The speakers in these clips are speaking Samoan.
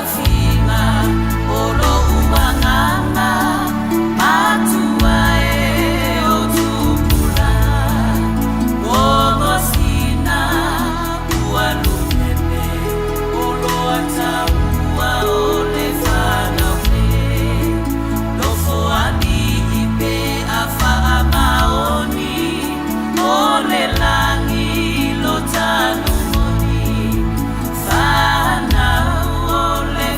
Fiafiga o lou agaga matua e o tupulaga Logosina ua lupepe oloa taua o le fanau nei Nofoalii pe a faamaoni o le lagi lo talu moni Fanau o le.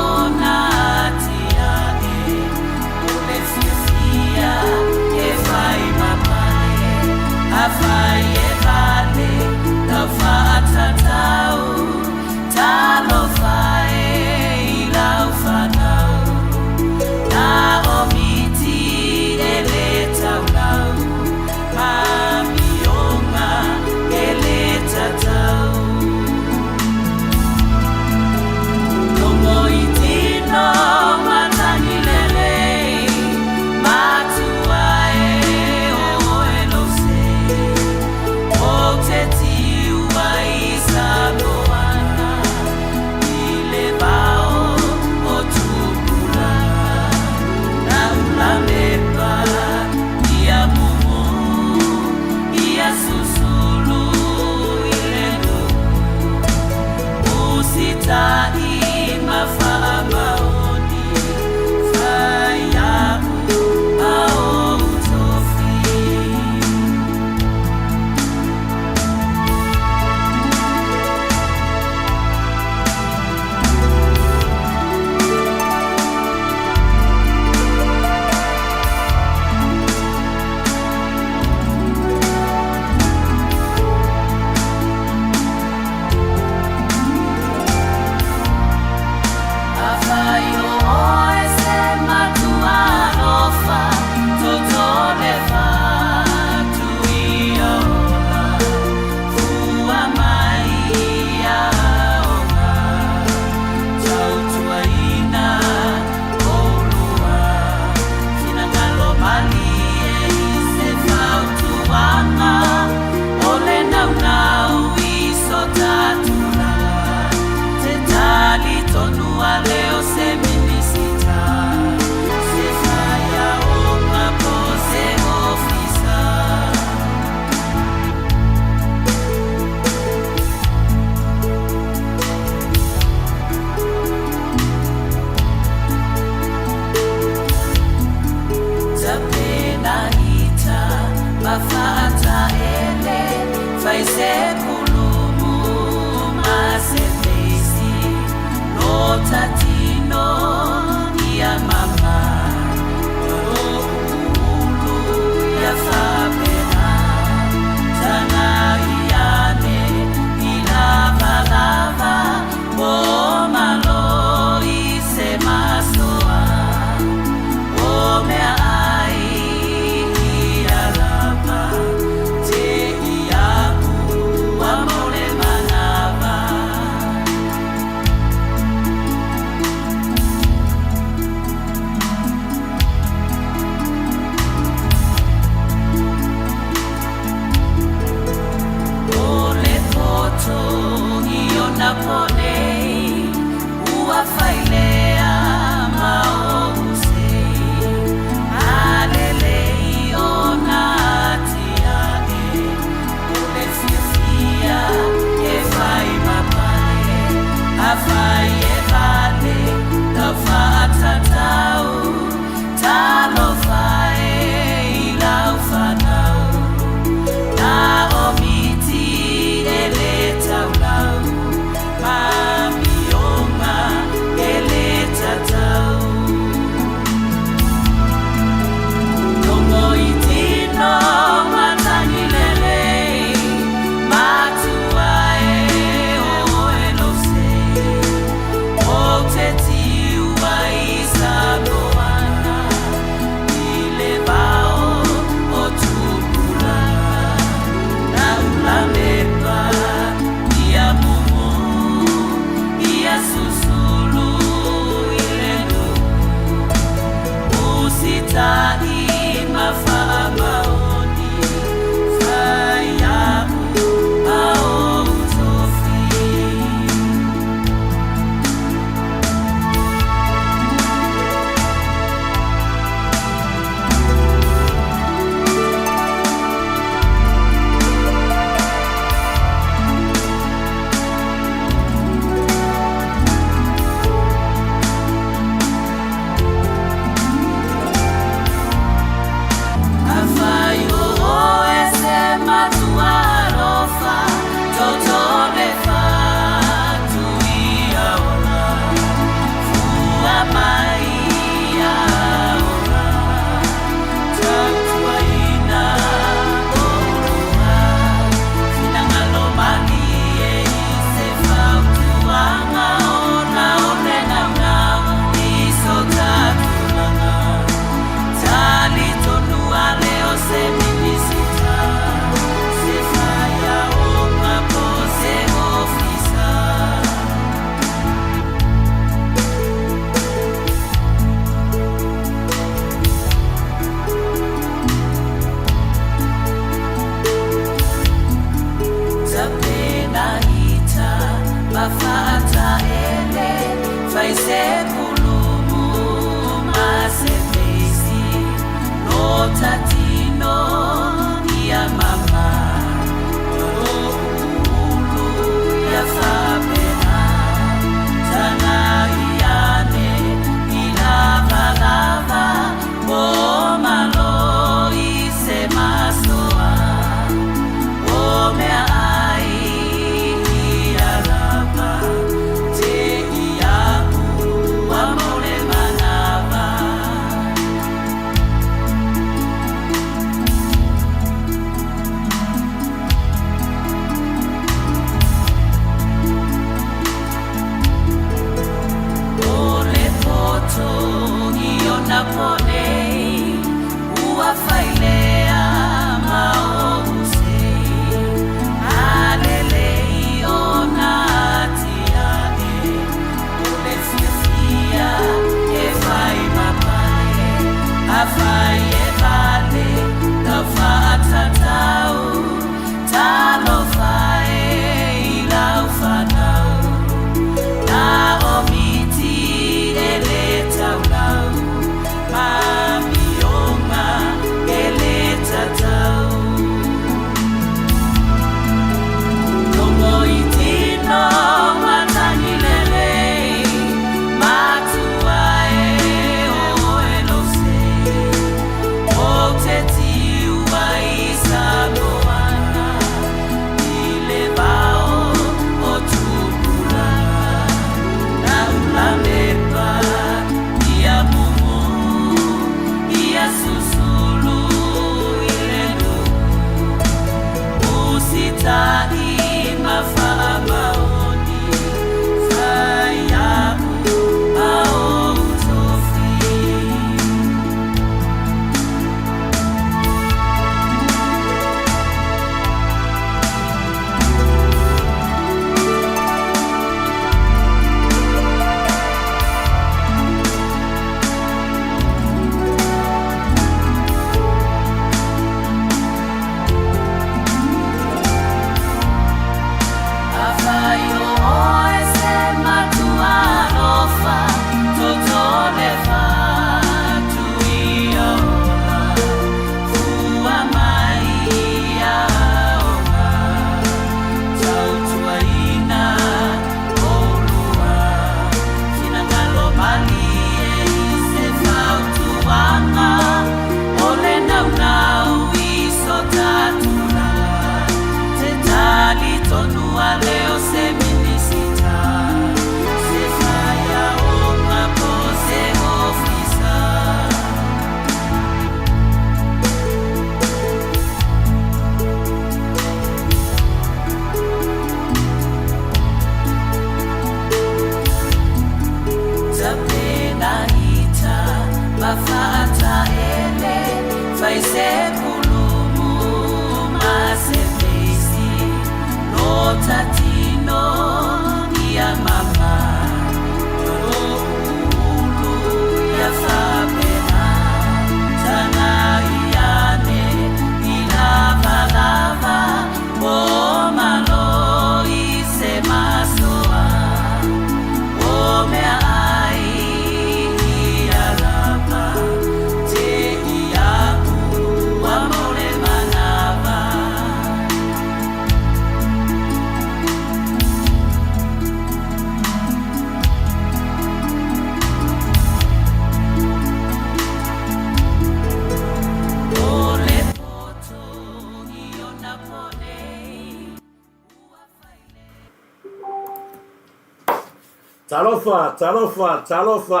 Talofa, talofa, talofa,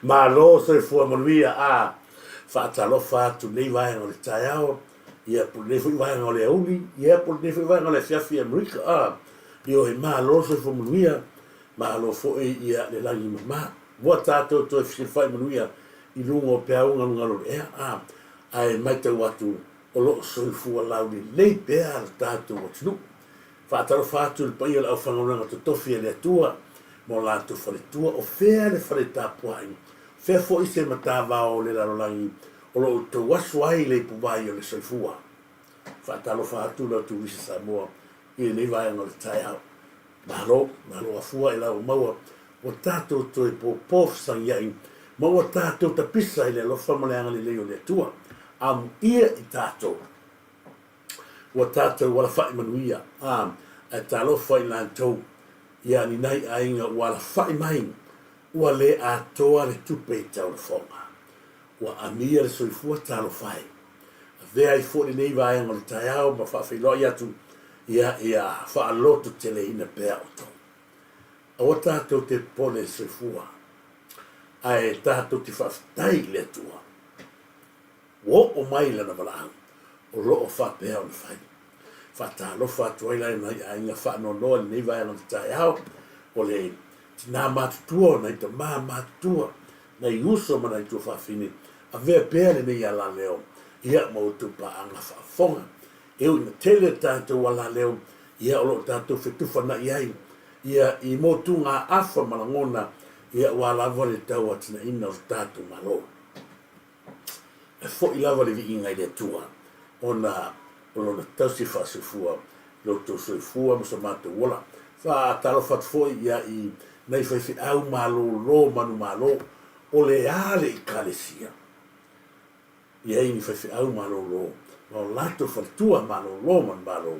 Malo soifua manuia a faatalofa atu lenei vaega o le taeao, ia po o lenei foi vaega o le aoauli, ia po o lenei foi vaega o le afiafi i Amerika a. Ioe, malo soifua manuia, malo foi ia le lagi mama. Ua tatou toe fesilafai manuia i luga o peau galugalu o le ea a, ae matau atu o lo o soifua laulelei pea lo tatou atunuu. Faatalofa atu i le paia o le aufaigaluega totofi a le Atua ma o latou faletua, o fea le fale tapuai, o fea foi se matavao o le lalolagi o lo o outou aso ai le ipuvai o le soifua. Faatalofa atu la Turisi Samoa i lenei vaega o le taeao. Malo, malo afua i la ua maua Ua tatou toe pōpō fesagiaʻi ma ua tatou tapisa i le alofa ma le agalelei o le Atua. Amuia i tatou. Ua tatou alafaʻi manuia, a, ae talofa i latou ia ni nai aiga ua alafaʻi mai, ua le atoa le tupe i taulafoga. Ua amia le soifua talofa e. Avea ai foi lenei vaega o le taeao ma faafeiloai atu ia ia faalototeleina pea outou. Aua tatou te popole i le soifua, ae tatou te faafetai i le Atua ua oo mai lana valaau o lo o faapea ona fai. Faatalofa atu ai la i nai aiga faanoanoa i lenei vaega o le taeao, o le tinā matutua, o nai tamā matutua, nai uso ma nai tuafafine, avea pea lenei alaleo ia ma outou paaga faafofoga. E ui ina tele tatou alaleo ia o lo o tatou fetufanai ai ia i motugaafa ma lagona ia aua lava le tauatinaina o le tatou Malo. E foi lava le viiga i le Atua ona o Lona tausi faasoifua i lo outou soifua ma so matou ola. Faatalofa atu foi ia i nai faifeau malolo manumalo o le a le Ekalesia. I ai ni faifeau malolo ma o latou faletua malolo manumalo.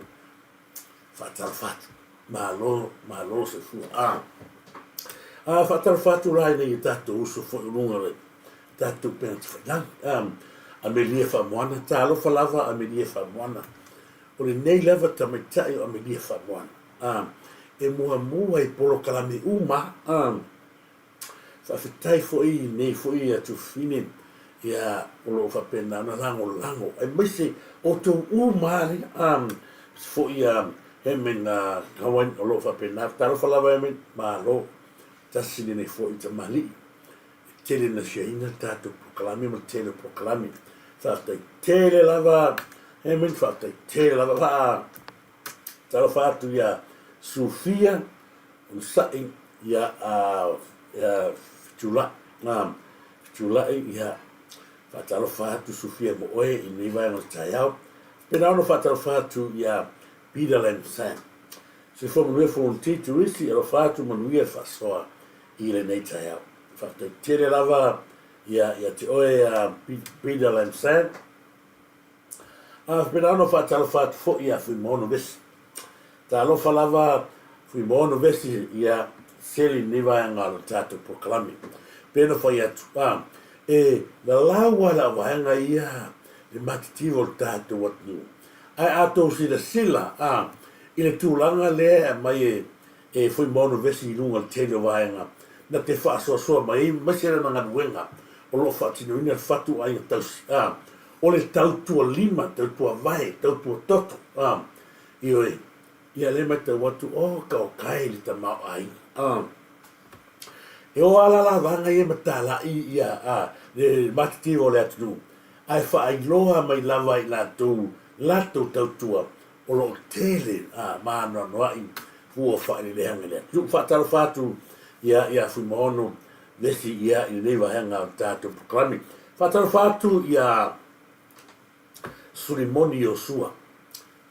Faatalofa atu. Malo, malo soifua. A, a faatalofa atu la i nai o tatou uso foi o luga o le tatou upega tafailagi. A, Amelia Faamoana, talofa lava Amelia Faamoana. O lenei lava tamaitai o Amelia Faamoana. A, e muamua i polokalame uma. A, Faafetai foi i lenei foi atuafafine ia o lo o faapena ona lagolago aemaise outou uma lea foi ia Herman Hawani o lo o faapena. Talofa lava Herman, malo, tasi lenei foi tamalii e tele na siaina tatou polokalame ma le tele o polokalame. Faafetai tele lava Herman, faafetai tele lava. Faa talofa atu ia Sufia Onosai ia Fetulai, Fetulai ia faatalofa atu Sufia mo oe i lenei vaega o le taeao. Pena ona faatalofa atu ia Peter Lam Sam. Soifua manuia Fonoti Turisi, alofa atu manuia le faasoa i lenei taeao. Faafetai tele lava ia ia te oe Peter Lam Sam. A faapena ona faatalofa atu foi ia Fuimaono Vesi. Talofa lava Fuimaono Vesi ia seli lenei vaega o le tatou polokalame. Pe na fai atu, a, e lalau lava le auvaega ia le matitiva o le tatou atunuu. Ae a tou silasila, a, i le tulaga lea e aumai e, e Fuimaono Vesi i luga o le tele o vaega na te faasoasoa mai ai, aemaise lana galuega o lo o faatinoina le fatu aiga tausi, a, O le tautua lima, tautua vae, tautua toto, a, ioe, ia lea e matau atu, o, kaokae i le tamaoaiga, a. E o lava la lavaga ia ma talai ia, a, le matitiva o le atunuu, ae faailoa mai lava i latou latou tautua o lo o tele, a, ma anoanoai fua faaeleleaga i le atunuu. Faatalofa atu ia, ia Fuimaono Vesi ia i lenei vaega o le tatou polokalame. Faatalofa atu ia Sulimoni Iosua.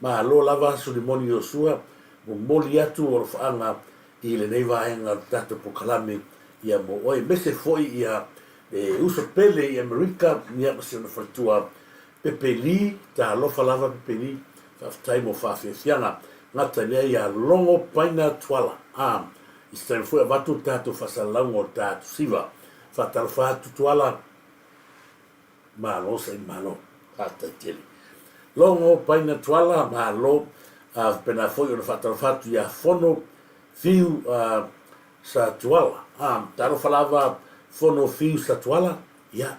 Malo lava Sulimoni Iosua, momoli atu alofaaga i lenei vaega o le tatou polokalame ia mo oe, aemaise foi ia le uso pele i Amerika ia ma si ona faletua Pepe Lee, talofa lava Pepe Lee, faafetai mo faafiafiaga. Gata i lea ia Logo Paina Tuala. A, i se taimi foi avatu le tatou faasalalauga o le tatou siva. Faatalofa atu Tuala, malo saili malo. Faafetai tele. Logo Paina Tuala, malo. A, faapena foi ona faatalofa atu ia Fono Fiu a, Sa Tuala. A, talofa lava Fono Fiu Sa Tuala, ia,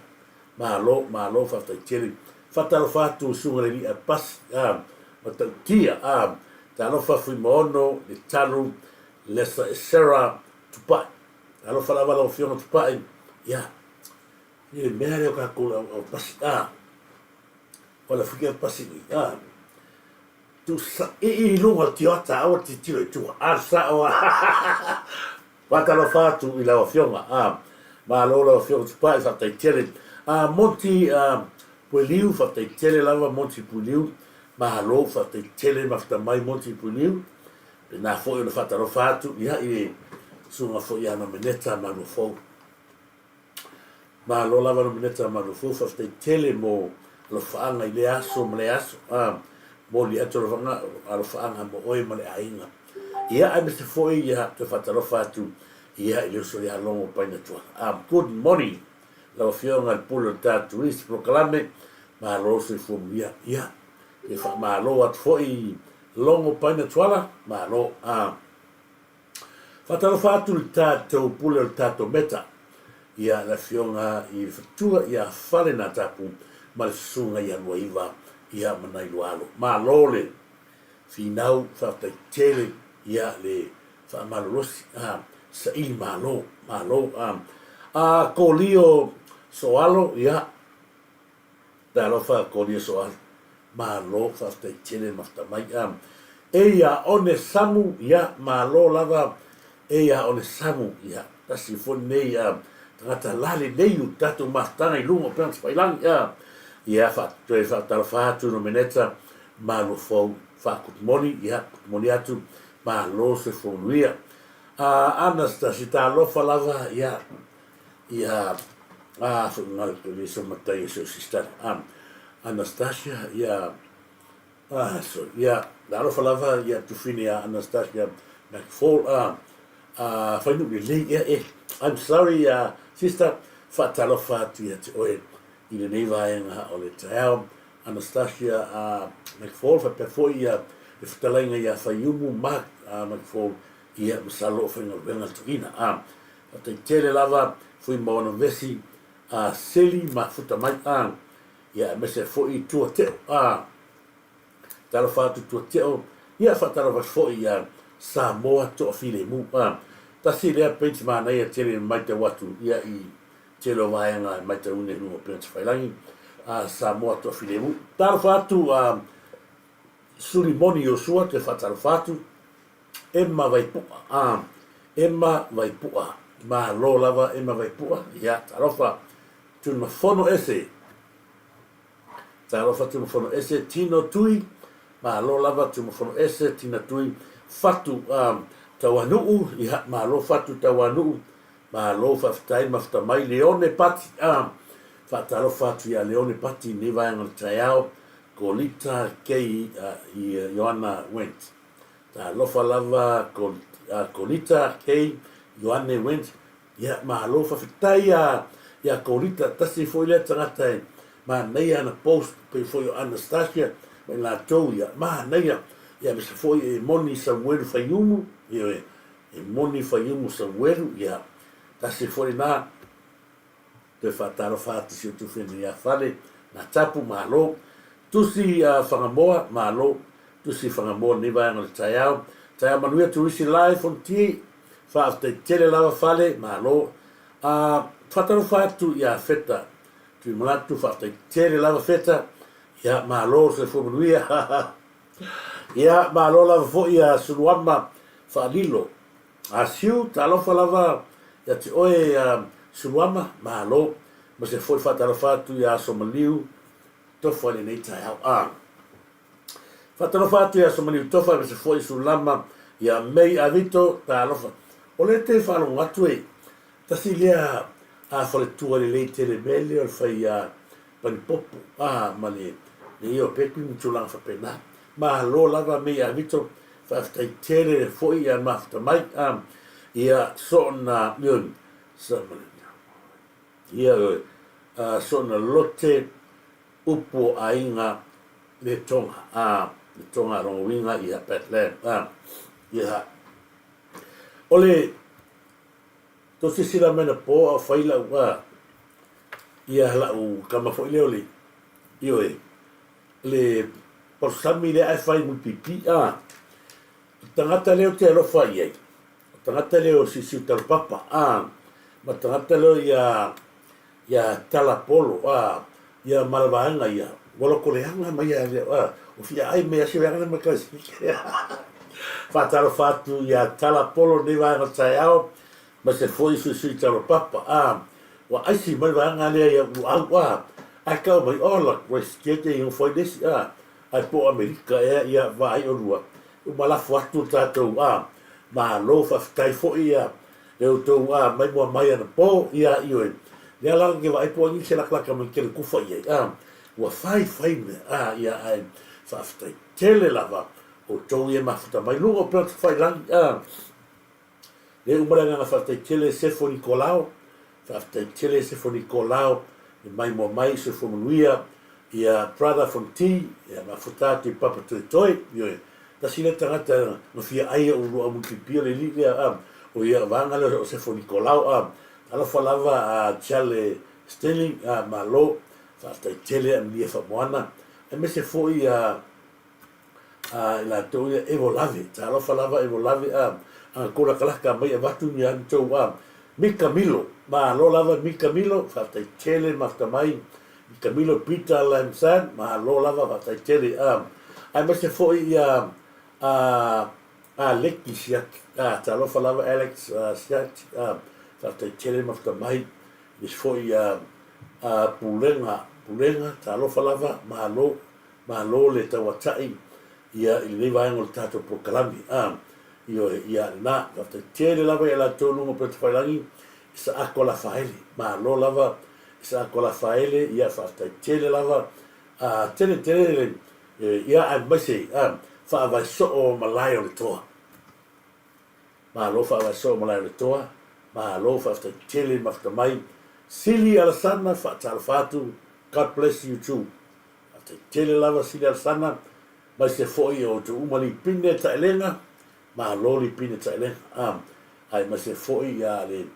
Malo, malo, faafetai tele. Faatalofa atu Susuga le Alii Apasi, a, Matautia, a, Talofa Fuimaono, Letalu, Lesa Esera, Tupai. Talofa lava lau Afioga Tupai, ia, i le mea lea o tatou le au pasi, a, wala fika pasi ni, a, tu sa, i, i luga o le tioata, aua le tilotilo i tua, a, sao a, Faatalofa atu i lau Afioga. A, malo lau Afioga Tupai, faafetai tele. A, Monty a, Pueliu, faafetai tele lava Monty Pueliu. Malo, faafetai tele mafta mai Monty Pueliu. Pena foi ona faatalofa atu ia i le Susuga foi ia Nomeneta Maluafou. Malo lava Nomeneta Maluafou, faafetai tele mo alofaaga i lea aso ma lea aso. A, momoli atu alofaaga, alofaaga mo oe ma le aiga. Ia, aemaise foi ia toe faatalofa atu ia i le uso ia Logo Paina Tuala. A, good morning lau Afioga i le Pule o le tatou isi polokalame, malo le soifua manuia. Ia, e faamalo atu foi Logo Paina Tuala, malo. A, Faatalofa atu i le tatou pule o le tatou meta, ia le Afioga i le Fatua ia Falenatapu ma le Susuga ia Luaiva ia ma nai lua alo. Malo le finau, faafetai tele ia le faamalolosi, a, saili malo, malo, a, a Kolio Soalo, ia, Talofa Kolia Soali. Malo faafetai tele mafta mai a. Eia one samu ia malo lava eia one samu ia tasi foi lenei a tagata la lelei o tatou mafutaga i luga o pena tafailagi a ia fa toe faatalofa atu Nomeneta malo fou fa good morning ia good morning atu malo soifua manuia a Anastasi talofa lava ia Ia, a, foi ngau te le so matai e so sister, a, Anastasia, ia, a, so, ia, na alofa lava ia tufine ia Anastasia McFall, a, a, whainu le lei, ia, e, I'm sorry, ia, sister, faatalofa atu ia te oe i lenei vaega o le taeao, Anastasia a, McFall, faapea foi ia le fetalaiga ia Faiumu Mark a, McFall, ia, masalo o faigaluega tuuina, a, Faafetai tele lava fui ma ona vesi a seli ma futa mai a ia aemaise foi tua teo a talofa atu tua teo ia faatalofa atu foi ia Samoa toafilemu a tasi lea page manaia tele maitau atu ia i tele o vaega e maitauina i luga o Page Tafailagi a Samoa toafilemu talofa atu a Sulimoni Iosua toe faatalofa atu Emma Vaipua, a, Emma Vaipua, malo lava Emma Vaipua, ia, talofa, Tuimafono ese, talofa Tuimafono ese, Tino Tui, malo lava Tuimafono ese, Tina Tui, Fatu, a, Tauanuu, ia, malo Fatu Tauanuu, malo faafetai mafuta mai, Leone Pati, a, faatalofa atu ia Leone Pati i lenei vaega o le taeao, Kolita Kei, a, i Ioana Wendt. Talofa lava Kolita K Ioane Wendt ia malo faafetai a ia Kolita tasi foi lea tagata e manaia ana post pei foi o Anastasia ma i latou ia manaia ia aemaise foi e moni Samuelu Faiumu ioe e moni Faiumu Samuelu ia tasi foi lena Toe faatalofa atu si o Tufeni ia Fale, na tapu, malo. Tusi a Whangamoa, malo. Tusi Whangamoa lenei vaega o le taeao. Taeao manuia Turisi live on T. Faafetai tele lava Fale, malo. A faatalofa atu ia Feta Tuimanatu, faafetai tele lava Feta. Ia, malo, soifua manuia. Ia, malo lava foi ia Suluama Faalilo. Asiu, talofa lava ia te oe ia Suluama, malo. Ma se foi faatalofa atu ia Asomaliu Tofa i lenei taeao. A. Faatalofa atu ia Asomaliu Tofa ma se foi Sulama ia Mei Avito, talofa. O le te faalogo atu e, tasi lea a faletua lelei tele mea lea o le fai a panipopo, a, ma le, le ia o pepi ma tulaga faapena. Malo lava Mei Avito, faafetai tele foi ia mafuta mai, a, ia soona, ia, a, soona lote upu o aiga le Tonga, a, le Tonga lona uiga ia Bethlehem, a, ia, o le, tou silasila mai na po a o fai lau, a, ia lau kama foi lea o le, ioe, le palusami lea ae fai mulipipi a. O tagata lea ou te alofa i ai, o tagata lea o Siusiu Talapapa a, ma tagata lea ia ia Talapolo a, ia ma le vaega ia, ua loko leaga mai ia lea a, o fia ai mai se leaga mai kasi. Faatalofa atu ia Talapolo nei vaega o taeao, ma se foi Siusiu Talapapa a, ua aisi mai le vaega lea ia Uluau a, ae tau mai, ola, Grace, te i foi le isi a, ae po o Amerika ea ia vaai olua, uma lafo atu le tatou a, malo faafetai foi ia Le outou a maimoa mai anapo, ia, ioe. Lea la ke vaai po ai nisi e lakalaka mai kele kufa i ai, a, ua fai fai mea, a, ia, ae faafetai tele lava outou ia e mafuta mai luga o Upega Tafailagi, a. Le uma le agaga faafetai tele Sefo Nikolao, faafetai tele Sefo Nikolao e maimoa mai soifua manuia, ia Brother Fonti, ia mafuta atu i Papa Toetoe, ioe, tasi lea tagata na fia ai ou luau mulipipia le alii lea, a, o ia vaega lea o Sefo Nikolao, a, talofa lava a Chale Stanley, a, malo, faafetai tele amuia faamoana, aemaise foi a a i latou ia evo lave, talofa lava evo lave a, a kou lakalaka mai avatu ni an tou a, Mika Milo, malo lava Mika Milo, faafetai tele mafuta mai, Mika Milo Peter Lamsan, malo lava faafetai tele a, aemaise foi ia a Aleki Siaki, a talofa lava Alex Siaki, a faafetai tele mafuta mai, aemaise foi ia a Pulega, Pulega, talofa lava, malo. Malo le tauatai ia i lenei vaega o le tatou polokalame. A, ioe, ia lena. Faafetai tele lava ia latou luga o Upegatafailagi i Saako Lafaele. Malo lava i Saako Lafaele, ia faafetai tele lava. A, tele tele le, ia aemaise, a, faavae soo malae o le toa. Malo faavae soo malae o le toa. Malo faafetai tele mafuta mai. Sili Alasana faatalofa atu. God bless you too. Faafetai tele lava Sili Alesana, maise foi o outou uma Lipine Taelega, malo Lipine Taelega, a, aemaise foi ia le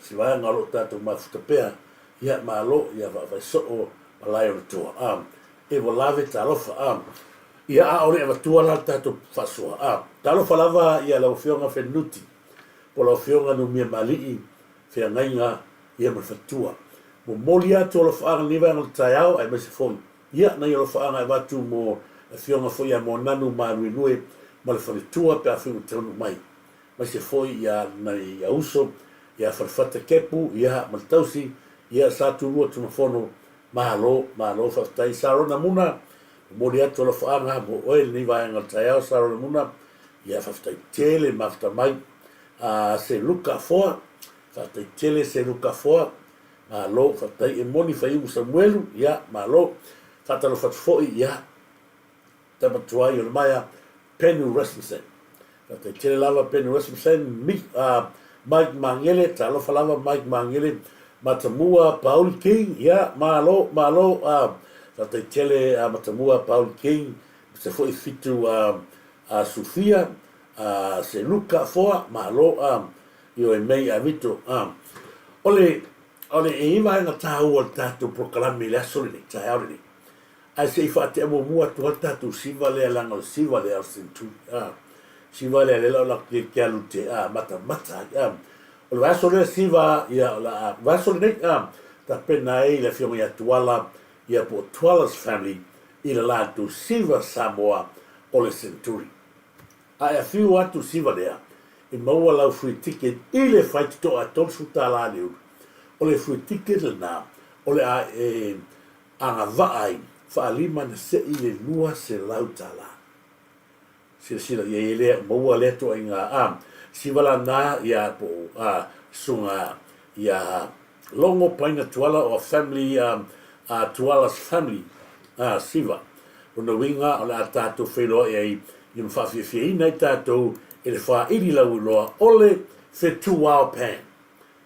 si vaega o lo o tatou mafuta pea, ia malo, ia vaavaai soo malae o le toa, a, e ua lave talofa, a, ia a o le avatua la le tatou faasoa, a, talofa lava ia lau Afioga Fenunuti, po o lau Afioga Numiamalii Feagaiga ia ma le faletua. Momoli atu alofaaga lenei vaega o le taeao aemaise foi ia nai alofaaga e avatu mo le afioga foi ia Moananu Maaluelue ma le faletua pe afai ua taunuu mai. Aemaise foi ia nai auso ia Falefata Kepu ia ma le tausi ia Sa Tulua Tumafono. Malo, malo faafetai Sarona Muna. Momoli atu alofaaga mo oe lenei vaega o le taeao Sarona Muna. Ia faafetai tele mafuta mai. A se Luka Foa. Faafetai tele Seluka Foa, malo, faafetai Emoni Faiumu Samuelu, ia, malo. Faatalofa atu foi ia tama tuai o le maea Penny Rasmussen. Faafetai tele lava Penny Rasmussen, Mi, Mike Magele, talofa lava Mike Magele, Matamua Pauli King, ia, malo, malo, faafetai tele Matamua Pauli King, se foi fitu Sufia, Seluka Foa, malo, Ioe mei a Vito, a. O le, o le, e i ai vaega taua o le tatou polokalame i le aso lenei, taeao lenei. Ae se i faatea muamua atu lava le tatou siva lea leaga o le siva lea o le Century, a. Siva lea lea la o la ke, ke alu te, a, matamata ai, a. O le vaiaso lea siva, ia, o le a, vaiaso lenei, a, tapena ai le afioga ia Tuala, ia po o Tuala's family i le latou siva Samoa o le Century. A e afio atu siva lea, e maua lau free ticket i le faitotoa e $30 le ulu. O le free ticket lena o le a e agavaa ai faalima na sei le $200. Silasila i ai e lea maua lea toaiga a siva lana ia po o a susuga ia Logo Paina Tuala or family a Tuala's family a Siva. Lona uiga o le a tatou feiloai ai i ma faafiafiaina ai tatou e le faaili lauiloa o le Fetuao Pan.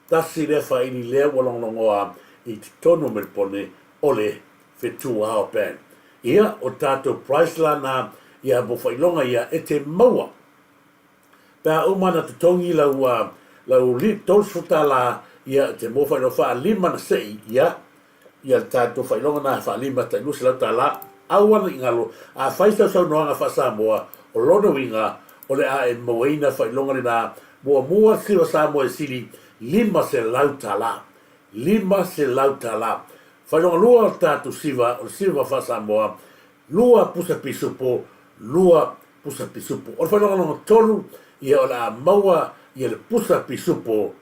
Tasi lea faaili lea ua logologoa i totonu o Melipone o le Fetuao Pan. Ia, o tatou price la na ia mo faailoga ia e te maua Pe a uma ona totogi lau lau $30 ia te mo faailoga faalima na sei ia ia le tatou faailoga na faalima tai $200 aua ne i galo a fai sau saunoaga faa-Samoa o lona uiga o le a e mauaina faailoga lena muamua siva Samoa e sili $500 $500 faailoga lua o le tatou siva o le siva faa-Samoa lua pusa pisupo lua pusa pisupo. O le faailoga lona tolu, ia o le a maua ia le pusa pisupo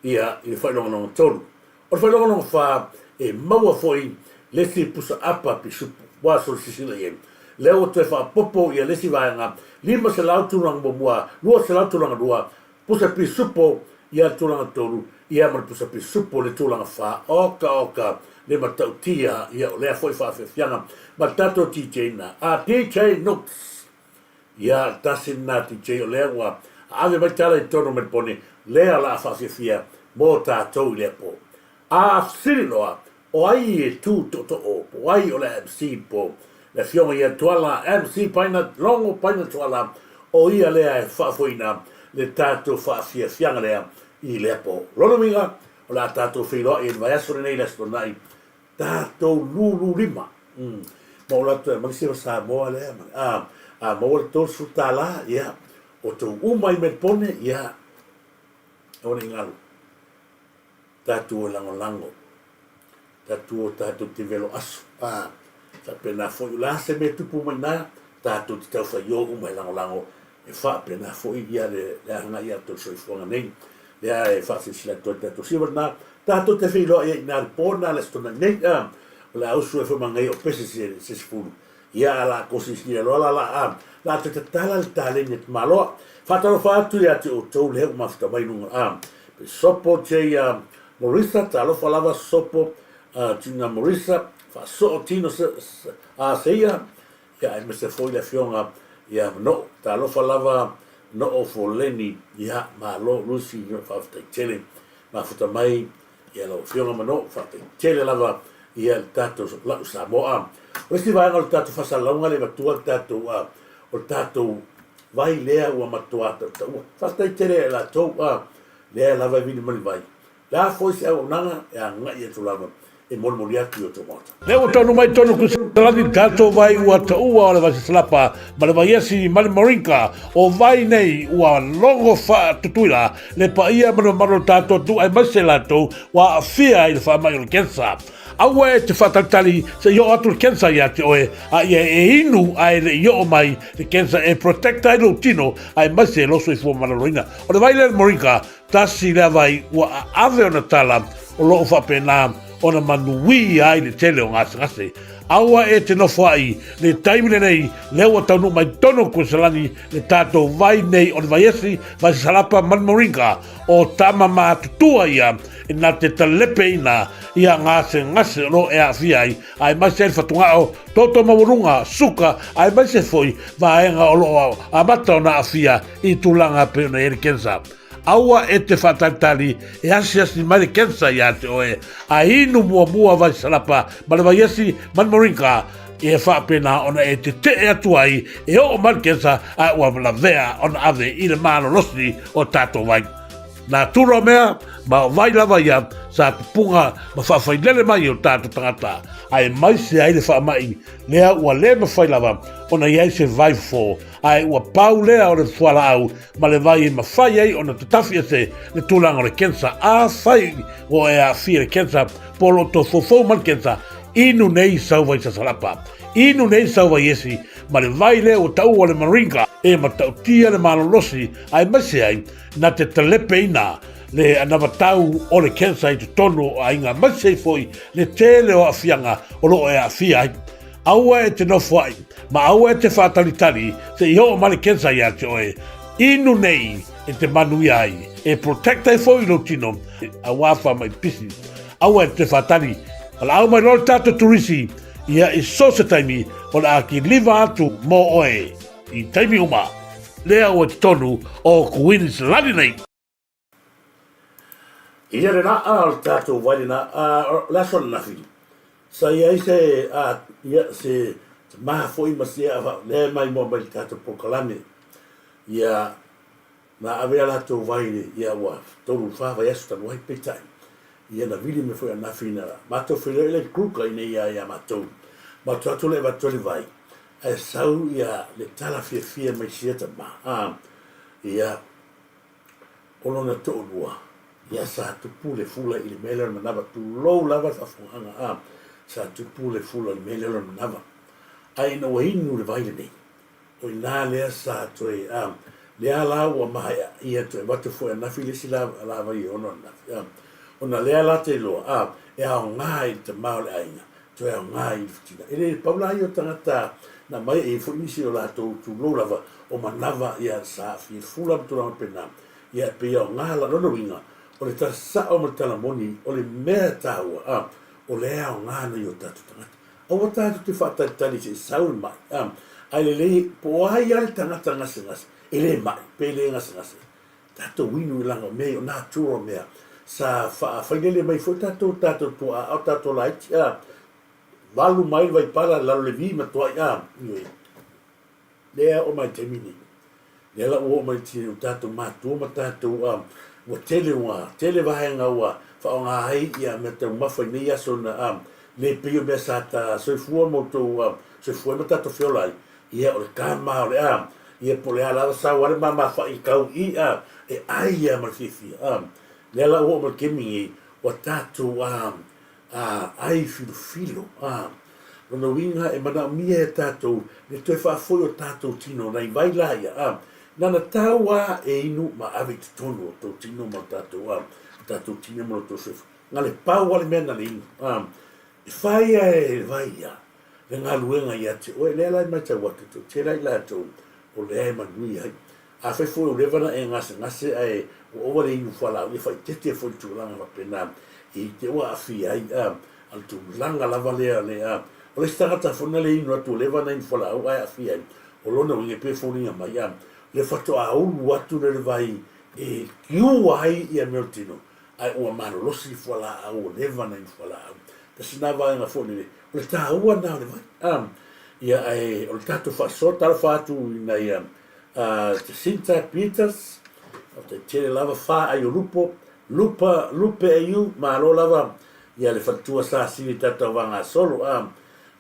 ia i le faailoga lona tolu. O le faailoga lona fa, e maua foi le isi pusa apa pisupo. Ua solo silasila i ai. Lea ua toe faaopoopo ia le isi vaega, 500 tulaga muamua, 200 tulaga lua, pusa pisupo ia le tulaga 3, ia ma le pusa pisupo le tulaga 4, oka oka le matautia ia o lea foi faafiafiaga ma le tatou DJ na a DJ Nooks. Ia tasi lena DJ o lea ua ave mai tala i totonu o Melebone lea o le a faafiafia mo tatou i lea po. A sili loa O ai e tu tootoo po o ai o le MC po le afioga ia Tuala MC Paina Logo Paina Tuala o ia lea e faafoeina le tatou faafiafiaga lea i lea po. Lona uiga o le a tatou feiloai i le vaiaso lenei le Aso Toonai tatou lulu lima ma ou latou e aumai se Samoa lea ma a a maua le $30 ia o tou uma i Melipone ia aua ne i galo. Tatou e lagolago, tatou o tatou te velo aso, a, faapena foi, o le a se mea e tupu mai ina, tatou te tau faio uma e lagolago, e faapena foi ia le agai ia outou soifuaga nei. Lea e faasilasila atu ai le tatou siva lena, tatou te feiloai ai i ina le po lena le Aso Toonai nei, a, o le a usu ai foi ma gaia o pese se 10, ia a la kosisia loa la la a, la te tatala le taleni a Tamaloa. Faatalofa atu ia te outou lea ua mafuta mai luga a, pe sopo te ia Morisa, talofa lava sopo a tina Morisa, faasoo tino se, a seia, ia aemaise foi le afioga ia Manoo, talofa lava Noo Foleni, ia malo Lucy, faafetai tele mafuta mai Ia lau Afioga Manoo, faafetai tele lava ia le tatou lau Samoa. O le isi vaega o le tatou faasalalauga lea e avatua le tatou, o le tatou vai lea ua matua tautaua. Faafetai tele ia i latou lea lava e vili mai le vai. O le a foi se auaunaga e agai atu lava e molimoli atu i o outou maota. Lea ua taunuu mai tonu Kusalani le tatou vai ua taua o le Vaisasalapa ma le Vaiesi ma le Moringa. O vai nei ua logo faatutuila le paia ma le mamalu o le tatou atunuu aemaise latou ua aafia i le faamai o le kensa. Aua e te faatalitali se i oo atu le kensa ia te oe, a ia e inu a e le i oo mai le kensa e protect ai lou tino aemaise lou soifua maloloina. O le vai lea le Moringa, Tasi lea vai ua aave ona tala o lo o faapena ona manuia ai le tele o gasegase. Aua e te nofoai le taimi lenei lea ua taunuu mai tonu Kuesalani le tatou vai nei o le Vaiesi, Vaisasalapa ma le Moringa o tama matutua ia na te talepeina ia gasegase o lo o e aafia ai aemaise ai le fatugao, toto maualuga, suka aemaise foi vaega o lo o amata ona aafia i tulaga pei ona i ai le cancer. Aua e te faatalitali e asiasi mai le cancer iā te oe, a inu muamua vai salapa ma le vaiesi ma le moringa, e faapena ona e tetee atu ai e oo mai le cancer a ua lavea ona ave i le malolosi o tatou vai. Nā turo mea ma o vai lava ia sa pupunga ma faafailele mai o tatou tagata, aemaise ai le faamai lea ua le mafai lava ona i ai se vai fofo ae ua pau lea o le fualaau ma le vai e mafai ai ona tatafi ese le tulaga o le kensa. Afai ua e aafia i le kensa po o lo o tofoufou mai le kensa, inu nei sau vai sasalapa, inu nei sau vai esi, ma le vai lea ua taua o le moringa e matautia le malolosi aemaise ai na te talepeina le anavatau o le kensa i totonu o aiga aemaise ai foi le tele o aafiaga o lo o e aafia ai. Aua e te nofoai, ma aua e te faatalitali se i oo mai le cancer ia te oe. Inu nei e te manuia ai, e protect ai foi lou tino, aua faamai pisi. Aua e te faatali, valaau mai loa le tatou turisi ia i so se taimi o le a kiliva atu mo oe i taimi uma. Lea ua i totonu o Kuiniselani nei. Ia le laa o le tatou vai lena, o le aso ananafi, sa i ai se, a, ia, se tama foi ma se a, lea e maimoa mai i le tatou polokalame, ia, na ave a latou vai, ia, ua 3 i le 4 vaiaso talu ai, peitai, ia, na vili mai foi ananafi na matou feiloai lea i Kruger i inei ia matou, matou atu lea e avatu ai le vai, ae sau ia le tala fiafia mai sia tama, a, ia, O lona toalua, ia sa tupu le fula i le mea lea o le manava, tulou lava le faafofogaaga a, sa tupu le fula i le mea lea o le manava. Ae ina ua inu le vai lenei, o i ina lea sa toe, a, lea la ua maea ia toe avatu foi ananafi le isi la, la vai e ono ananafi, a, ona lea la te iloa, a, e aoga i le tama o le aiga, toe aoga i le fitina. E le pau la ia o tagata na aumai e i ai foi nisi o latou, tulou lava, o manava ia sa aafia i le fula ma tulaga faapena. Ia, e pei e aoga la, lona uiga, o le tala sao ma le tala moni, o le mea taua, a, o lea e aoga nai o tatou tagata. Aua tatou te faatalitali se i sau le mai, a, ae lelei, po o ai lava le tagata gasegase, e le mai, pe le gasegase, tatou inu i laga o mea ia, o natura o mea, sa faafailele mai foi tatou, tatou tuaa o tatou laiti, a, valu mai le vaipala i lalo le vi matuai, a, ioe. Lea e oo mai i le taimi lenei, lea la ua oo mai i o tatou matua ma tatou, a, ua tele ua tele vaega ua faaaoga ai ia mea taumafa i nei aso na, a, le pei o mea sa ta soifua ma outou, a, soifua ai ma tatou feola ai, ia o le kama o le, a, ia po o le a lava sau lava le mamafa'i kau i, a, e ai lava ma le fiafia, a. Lea la ua oo mai i le taimi lenei, ua tatou, a, a ai filofilo, a. Lona uiga e manaomia e tatou le toe faafoi o tatou tino nai vai la ia, a. Nana tau a e inu ma ave i totonu o tou tino ma lo tatou, a, tatou tino ma lo tou soifua. Na le pau a le mea na le inu, a. E fai a e le vai ia le galuega ia te oe, lea la e matau atu, toatele a i latou o lea e manuia ai. Afai foi ua leva ona e gasegase ae ua ova le inu fualaau, ia faaeteete foi i le tulaga faapena i te ua aafia ai a le tulaga lava lea le a. O le isi tagata foi na le inu atu ua leva ona inu fualaau ae aafia ai, o lona uiga e pei e foliga mai a le faatoa ulu atu lea le vai e kiua ai ia mea o le tino ae ua malolosi le fualaau ua leva ona inu fualaau. Tasi lena vaega foi lele, o le taua lena o le vai. A, ia ae o le tatou faasoa, talofa atu i nai a Jacinta Peters, faafetai tele lava, Fa Aiolupo, Lupa, Lupe Aiu, malo lava ia le faletua sa sili tatou vagasolo, a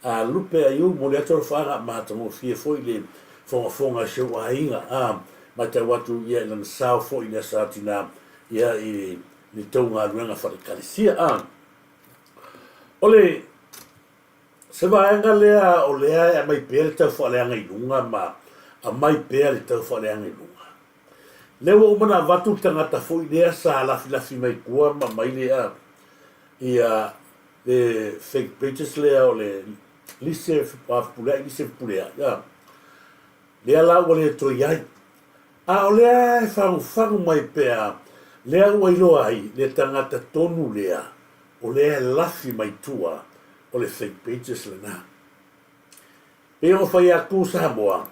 a Lupe Aiu, momoli atu alofaaga matagofie foi le fogafoga a si ou aiga, a matau atu ia i lana sao foi i le aso Tina ia i le tou galuega faale-ekalesia, a o le Se vaega lea o lea e aumai pea le taufaaleaga i luga ma aumai pea le taufaaleaga i luga. Lea ua uma ona avatu le tagata foi lea sa lafilafi mai tua ma aumai le a ia le fake pages lea o le Lise Fepuleai Lise Fepuleai a. Lea la ua le toe i ai. A o lea e fagufagu mai pea lea ua iloa ai le tagata tonu lea o lea e lafi mai tua o le fake pages lena. Pei ona fai atu Samoa,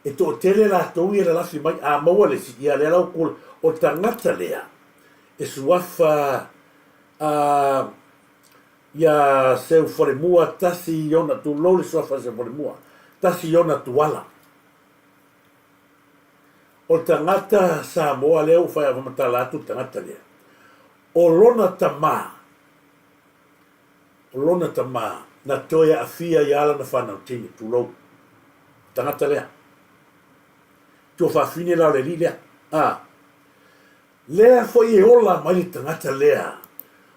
e toatele latou ia e lalafi mai, a maua le isi, ia lea la ua kul, o le tagata lea e suafa a ia Seufalemua tasi i ona, tulou le suafa o Seufalemua, tasi i ona tuala. O le tagata Samoa lea ua fai matala atu le tagata lea, o lona tama, O lona tama, na toe aafia ia lana fanau teine, tulou, tagata lea. Tuafafine la o le alii lea. A, lea foi e ola mai le tagata lea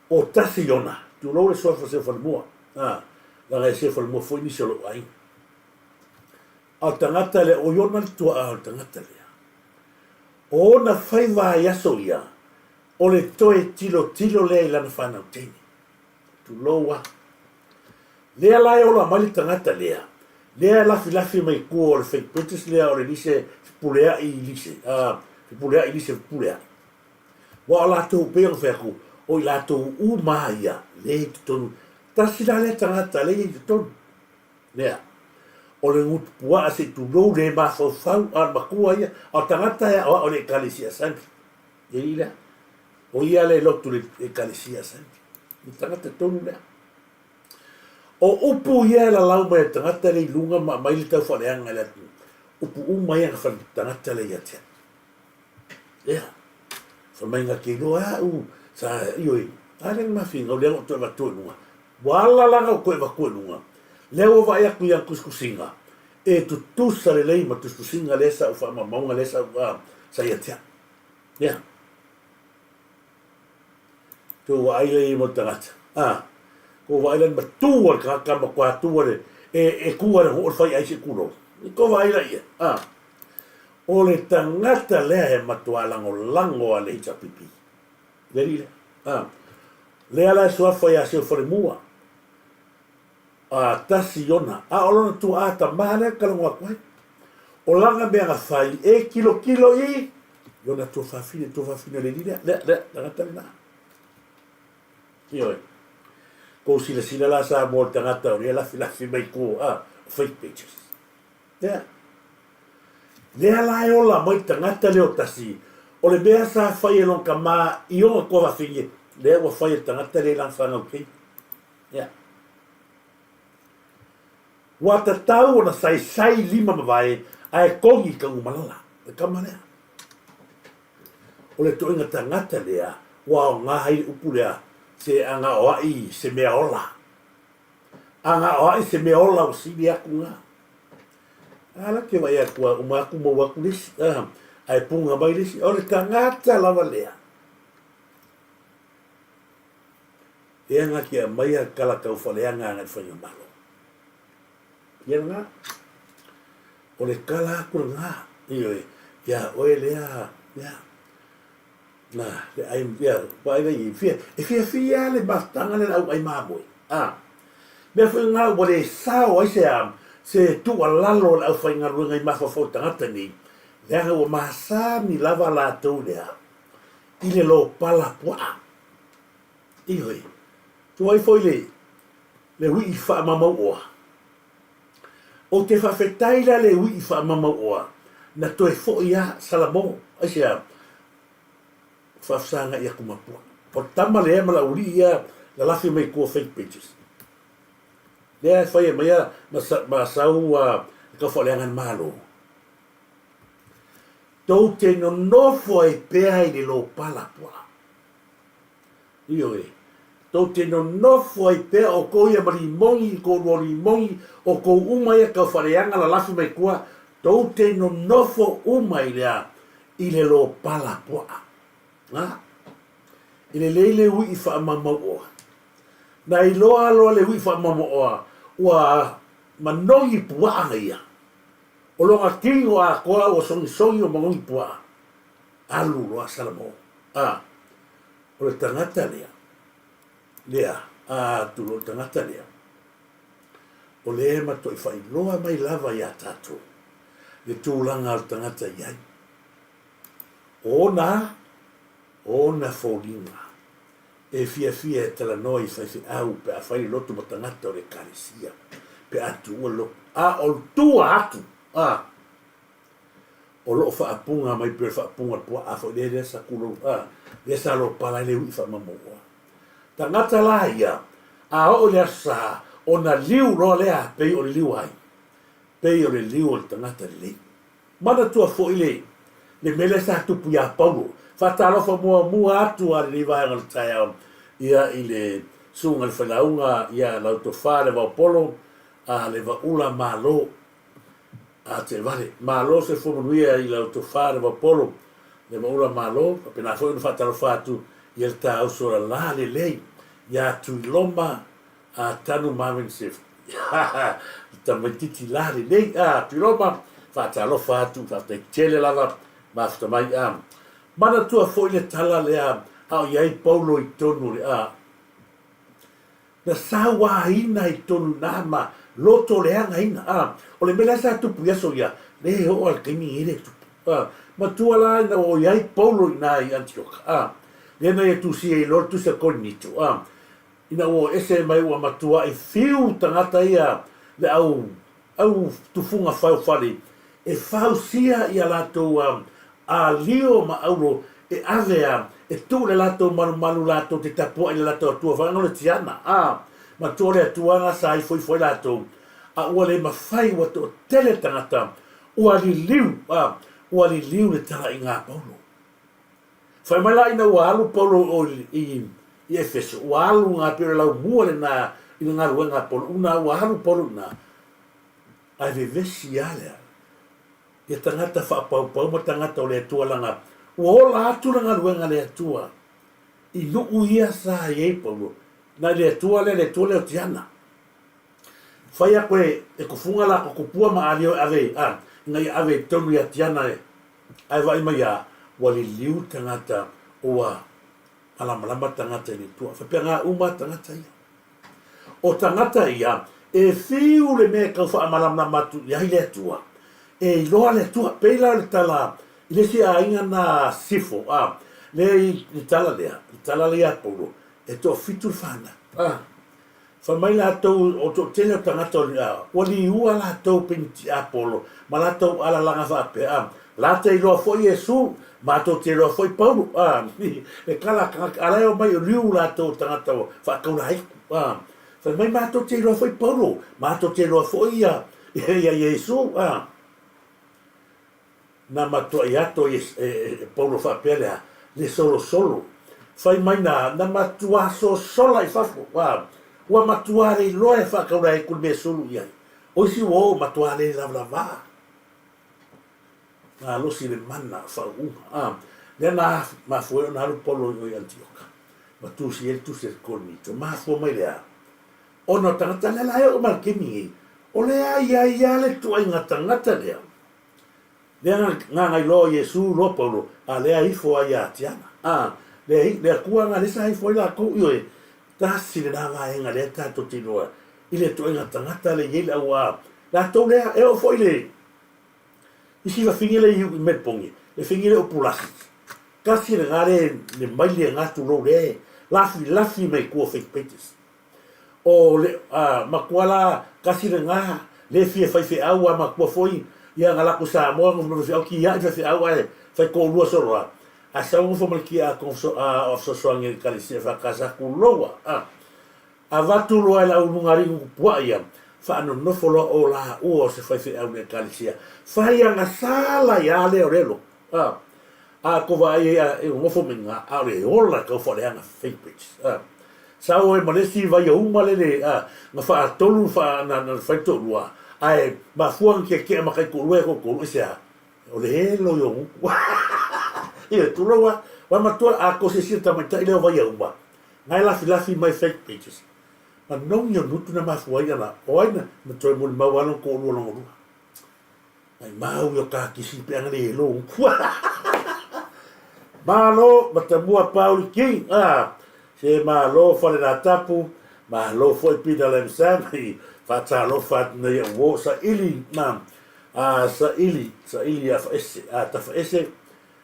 o tasi iona, tulou le suafa Seufalemua, a, leaga e Seufalemua foi nisi o lou aiga. A o le tagata lea, o Iona le tuaa o le tagata lea. O ona faiva ai aso ia, o le toe tilotilo lea i lana fanau teine. Tulou a. Lea la e ola mai le tagata lea, lea e lafilafi mai tua o le fake pages lea o le Lise Fepuleai Lise, a, Fepuleai Lise Fepuleai. Ua o latou, pei ona fai atu, o i latou uma a ia, lea i totonu. Tasi la lea tagata lea e i totonu. Lea. O le gutu puaa se i tulou le mafaufau, a o le matua ia, a o le tagata e aoao i le Ekalesia Assembly. Le alii lea. O ia lea e lotu i le Ekalesia Assembly. Le tagata tonu lea. O upu ia e lalau mai e le tagata lea i luga ma aumai le taufaaleaga i le atunuu. Upu uma ia na fai le tagata lea ia te au. Lea. Fai mai na te iloa e au sa ioe. A lea na mafinau lea na ou toe avatua i luga. Ua ala la na ou toe avatua i luga. Lea ua vaai atu i ana tusitusiga e tutusa lelei ma tusitusiga lea sa ou faamaumauga lea sa ou sa ia te au. Ia. Tou vaai la i ai mo le tagata. A. Tou vaai la i le matua o le tagata matua tua le e e tu a le ho le fai ai se tulou. Tou vaai la ia. A. O le tagata lea e matua lagolago a le HRPP. Le alii lea. A. Lea la e suafa ia Seufalemua. A tasi ona, a o lona tuaa tama lea e talanoa atu ai. O lana mea na fai e tilotilo i. I ona tuafafine, tuafafine o le alii lea, lea, lea, tagata lena. Ioe. Kou silasila la Samoa le tagata o lea lafilafi mai tua, a, o fake pages. Lea. Lea la e ola mai tagata lea o tasi, o le mea sa fai e lona tama i ona tuafafine, lea ua fai e le tagata lea i lana fanau teine. Lea. Ua tatau ona saisai lima mavae ae kogi i Tanumalala, le tama lea. O le toʻiga tagata lea ua aoga ai le upu lea, se agaoaʻi se mea ola. Agaoaʻi se mea ola ua sili atu na. A la te vaai atu a uma atu maua atu le isi, ae puga mai le isi. O le tagata lava lea. Ea na te aumaia tala taufaaleaga agai Faigamalo. Ia lena. O le tala atu lena, ioe, ia oe lea, ia, na, le ai, ia, vaai la i fia, e fiafia lava le mafutaga lea le au ai mamoe. A, mea foi lena ua le sao ai se, a, se tuualalo a le aufaigaluega i mafaufau tagata nei, leaga ua masani lava latou lea i le lopala puaa. Ioe, tuu ai foi le, le uiʻi faamamauoa. Ou te faafetai la le uiʻi faamamauoa na toe foʻi a Salamo, aisea? Faafesagai atu ma pua. O le tama lea ma lau alii ia lalafi mai tua fake pages. Lea e fai mai a ma, ma sau a tau faaleaga le Malo. Tou te nonofo ai pea i le lopala pua. Ioe, tou te nonofo ai pea outou ia ma limogi i koulua limogi, o kou uma ia taufaaleaga lalafi mai tua, tou te nonofo uma i le a? I le lopala puaa. A? E lelei le uiʻi faamamauoa. Na iloa loa le uiʻi faamamauoa, ua manogi puaa ia. O lona tino atoa ua sogisogi ua manogi puaa. Alu loa Salamo. A, o le tagata lea, lea, a, tulou le tagata lea, o lea e matuai faailoa mai lava iā tatou le tulaga o le tagata i ai. O ona, ona foliga e fiafia e talanoa i faifeau pe a fai le lotu ma tagata o le Ekalesia, pe a tuua le lotu. A o le tua atu, a, o lo o faapuga mai pei o le faapuga o le puaa foi lea lea sa tulou a lea sa lopala ai le uiʻi faamamaoa. Tagata la ia, a oo i le Aso Sa, ona liu loa lea pei o le liu ai, pei o le liu o le tagata lelei. Manatua foi le le mea lea sa tupu iā Paulo. Faatalofa muamua atu a lenei vaega o le taeao ia i le susuga i le failauga ia Lautofa Levaopolo a Levaula Malo A te vale. Malo soifua manuia i lau tofa le vaupolo, le vaula malo, faapena foi ona faatalofa atu ia le ta uso lala lelei ia Tuiloma a Tanu Marvin Swift. Le tamaititi la lelei a Tuiloma, faatalofa atu, faafetai tele lava, mafuta mai a. Manatua foi le tala lea a o i ai Paulo i totonu o le a. Na sauaina i tonu ina ma loto leagaina. A, o le mea lea sa tupu i aso ia, le e oo lava i le taimi lenei e le tupu. A, matua la ina ua i ai Paulo i ina i Anitioka, a, lea na ia tusia ai loa le tusi a Korinito, a, ina ua ese mai ua matuai fiu tagata ia le au au tufuga faufale e fausia ia latou alio ma aulo e ave a e tuu le latou malumalu latou te tapuai le latou Atua vaega o le tiana a matua o le Atua na sa ifoifo ai latou a ua le mafai ua toatele tagata ua liliu a ua liliu le talaiga a Paulo. Fai mai la ina ua alu Paulo i i Efeso ua alu nga pei o le laumua lena i le galuega a Paulo una ua alu Paulo ina ae vevesi a lea ia tagata faapaupau ma tagata o le Atua laga ua ola atu le galuega a le Atua i nuu ia sa i ai Paulo na i le Atua lea le Atua lea o Tiana. Fai atu e e tufuga latou tupua ma alio e ave a ina ia ave i totonu ia Tiana e ae vaai mai a ua liliu tagata ua malamalama tagata i le Atua. Faapena uma tagata ia. O tagata ia, e fiu le mea e tau faamalamalama atu i ai le Atua, e iloa le Atua. Pei la o le tala I le isi aiga na Sifo, a, lea i le tala lea, le tala lea ia Paulo, e toafitu le fanau, a. Fai mai latou, o toatele o tagata o le, a, ua liua latou pei ni tiapolo, ma latou alalaga faapea, a, la te iloa foi Iesu, matou te iloa foi Paulo, a, le tala a tagata, a la e omai o liu latou o tagata ua faataulahiku, a. Fai mai matou te iloa foi Paulo, matou te iloa foi ia, ia Iesu, a. Na matuai ato e, e, e Paulo faapea lea, le solosolo. Fai mai na, na matuā sosola i fafo, a, ua matuā le iloa e faataulahiku le mea e sulu i ai. O isi ua oo matuā le lavalava. Malosi le mana faauuga. A, lea na mafua ai ona alu Paulo i o i Antioka, ma tusi ai le tusi a le Korinito. Mafua mai le a? Ona o tagata lea la e oo mai le taimi nei, o lea i ai lava le ituaiga tagata lea, lea na gagailoa o Iesu loa Paulo, a lea ifo ai ia Tiana. A, lea, le Atua na lea sa ifo ai latou, ioe, tasi lena vaega lea tatou te iloa i le ituaiga tagata lea i ai le auā latou lea, e oo foi le Isi fafine le iu i Melbourne, le fine le upu lasi. Tasi lena le le maile na tulou le lafi lafi mai tua fake pages. O le a matua la tasi lena le fia fai feau a matua foi ia na latou Samoa no no feau ki ai feau ae fai toalua solo a. A sau nofo ma le kia a a fesoasoani i le ekalesia whakasa tulou a. Avatu loa e le au luga puaa ia, faanonofo loa o laua o se faifeau i le ekalesia. Fai agasala ia lea o le lotu. A, a ko vaai ai a e nonofo mai iga, a o le ola tau faaleaga fake page. A, sau ai ma le isi vaiouma lele, a, na faatolu fa, na, na fai toalua, ae mafua na tiatia ma taitoalua e toatolu, aisea? O le elo i o gutu. Ia, tulou a, wa matua a ko se isi tamaitai lea o Vaiauma, Na e lafilafi mai fake pages. Ma nongi o nutu na mafua ai ana o ai na na toe molimau a lona toalua lona lua. Mai mau i o ka kisi pe anga le elo uku. Malo matamua Pauli King ah se malo Falelatapu malo foi Peter Lamsam i faatalofa atu nei au uo saili ma a saili saili a faese a tafaese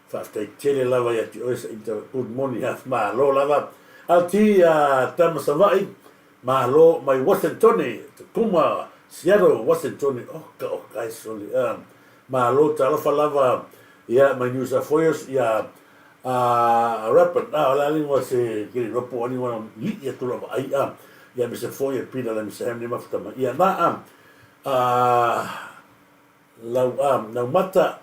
Faafetai tele lava ia te oe Saita good morning half malo lava LT a tama Savaii malo mai Washingtone Tacoma Seattle Washingtone oka oka e soli a malo talofa lava ia mai New South Wales ia a Rapid a o le a le igoa se ke le iloa po o a le igoa li'i atu lava ai a ia me se foi e Peter le me se ne mafuta mai ia na a a Lau a, lau mata,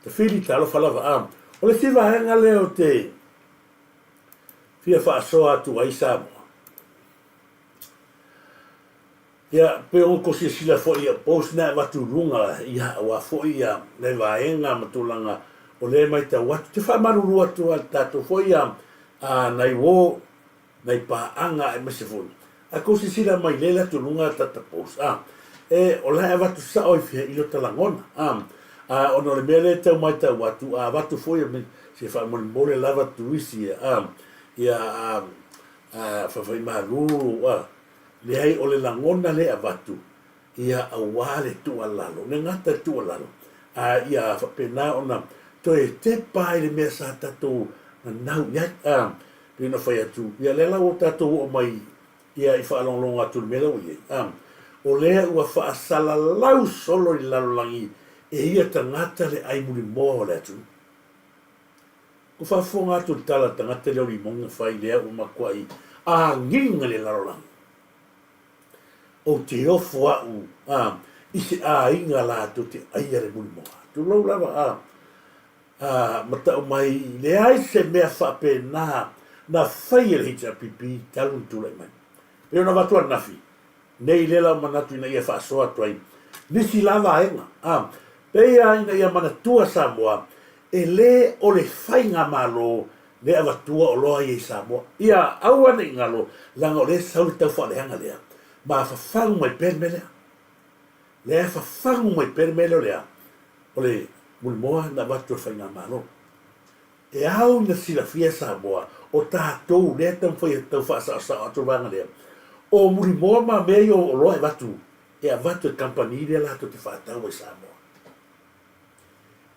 te whiri, talofa lava a. O le isi vaega lea o te fia faasoa atu ai Samoa. Ia, pei ona tou silasila foi ia post na e avatu i luga, ia, aua foi ia nai vaega ma tulaga o lea e matau atu, te faamalulu atu lava i le tatou foi ia a nai uo nai paaga aemaise foi a tou silasila mai lele atu luga tata post a e o la e avatu sao i fea i lota lagona a a ona o le mea lea e tau matau atu a avatu foi e se faamolemole lava tuisi a ia a a faafaimalu a leai o le lagona lea e avatu ia aua le tuualalo le gata i le tuualalo a ia faapena ona toe tepa i le mea sa tatou nanau i ai a pei ona fai atu ia lea la ua tatou oo mai ia i faalogologo atu i le mea lea ua i ai a o lea ua faasalalau solo i le lalolagi e ia tagata le ai mulimoa o le atunuu. Ua faafofoga atu i le tala a le tagata lea o Limoni na fai lea ua matuai agiga le lalolagi. Ou te ofo au a, i se aiga latou te aia le mulimoa. Tulou lava a, a, ma tau mai, leai se mea faapena na fai e le HRPP talu ona tulai mai. Pei ona avatu ananafi, nei lea lau manatu ina ia faasoa atu ai nisi la vaega, a, pei lava ina ia manatua Samoa, e le o le faigamalo le avatua oloa ia i Samoa. Ia aua ne i galo, leaga o lea e sau le tau faaleaga lea, ma fafagu mai pea le mea lea. Lea e fafagu mai pea le mea lea o le a? O le mulimoa na avatu e le Faigamalo. E ao ina silafia e Samoa, o tatou lea e taumafai e tau faasaosao atu le vaega lea, o mulimoa ma mea ia o oloa e avatu, e avatu e kamupani lea latou te faatau ai i Samoa.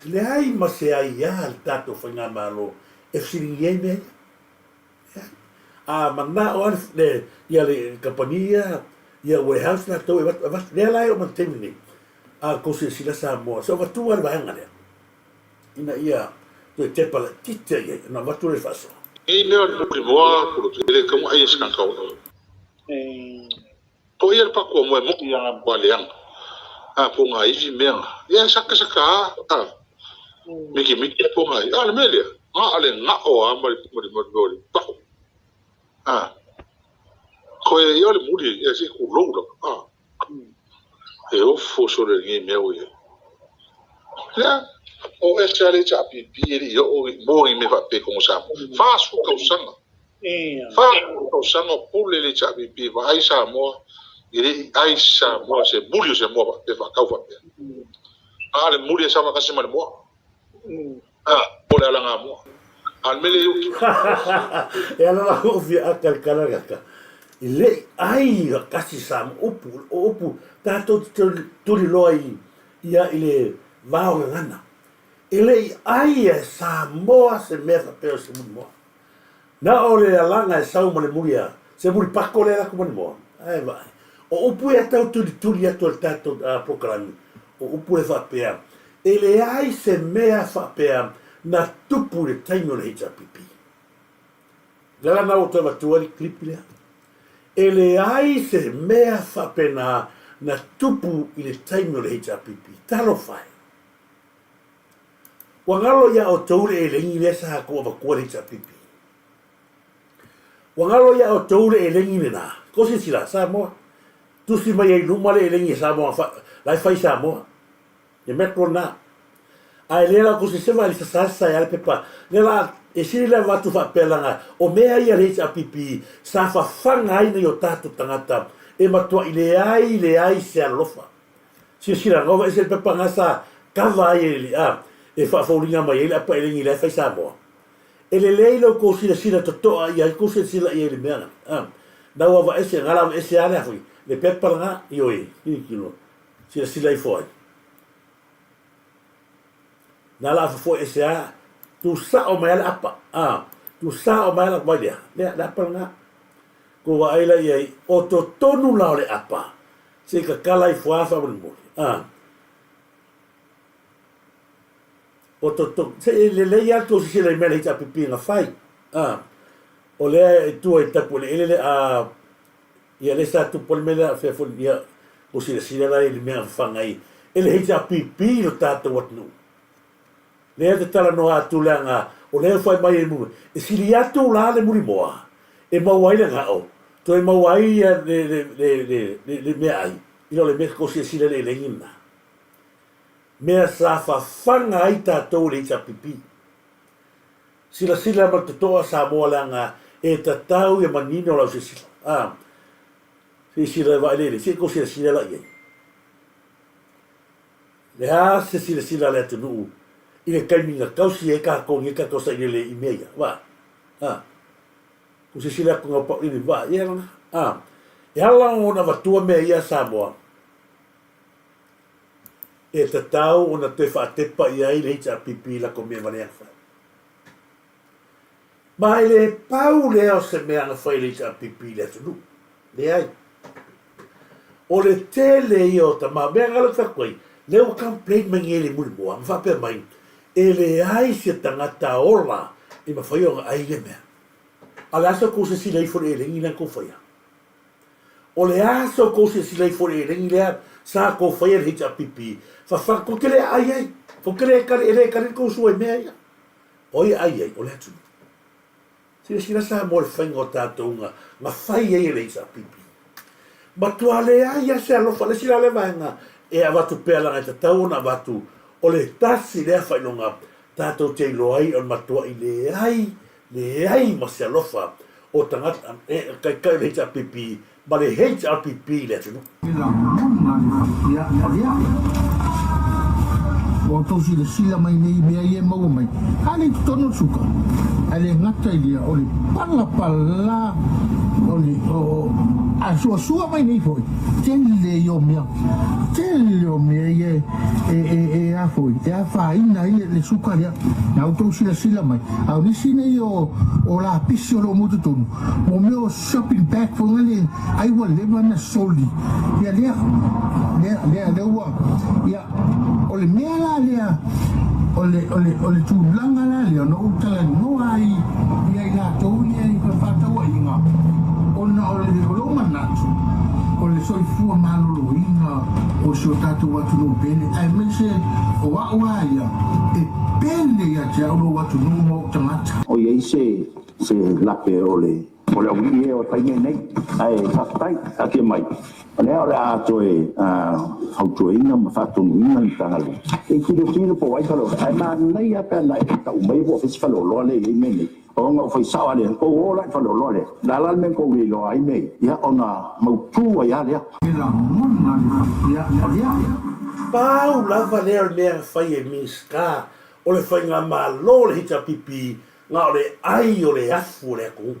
Leai ma se aiā a le tatou Faigamalo e fesiligia ai mea ia. Leai. A manao lava le, ia le kamupani ia, ia warehouse latou e avatu, avatu. Lea la e oo mai i le taimi lenei, a outou silasila Samoa, se i avatua le vaega lea, ina ia toe tepa laitiiti lava i ai, ona avatu lea i le faasoa. Nei mea o le mulimoa e le tatau ona ai e se tagata ola. Po ia le patu a moe moni a ma leaga a po nga ivi mea nga ia saka saka a miki miki po nga a le mea lea nga a le nga o a ma le ma le ma le pau a ko e ia le muli ia se ku lou la a e ofo so le ngi mea o ia lea o e sa le cha pi pi e le o mo ngi me fa pe ko sa fa su tausaga 40 tausaga o pule le HRPP vaai Samoa e le i ai Samoa se muli o se moa faapea faatau faapea. A le muli e sama kasi ma le moa. A o le alaga moa. A le mele i E ala la o fia aka le kalagaka. I le i ai a kasi Samoa upu o upu tatou te tuliloa i ia i le vao gagana. E le i ai e Samoa se mea faapea o se muli moa. Na o le alaga e sau ma le muli a se muli pako lea latou ma le moa. Ae vaai. O upu ia tau tulituli atu e le tatou polokalame, o upu e faapea, e leai se mea faapea na tupu i le taimi o le HRPP. Le ala lena ua toe avatua ai le clip lea. E leai se mea faapena na tupu i le taimi o le HRPP. Talofa e! Ua galo iā outou le elegi lea sa tou avatua i le HRPP. Ua galo iā outou le elegi lenā. Kou silasila, Samoa, tusi mai ai i luma le elegi a Samoa fa, la e fai i Samoa. Le metro lenā. Ae lea la kou silasila vaai i le sasasa e a le pepa. Lea la e sili le avatu faapea leaga o mea ia a le HRPP sa fafaga ai nai o tatou tagata e matuai leai leai se alolofa. Silasila, na ova ese le pepa na sa kava ai e le, a, e faafouliga mai ai le apa elegi la e fai Samoa. E lelei lo kou silasila totoa i ai, kou silasila i ai le mea na, a, na ua ava ese, na la ava ese a le a foi, le pepa lena, ioe, tilotilo, silasila ifo ai. Na la fofoe ese a, tu sao mai a le apa, a, tu sao mai a le apa, vai lea, lea, le apa lena. Kou vaai la i ai, o totonu la o le apa, Se i kakala ifo a faamolemole. A. O to, to, se i lelei a tou sisila i mea le HRPP na fai. A. O lea e tua i tapu eleele le a, ia le sa tupu le mea lea fea foi, ia, o silasila la i le mea fafaga ai e le HRPP lo tatou atunuu. Lea te talanoa atu leaga o lea e fai mai e muli, e sili atu la le mulimoa e maua ai le gao, toe maua ai le, le, le, le, le, le meaai, i lo le mea kou silasila i le elegi lena. Mea sa fafaga ai tatou i le HRPP. Silasila ma le totoa Samoa leaga e tatau ia manino lau silasila. Ah, silasila e vaai le elegi, se i kou silasila la i ai. Le a se silasila a le atunuu i le taimi na tausi ai tatou nei tatou sailele i mea ia, va? A. Ku silasila atu ngau pau ili, va, ia lana. A. E ala ona avatua mea ia Samoa, e tatau ona toe faatepa i ai le HRPP i latou mea valea na fai. Ma e le pau lea o se mea na fai e le HRPP i le atunuu. Leai. O le tele ia o tama, mea na lata atu ai, lea ua complain mai nei le mulimoa, ma faapea mai, e leai se tagata ola e mafai ona ai ia mea. A o le a sa tou silasila ifo i le elegi lea na tou faia? O le a sa tou silasila ifo i le elegi lea sa tou faia i le HRPP? Fafa, tou te le aai ai, tou te le kali, e le kali le tou sua i mea ia. O ai e ai ai? O le atunuu. Silasila Samoa i le faiga o tatou na, na fai ai e le HRPP. Matua leai lava se alofa. Le isi la lea vaega e avatu pea leaga e tatau ona avatu, o le tasi lea faailoga tatou te iloa ai o le matuai leai, leai ma se alofa o tagata, e, taitai o le HRPP ma le HRPP i le atunuu. E lagona le fatia lea. Ua outou silasila mai nei i mea ia e maua mai, a le i totonu o le suka, ae le gata i lea, o le palapala o le, o, o. A suasua mai nei foi, tele ia o mea, tele o mea ia e, e, e, a foi, e afaina ai le, le suka lea. Na outou silasila mai, a o nisi nei o, o lapisi o lo o mo totonu, mo mea o shopping bag foi ngale, ai ua leva na soli. Ia lea, lea, lea, lea ua, ia, O le mea la lea, o le, o le, o le tulaga la lea na ou talanoa ai ia i latou ia i fefaatauaiga, ona o le, o lou manatu, o le soifua maloloina o si o tatou atunuu pele, aemaise o a'u a ia, e pele ia te a'u lou atunuu ma o'u tagata. O i ai se se lape o le o le aualii ea o fai mea nei, ae faafetai, taatia mai, o lea o le a toe fautuaina ma faatonuina le Matagaluega e tilotilo po o ai faleoloa, ae manaia pe ana e tau maia po o fea se faleoloa lea e i ai mea nei, ona ou fai sao lava lea, tou o la i le faleoloa lea, o le a la le mea na tou le iloa ai mea ia, ia ona mautu ai lava lea. E lagona le ia lea. Pau lava lea o le mea na fai e Minisita o le Faigamalo o le HRPP Na o le ai o le afu o le atunuu.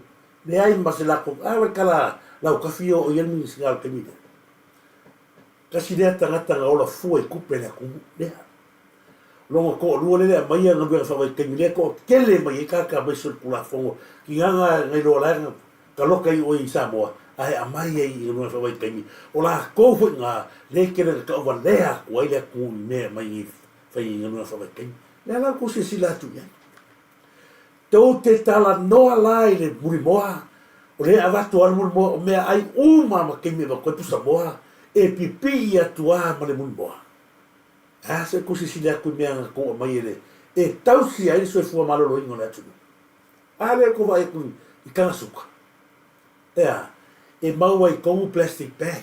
Leai ma se latou, a ua tala laukafi o ia le Minisita o le taimi lea. Tasi lea tagata na ola fua i tupe a le atunuu lea. Lona toalua lea le aumaia galuega faavaitaimi lea toatele mai ai tagata aemaise o le Tulafono tigaga na iloa la na taloka i oi i Samoa ae aumai ai i galuega faavaitaimi. O latou foi na lea tele na tauvalea atu ai le atunuu i mea e aumai nei fai i galuega faavaitaimi. Lea la tou silasila atu i ai. Tou te talanoa la i le mulimoa, o lea e avatu lava le mulimoa, o meaai uma ma taimi e avatu ai pusamoa, e pipii atu lava ma le mulimoa. A se tou silasila atu i mea na tou aumai e le, e tausi ai le soifua maloloina o le atunuu. A lea tou vaai atu i taga suka, e a, e maua i tonu plastic bag.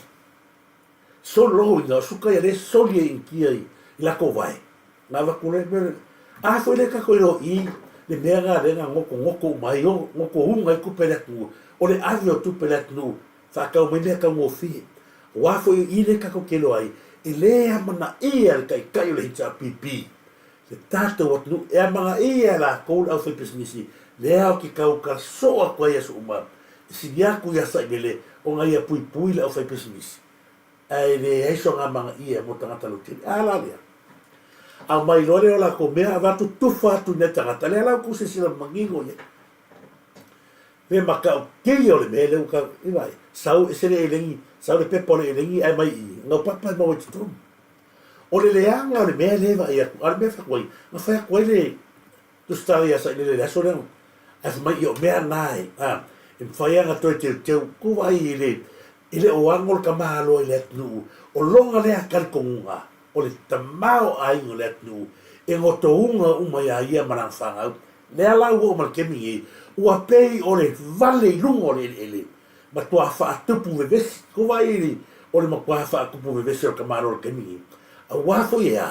Soli loa uiga, o suka ia lea e soli e Initia i latou vae, na avatu loa mea lea. A foi lea tatou iloa i le mea lena lea na gotogoto uma ai, gotouga ai tupe a le atunuu, o le ave o tupe a le atunuu faatau mai mea taugofie. Aua foi o i lea tatou te iloa ai, e le amanaia e le Taitai o le HRPP le tatou atunuu, e amanaia e latou le aufaipisinisi lea ou te tau soo atu ai i aso uma, e sili atu ia Sailele ona ia puipui le aufaipisinisi, ae leai sona amanaia mo tagata lautele. A la lea? Aumai loa lea o latou mea, avatu tufa atu i nai tagata, lea la ua tou silasila manino i ai. Le matautia o le mea lea ua tau, i vaai, sau ese le elegi, sau le pepa o le elegi ae mai i i, gaupapa e maua i totonu. O le leaga o le mea lea e vaai atu, a o le mea e fai atu ai, na fai atu ai le Tusitala ia Sailele i le aso lea, ae fai mai, ia o mea na e, a, e mafai lava ona toe teuteu, tou vaai e le, e le o ano le tamaloa i le atunuu, o lona lea talitonuga, o le tamaoaiga o le atunuu, e gotouga uma iā ia ma lana fanau. Lea la ua oo mai le taimi nei, ua pei o le vale i luga o le eleele, matuā faatupu vevesi. Tou vaai i le, o le matuā faatupu vevesi o le tamaloa i le taimi nei. Auā foi e a,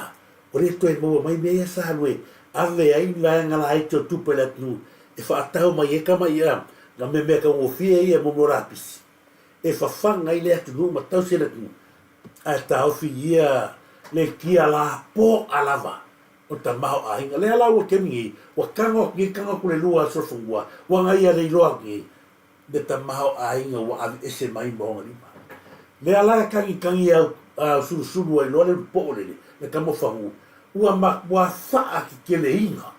Ua le toe maua mai mea ia sa alu e ave ai ni vaega laiti o tupe a le atunuu e faatau mai ai tama ia na mea mea taugofie ia mo mea o lapisi e fafaga ai le atunuu ma tausi ai le atunuu ae taofi ia le kia lapoa lava o tamaoaiga. Lea la ua kemi nei ua tago atu nei tago atu le lua solofanua ua na ia le iloa atu nei le tamaoaiga ua aveese mai ma ona lima. Lea la e tagitagi au sulusulu ai loa le ulupoo lele, le tamaofagu, ua matua faakekeleiga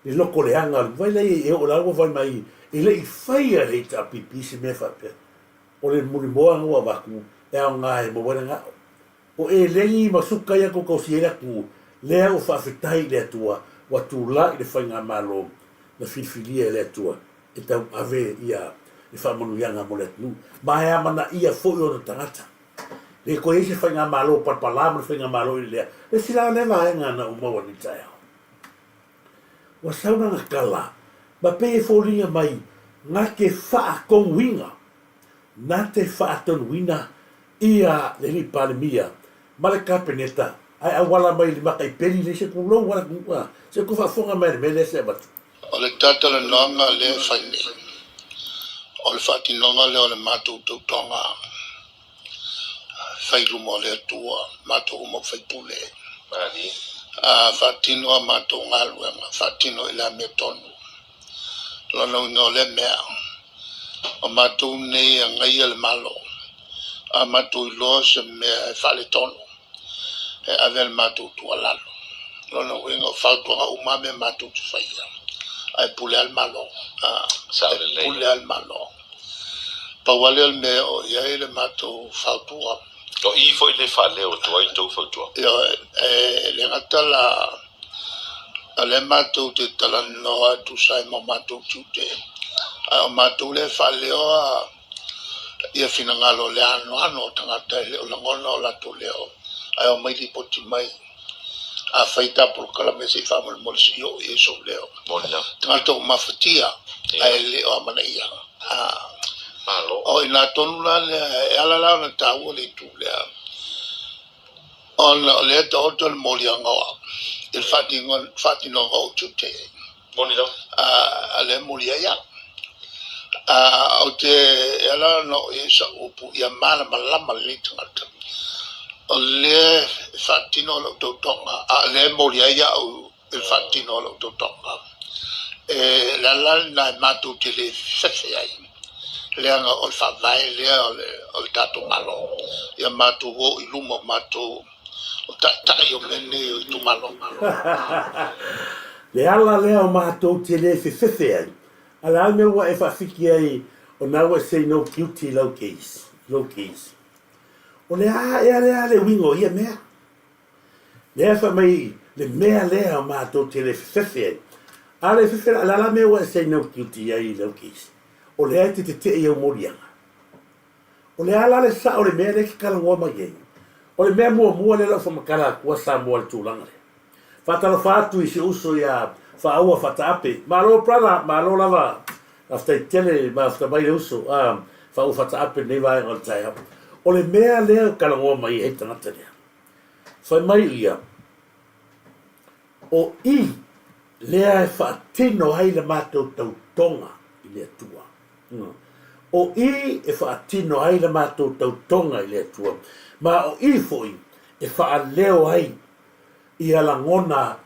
le loko leaga o le vai lea e oo la ua fai mai e le i faia e le HRPP se mea faapea. O le mulimoa na ua avatu e aoga e maua ai le gao. O eleni ma suka ia tou tausia ai le atunuu, lea ua faafetai i le Atua ua tulai le faigamalo na filifilia e le Atua e tauave ia le faamanuiaga mo le atunuu, ma e amanaia foi ona tagata. Le toe i ai se faigamalo palapala ma le faigamalo i le lea. Le isi la lea vaega na ou maua nei taeao. Ua sau lana tala, ma pei e foliga mai na te faatonuina, na te faatonuina ia le Alii Palemia ma le Kapeneta ae auala mai i le mataipeli le se tulou a le se tou faafofoga mai i le mea lea se avatu. O le talatalanoaga lea e fai nei, o le faatinoga lea o le matou tautoga fai i luma o le Atua, matou uma o faipule. A faatino a matou galuega, faatino i le amiotonu. Lona uiga o lea mea, O matou nei e agaia le Malo, a matou iloa se mea e faaletonu, e ave le matou tuualalo. O lona uiga o fautuaga uma lava mea matou te faia, ae pule lava le Malo. E pule lava le Malo. Pau lava lea o le mea e oo i ai le matou fautua. O i foi le faaleo atu ai le tou fautuaga. Ioe, e le gata la o lea matou te talanoa e tusa ai ma matou tiute, ae o matou lea e faaleoa ia finagalo o le anoano o tagata e le o lagona o latou leo, ae omai lipoti mai. Afai ta polokalame se i faamolemole se i oo i ai sou leo. Tagata ua mafatia ae le o amanaia. O i ina tonu la lea, e ala la ona taua le itu lea, ona o lea e taoto le moliaga o au i le faatinoga o ou tiute. A lea e moli ai au. Ou te, e ala ona oo i ai sau upu ia malamalama lenei tagata, o lea e faatino lau tautoga, a o lea e moli ai au i le faatino o lau tautoga. E le ala lena e matou te le fefe ai, leaga o le faavae lea o le tatou Malo, ia matou o i luma o matou o taitai o mea nei o itumalo. Le ala lea o matou te le fefefe ai, a le a le mea ua e faafiki ai o na ua e say no guilty i lau case, lou case. O le a ea lea le uiga o ia mea? Lea fai mai le mea lea o matou te le fefefe ai. A le fefe la, o le a la mea ua e say no guilty ai i lau case? O lea e te tetee i au moliaga. O le a la le sao o le mea lea e te talanoa mai ai? O le mea muamua lea o lau faamatala atu a Samoa i le tulaga lea. Faatalofa atu i si uso ia Faaua Faataape. Malo brother, malo lava. Faafetai tele mafuta mai le uso a Faaua Faataape i lenei vaega o le taeao. O le mea lea e talanoa mai ai le tagata lea, fai mai ia, o i lea e faatino ai le matou tautoga i le Atua. O i e faatino ai le matou tautoga i le Atua, ma o i foi e faaleo ai ia lagona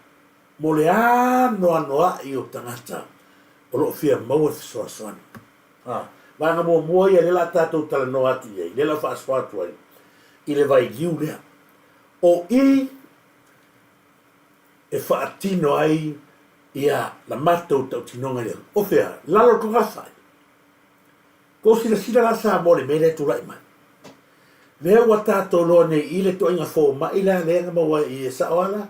mo le anoanoai o tagata o lo o fia maua le fesoasoani. A, vaega muamua ia lea o le a tatou talanoa atu i ai, lea o le a faasoa atu ai i le vailiu lea. O i e faatino ai ia la matou tautinoga i le O fea? Lalo o le togafai. Kou silasila la Samoa i le mea lea e tulai mai. Lea ua tatou iloa nei i le toaiga fomai la lea na maua i e sao lava la,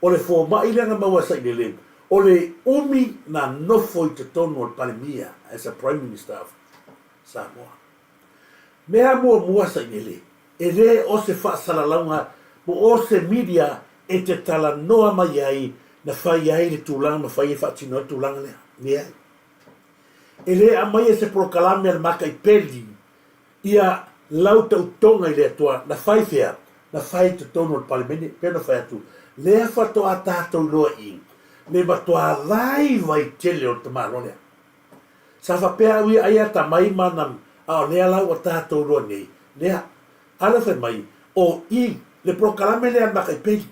o le fomai lea na maua e Sailele, o le umi na nofo i totonu o le Palemia as a Prime Minister of Samoa. Mea muamua Sailele, e le o se faasalalauga po o se media e te talanoa mai ai na fai ai le tulaga ma fai ai faatino ai le tulaga lea. Leai. E le aumaia se polokalame a le makaipeli ia lau tautoga i le Atua na fai fea? Na fai i totonu o le Palemene, pei ona fai atu, lea faatoa tatou iloa i le matua vaivai tele o le tamaloa lea. Sa faapea au ia ai atamai ma ana, a o lea la ua tatou iloa nei, lea, a lea fai mai, o i le polokalame lea a le makaipeli,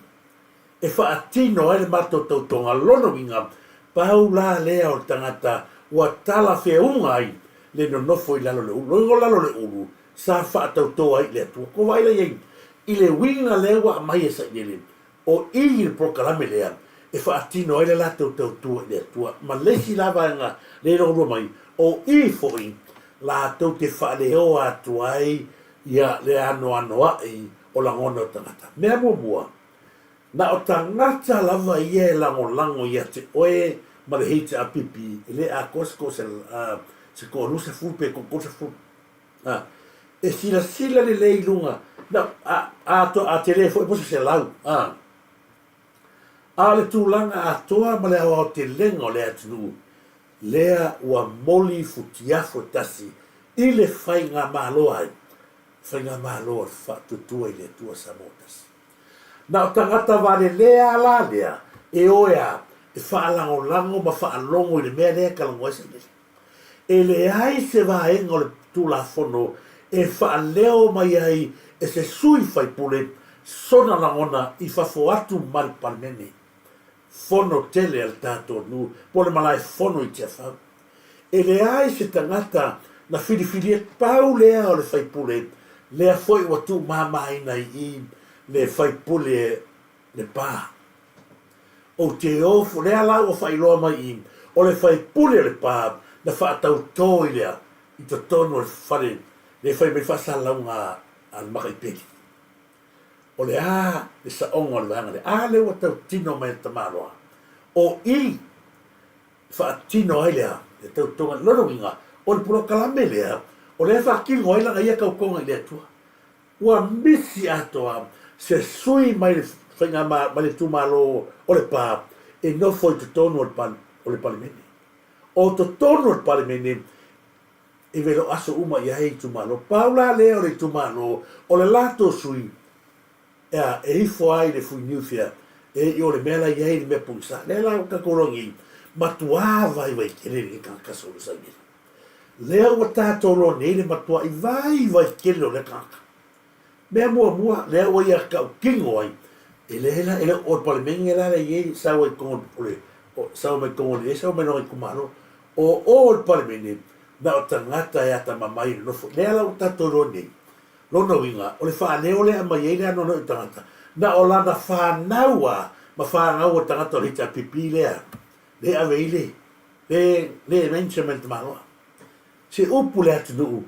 e faatino ai le matou tautoga, lona uiga, pau la lea o le tagata ua talafeauga ai le nonofo i lalo o le ulu. Lona uiga o lalo o le ulu, sa faatauto ai i le Atua. Ua vaai la i ai i le uiga lea ua aumai e Sailele, o i i le polokalame lea e faatino ai le latou tautua i le Atua. Ma le isi la vaega lea e logolua mai, o i foi latou te faaleoa atu ai ia le anoanoai o lagona o tagata. Mea muamua, na o tagata lava ia e lagolago ia te oe ma le HRPP e le atoa se toa se toaluasefulu pe toatolosefulu. A, e silasila lelei i luga, na, a, a, a tele foi po o se 100. A, a o le tulaga atoa ma le aoaotelega o le atunuu, lea ua moli futiafu e tasi i le faigamalo ai, Faigamalo a le Faatuatua i le Atua Samoa Tasi. Na o tagata valelea la lea e o e a e faalagolago ma faalogo i le mea lea e talanoa ai Sailele. E leai se vaega o le Tulafono e faaleo mai ai e se sui faipule sona lagona i fafo atu ma le Palemene. Fono tele a le tatou nuu po o le malae fono i Tiafau. E leai se tagata Na filifilia pau lea o le faipule, lea foi ua tuumāmāina i i le faipule Lepa. Ou te ofo, lea la ua faailoa mai i, o le faipule o Lepa na faatautō i lea i totonu o le fale le fai mai faasalalauga a le Makaipeli. O le a le saoga o le vaega lea? A lea ua tautino mai e le tamaloa, o i faatino ai lea le tautoga. Lona uiga, o le polokalame lea, o lea e faatino ai lana ia tautoga i le Atua. Ua misi atoa se sui mai le faigamalo, mai le itumalo o Lepa e nofo i totonu o le Palemene. O totonu o le Palemene e velo aso uma i ai itumalo. Pau la lea o le itumalo, o le latou sui Ea, e ifo ai le fuiniu fea, e i o le mea la i ai le mea pogisa. Lea la ua tatou iloa nei, matuā vaivai tele lenei tagata Saulo Saimena. Lea ua tatou iloa nei le matuaʻi vaivai tele o lea tagata. Mea muamua, lea ua ia tautino ai, e leai la, e le o le Palemene la la i ai sau ai totonu o le, sau mai totonu o le, sau mai lona itumalo. O o le Palemene, na o tagata e atamamai e nonofo. Lea la ua tatou iloa nei, Lona uiga, o le faaleo lea e aumai ai le anoano i tagata, na o lana fanau a ma fanau a tagata o le HRPP lea, lea e ave ai le, le, le mention mai le tamaloa. Se upu le atunuu,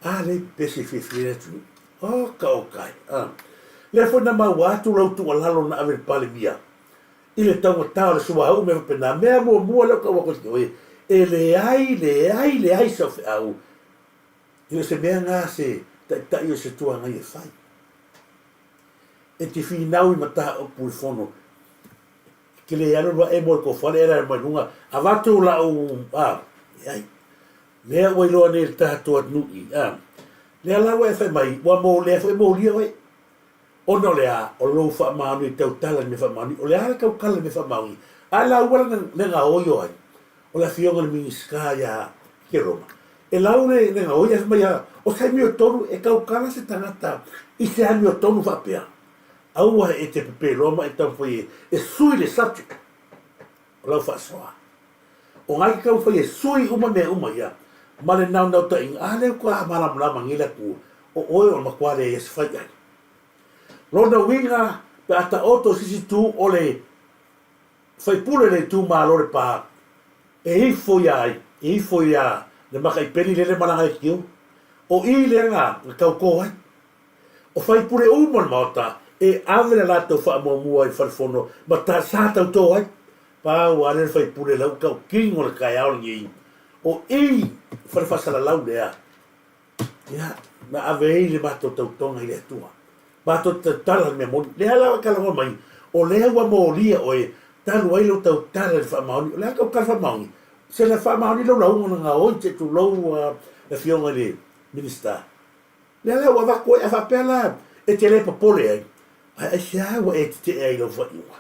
a lea e pepese e fiafia ai le atunuu. Oka oka e, a. Lea foi na maua atu lau tuualalo na ave i le Palemia, i le taugata o le suauu mea faapena. Mea muamua lea ou tau atu ai oe, e leai, leai, leai sau feau E le o se mea na se taitai o se tuangai e fai. E te finau i mataupu i fono. E te le alu alu ae mo le kofale e lae mai luga. Avatu lau, a, leai. Lea ua iloa nei le tatou atunuu i, a. Lea la ua e fai mai, ua mo, lea foi e molia oe. Ona o le a? O lou faamaoni i tautala i le mea faamaoni. O le a le tautala i le mea faamaoni? A lau ala le gaoi o ai? O le afioga i le Minisita ia Keroma. E lau le le gaoi ae fai mai a, o se amiotonu e tautala se tagata i se amiotonu faapea. Aua e te pepeloa ma e taumafai e sui le subject o lau faasoa. O ngai ke taumafai e sui uma mea uma ia ma le naunautaiga, a lea ua malamalama nei le atunuu, o oe o le matua leai se fai ai. Lona uiga pe a taoto se isi itu o le faipule le itumalo Lepa e ifo ia ai, e ifo ia le makaipeli lele malaga leitio, o i lea na tautō ai. O faipule uma o le Maota e ave le latou faamuamua i le falefono ma ta, sa tautō ai. Pau lava lea le faipule lau tautino le taeao lenei, o i fale faasalalau lea, ia, na ave ai le matou tautoga i le Atua. Matou te tautala le mea moni. Lea la ua talanoa mai, o lea ua molia oe, talu ai lou tautala i le faamaoni. O le a tautala faamaoni? Se le faamaoni lau lauga na gaoi te tulou le afioga i le Minisita. Lea la ua avatu ai, a faapea la e te le popole ai, ae aisea ua e tetee ai i lau faaiuga?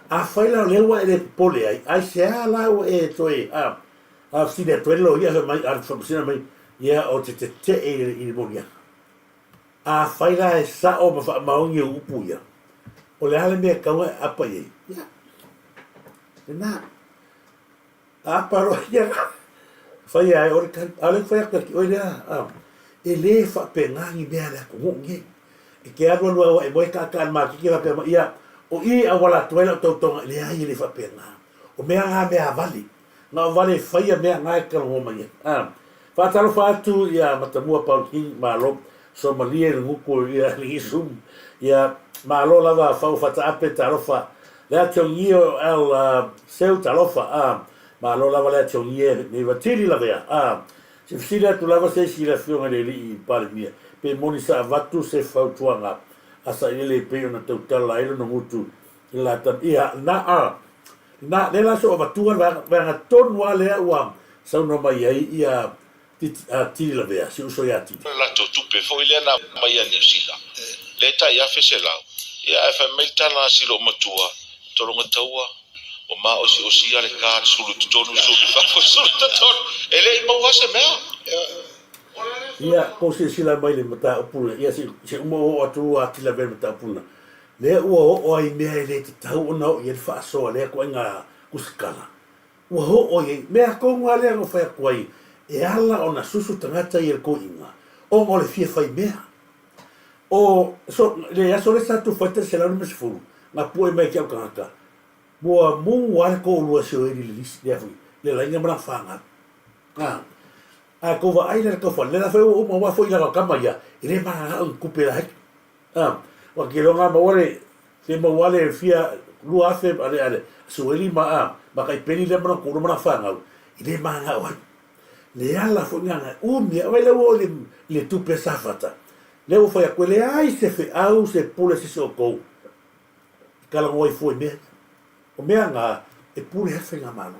Afai la o lea ua e le popole ai, aisea la ua e toe a fesili atu ai le loia fai mai, a le faamasino mai, ia ou te tetee i le moliaga. Afai la e sao ma faamaoni au upu ia, o le a le mea e tatau ona e aapa i ai? Ia, lena. Aapa loa ia, fai ai o le tali. A o lea ua fai atu ia te oe lea, a, e le faapena ni mea a le atunuu nei. E te alu alu au e moe taataa i le maketi faapea mai, ia, o i e auala atu ai lau tautoga, leai e le faapena. O mea na mea vale. Na o vale e faia mea na e talanoa mai ai. A, faatalofa atu ia Matamua Paul King, malo. Somalie le gutu ia lenei Zoom. Ia, malo lava Fau Fataape, talofa. Le tiongie o L Seu, talofa. A, malo lava le tiongie nei Vatili lavea. A, se fesili atu lava se isi i le afioga i le alii Palemia, pe moni sa avatu se fautuaga a Sailele e pei ona tautala ai lona gutu i le lata, ia, na, a, na, lea la se ua avatua le vaega, vaega tonu lava lea ua saunoa mai ai ia Tili Lavea, si uso ia Tili. O le latou tupe foi lea na aumai ia Niu Sila, lea e tai $1,100, ia ae fai mai le tala a si loomatua, Tologa taua, ua maosiosia le card, sulu i totonu, sulu i fafo, sulu i totonu, e le i maua se mea. Ia, kou silasila mai i le mataupu lea, ia se uma ua oo atu a Tili Lavea i le mataupu lena, lea ua oo ai i mea e le tatau ona oo i ai le faasoa lea ituaiga tusitala. Ua oo i ai, mea tonu lava lea na fai atu ai. E ala ona susu tagata ia i le koiga, ona o le fia fai mea. O, so, le aso lea sa tufa ai 150, na pue mai ke au tagata, muamu lava le toalua e sioeli i le lisi, lea foi, le laina ma lana fanau. A, ae tou vaai la i le taufale, lea la foi ua uma, aua foi lana tama ia, e le mananao i ni tupe laiti. A, ua te iloa na maua le, se maua le fia 2000 a le, a le Sueli ma, a, ma Taipeli lea ma lona toalua ma lana fanau, e le mananao ai. Le ala foi lena na umi ai, vaai la ua oo i le, i le tupe a Safata, lea ua fai atu, e leai se feau, se pule a se isi o outou e talanoa ai fua i mea ia. O mea na, e pule ai le Faigamalo.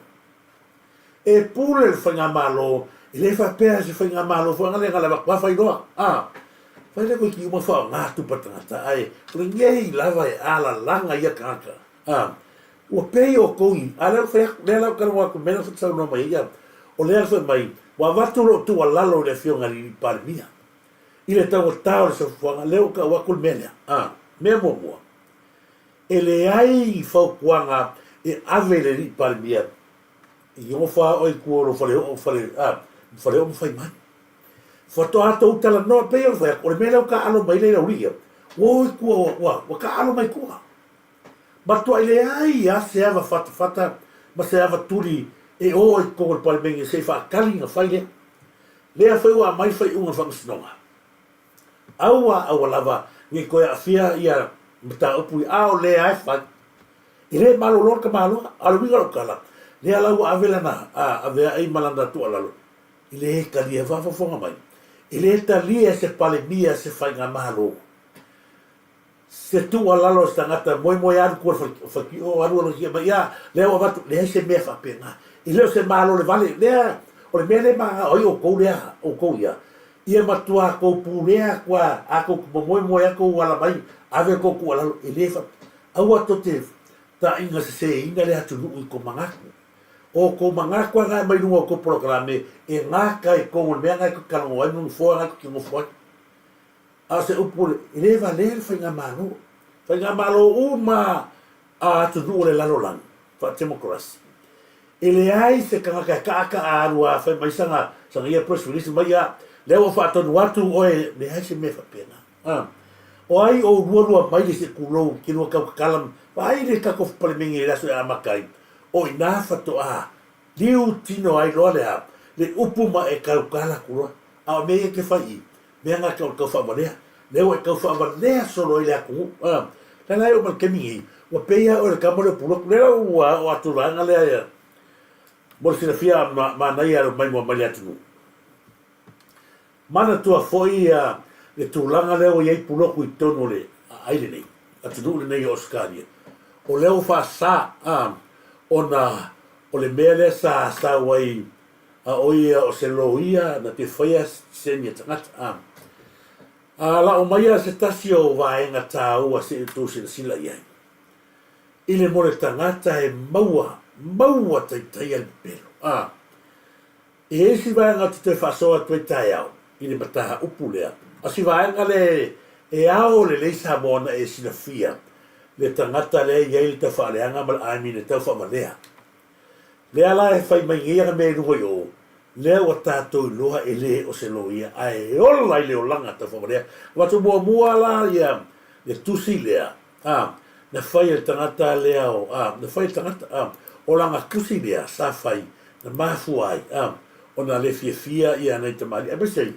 E pule le Faigamalo, e le faapea se Faigamalo foi ana lea na le avatu lava fai loa, a. Fai lea koe ki uma faaaoga tupe a le tagata, ae o lenei lava e alalaga ia tagata, a. Ua pei outou i, a lea ua fai atu, lea la ou talanoa atu i le mea lea na saunoa mai ai, a. O lea na fai mai, ua avatu lou tuualalo i le Afioga i le Palemia, i le taugata o le soifuaga, lea ua tau atu le mea lea, a. Mea muamua, e leai ni fautuaga e ave i le Alii Palemia i ofa oe i tua o lou faleoo, fale, a, faleoo ma fai mai. Faatoa tou talanoa pei ona fai atu, o le mea lea ua taaalo mai ai lau alii, ua o i tua, ua, ua, ua taaalo mai tua. Matuai leai lava se ava fatafata ma se ava tuli e o ai i totonu o le Palemene se i faatali ona fai lea. Lea foi ua aumai le faaiuga a le Faamasinoga. Aua, aua lava ne i toe aafia ia mataupu ia, a o lea lava e fai. E le malolo le tamaloa, a o le uiga o lau tala, lea la ua ave lana, a, avea'i ma lana tuualalo, e le talia, faafofoga mai, e le talia e se Palemia se faigamalo, se tuualalo a se tagata moemoe alu tua i le faitio alu alu alu mai ia lea ua avatu leai se mea faapena e le o se malo le vale lea o le mea lea mananao ai outou lea outou ia ia matua tou pulea atu a a tou moemoe atu tou ala mai ave tou tuualalo e le fa aua tou te taaiga seseina le atunuu i tou manatu o tou manatu a mai luga o tou polokalame e gata i totonu o le mea na e tou te talanoa ai ma nofoa na e tou te nofo ai. A o se upu e le valea le faigamalo. Faigamalo uma a atunuu o le lalolagi, faa-temokarasi. E leai se tagata e taata'a alu a fai mai sana, sana ia press release mai ia, lea ua faatonu atu oe, leai se mea faapena. A. O ai o lualua mai le isi tulou ke lua tau tatala, vaai le tatou Palemene i le aso e amata ai, o ina faatoa liu tino ai loa le a, le upu ma e tautala atu loa. A o mea ia e te fai i, Mea na tau tau faavalea. Lea ua e tau faavalea solo ai le atunuu. A, lea la e oo mai le taimi nei, ua pei lava oe le tama lea o Pulotu. Lea la ua oo atu i le vaega lea ia, mo le silafia manaia le maimoa mai le atunuu. Manatua foi ia le tulaga lea ua i ai Pulotu i totonu o le aai lenei, atunuu lenei o Ausetalia. O lea ua faasa, a, ona o le mea lea sa sau ai A o ia o se loia na te faia seni a tagata. A. A la'o maia se tasi o vaega tāua se i outou silasila i ai. I le mo le tagata e maua, maua taitaia le pepelo. A. E i ai si vaega ou te toe faasoa atu ai taeao i le mataupu lea, a o si vaega lea e ao lelei Samoa ona e silafia le tagata lea e i ai le taufaaleaga ma le I mean le taufaavalea. Lea la e fai mai nei ana mea i luga i o, lea ua tatou iloa e le o se loia ae ola i le olaga taufavalea. Avatu muamua la ia le tusi lea, a, na fai e le tagata lea o, a, na fai e le tagata, a, o lana tusi lea sa fai na mafua ai, a, ona le fiafia ia nai tamalii, aemaise ai,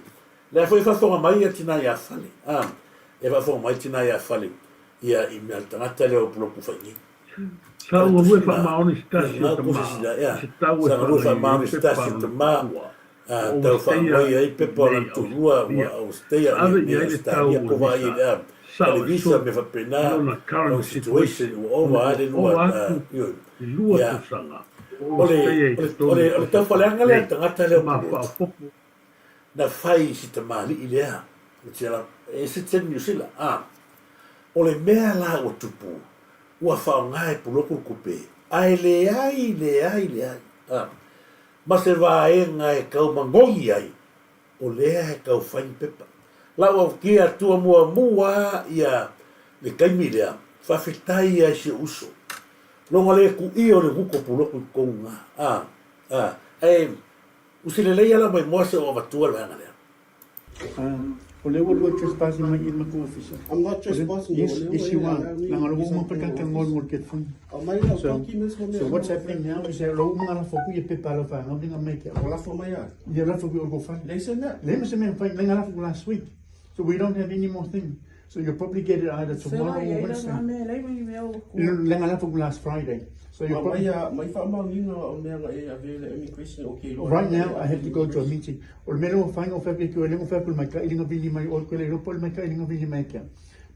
lea foi e faafofoga mai ia tina ia Fale, a, e faafofoga mai tina ia Fale ia i mea le tagata lea o Pulotu fai nei. Sa ua lue faamaoni se tasi o tama i se tau e faagaioia ai pepa o lona matua, ua overstay-a nei Australia. Sa ave i ai le tau o le visa, sao e sue lona current situation ina ua ova atu i lua tausaga o overstay-a i totonu o Australia nei, ma faaopoopo. Na fai i si tamalii lea, e citizen Niu Sila, a. O le mea la ua tupu, ua faaaoga e Puloku le tupe, ae leai, leai, leai, a, ma se vaega e tau magogi ai, o lea e tau fai ni pepa. Lau autia atua muamua ia le taimi lea, faafetai ai si ou uso. Loga le kuia o le gutu o Puloku i totonu na, a, a, ae. Usi lelei ala mai moa se o avatua le vaega lea. O lea ua lua trespassing mai i le matou ofisa. I'm not trespassing. Yes, yes you are. Leaga o lea ua uma patata ngol mo le telefoni. So, so what's happening now is that lo uma nga lafo ku ia pepa a lau fanau lenga mai ke au. Lafo mai a? Ia lafo ku o ko fale. Leai se mea. Leai ma se mea mafai, lenga lafo ku last week. So we don't have any more thing. So you'll probably get it either tomorrow or Wednesday. Lenga lafo ku last Friday. So you'll probably... Mai faamaoniga o mea na e ave le immigration o ke Right now I have to go to a meeting. O le mea lea ua fai, o fai atu e lengo fai atu le maikai lenga vili mai o le iloa po o le maikai lenga vili mai kia.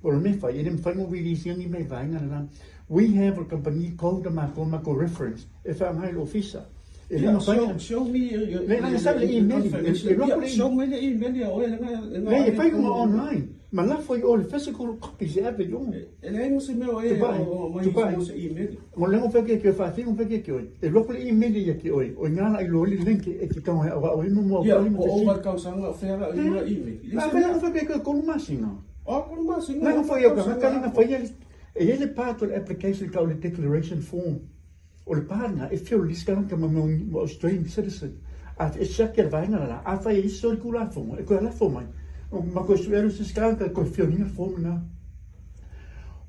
O le mea fai, e le mafai mo release ina ni mea i vaega le la. We have a company called a matou, matou reference e whaangai le ofisa. E le mafai na... Show me your, Le langa sa le email, e e loku le Show me le email ia oe lenga Le e fai uma online. Ma lafo i o le physical copies e ave i o. E leai mo se mea o e o mai mo se email. Mo lengo fai ke ke fa fi mo fai ke ke oi. E loku le email ia ke oi. O ngā la i lo le link e ki kau he awa o imu mo Ia, o o ka tausaga o fea la i ngā email. La fai lengo fai ke ke kolu masina. O kolu masina. Lengo fai o ka ka lenga fai e i le part o le application ka o le declaration form. O le part nga e fill list ka ka mo mo Australian citizen. A e siaki le vaega la a fai e iso le kulafono e koe lafo mai. O ma koe sueru se ska ka koe fill ina form na.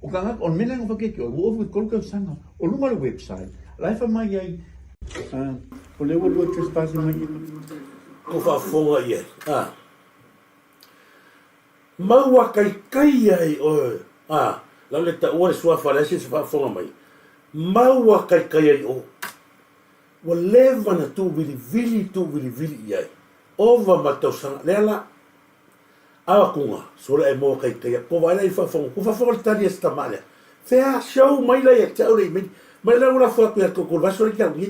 O ka ngaka, o le mea lea na whakeke, o ua ofu i kolu tausaga, o luga o le website, la e wha mai ai, o lea ua lua trespassing mai i. Ko faafofoga i ai, a. Maua kaikai ai oe, a, lau le taua le suafa leai se faafofoga mai, maua kaikai ai o. Ua leva na tuuvilivili, tuuvilivili i ai, ova ma le tausaga, lea la, Awa kunga, sole ai moa kai kai ko vai lai faafofoga, ku faafofoga le tali a se tama lea. Fea, show mai la ia te au le imeli, mai la ua lafo atu ia ko vaso le tau ni.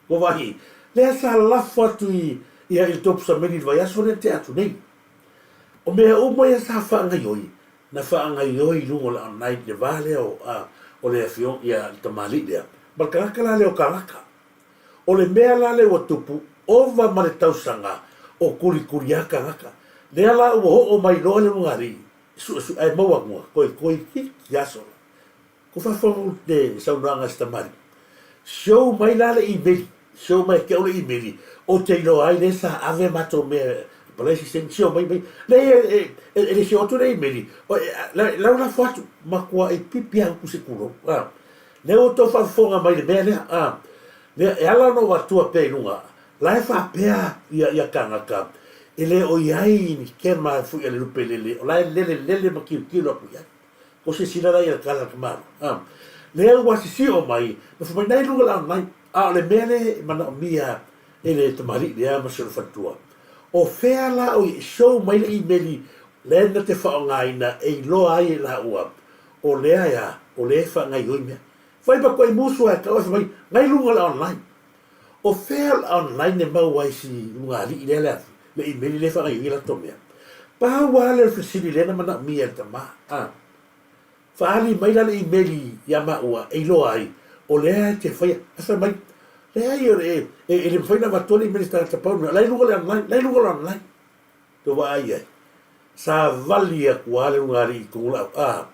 Ko vahi, lea sa lafo atu i ia i le topu sameli i le vaiaso lea te atu nei. O mea uma ia sa faagaioi, na faagaioi i luga o le online le va lea o, a, o le afioga ia le tamalii lea. Ma le tagata la lea o Kalaka. O le mea la lea ua tupu, ova ma le tausaga o kulikuli a tagata. Lea la ua oo mai loa le lugalii, suesue ae maua atu koe koe ki aso la. Ko faafofoga le saunoaga a si tamalii. Show mai la le imeli, show mai ke au le imeli, ou te iloa ai lea sa ave matou mea palai si seni, show mai mai. Leai e, e, e le show atu le imeli, lau lafo atu, matua e pipi au ku se kulou. Lea ua outou faafofoga mai i le mea lea, a, lea, e ala ona ou atua pea i luga, la e faapea ia, ia kānaka, e le o i ai ni kema e fui a le lupe lele, o la e lele lele ma kilokilo aku i ai. Ko silasila la ia le kala a le tamālua, a, lea ua sisio mai, ma fai mai, na i luga la online, a o le mea lea e manaomia e le tamalii lea ma si ona faletua. O fea la o i show mai le imeli lea na te faaaogaina e iloa ai e laua O lea ea, o lea e faagaioi mea. Fai ma koe musu ae kau e fai mai, ngai luga o le online. O fea o le online e maua ai si lugalii lea le afi, le imeli lea e faagaioi ai latou mea. Pau lava lea o le fesili lea na manaomia e le tama, a. Faaali mai la le imeli ia maua e iloa ai, o lea e te faia. Ae fai mai, leai o le, e, e le mafai ona avatua le imeli i se tagata pau le mea, o la e i luga o le online, la e i luga o le online. Te vaai ai. Savali atu a le lugalii i Togolau, a,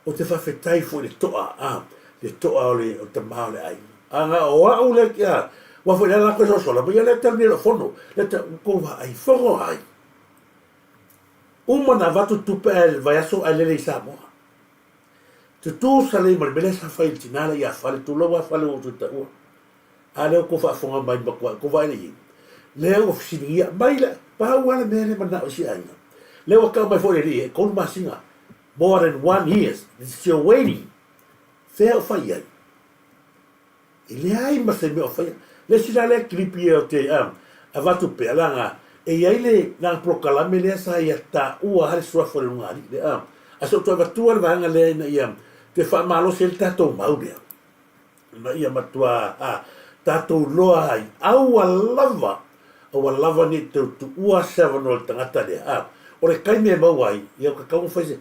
ou te faafetai foi i le toa, a, le toa o le, o le tama o le aiga. A na o au le, a, aua foi le ala koe sosola, ma ia lea talu nei lou fono, lea ta, ua tou vaai, fono ai. Uma na avatu tupe ae le vaiaso ae lele i Samoa. Tutusa lelei ma le mea lea sa fai i le tina lea ia Fale, tulou a Fale ua ou toe taua. A lea ua tou faafofoga mai matua tou vaai lelei, lea ua fesiligia mai le, pau lava le mea lea e manao i si aiga. Lea ua tau mai foi le alii e 3 masina, more than one years, still waiting. Fea o fai ai? E leai ma se mea o faia. Le isi la lea kilipi e o te avatu pea, leaga e i ai le leaga polokalame lea sa ia taua lava le suafa o le luga alii lea. A se i ou toe avatua le vaega lea ina ia toe faamalosi ai le tatou mau lea. Ina ia matua a tatou iloa ai, aua lava, aua lava ne i tau tuua se avanoa i le tagata lea. A, o le taimi e maua ai, ia ua tatau ona fai se,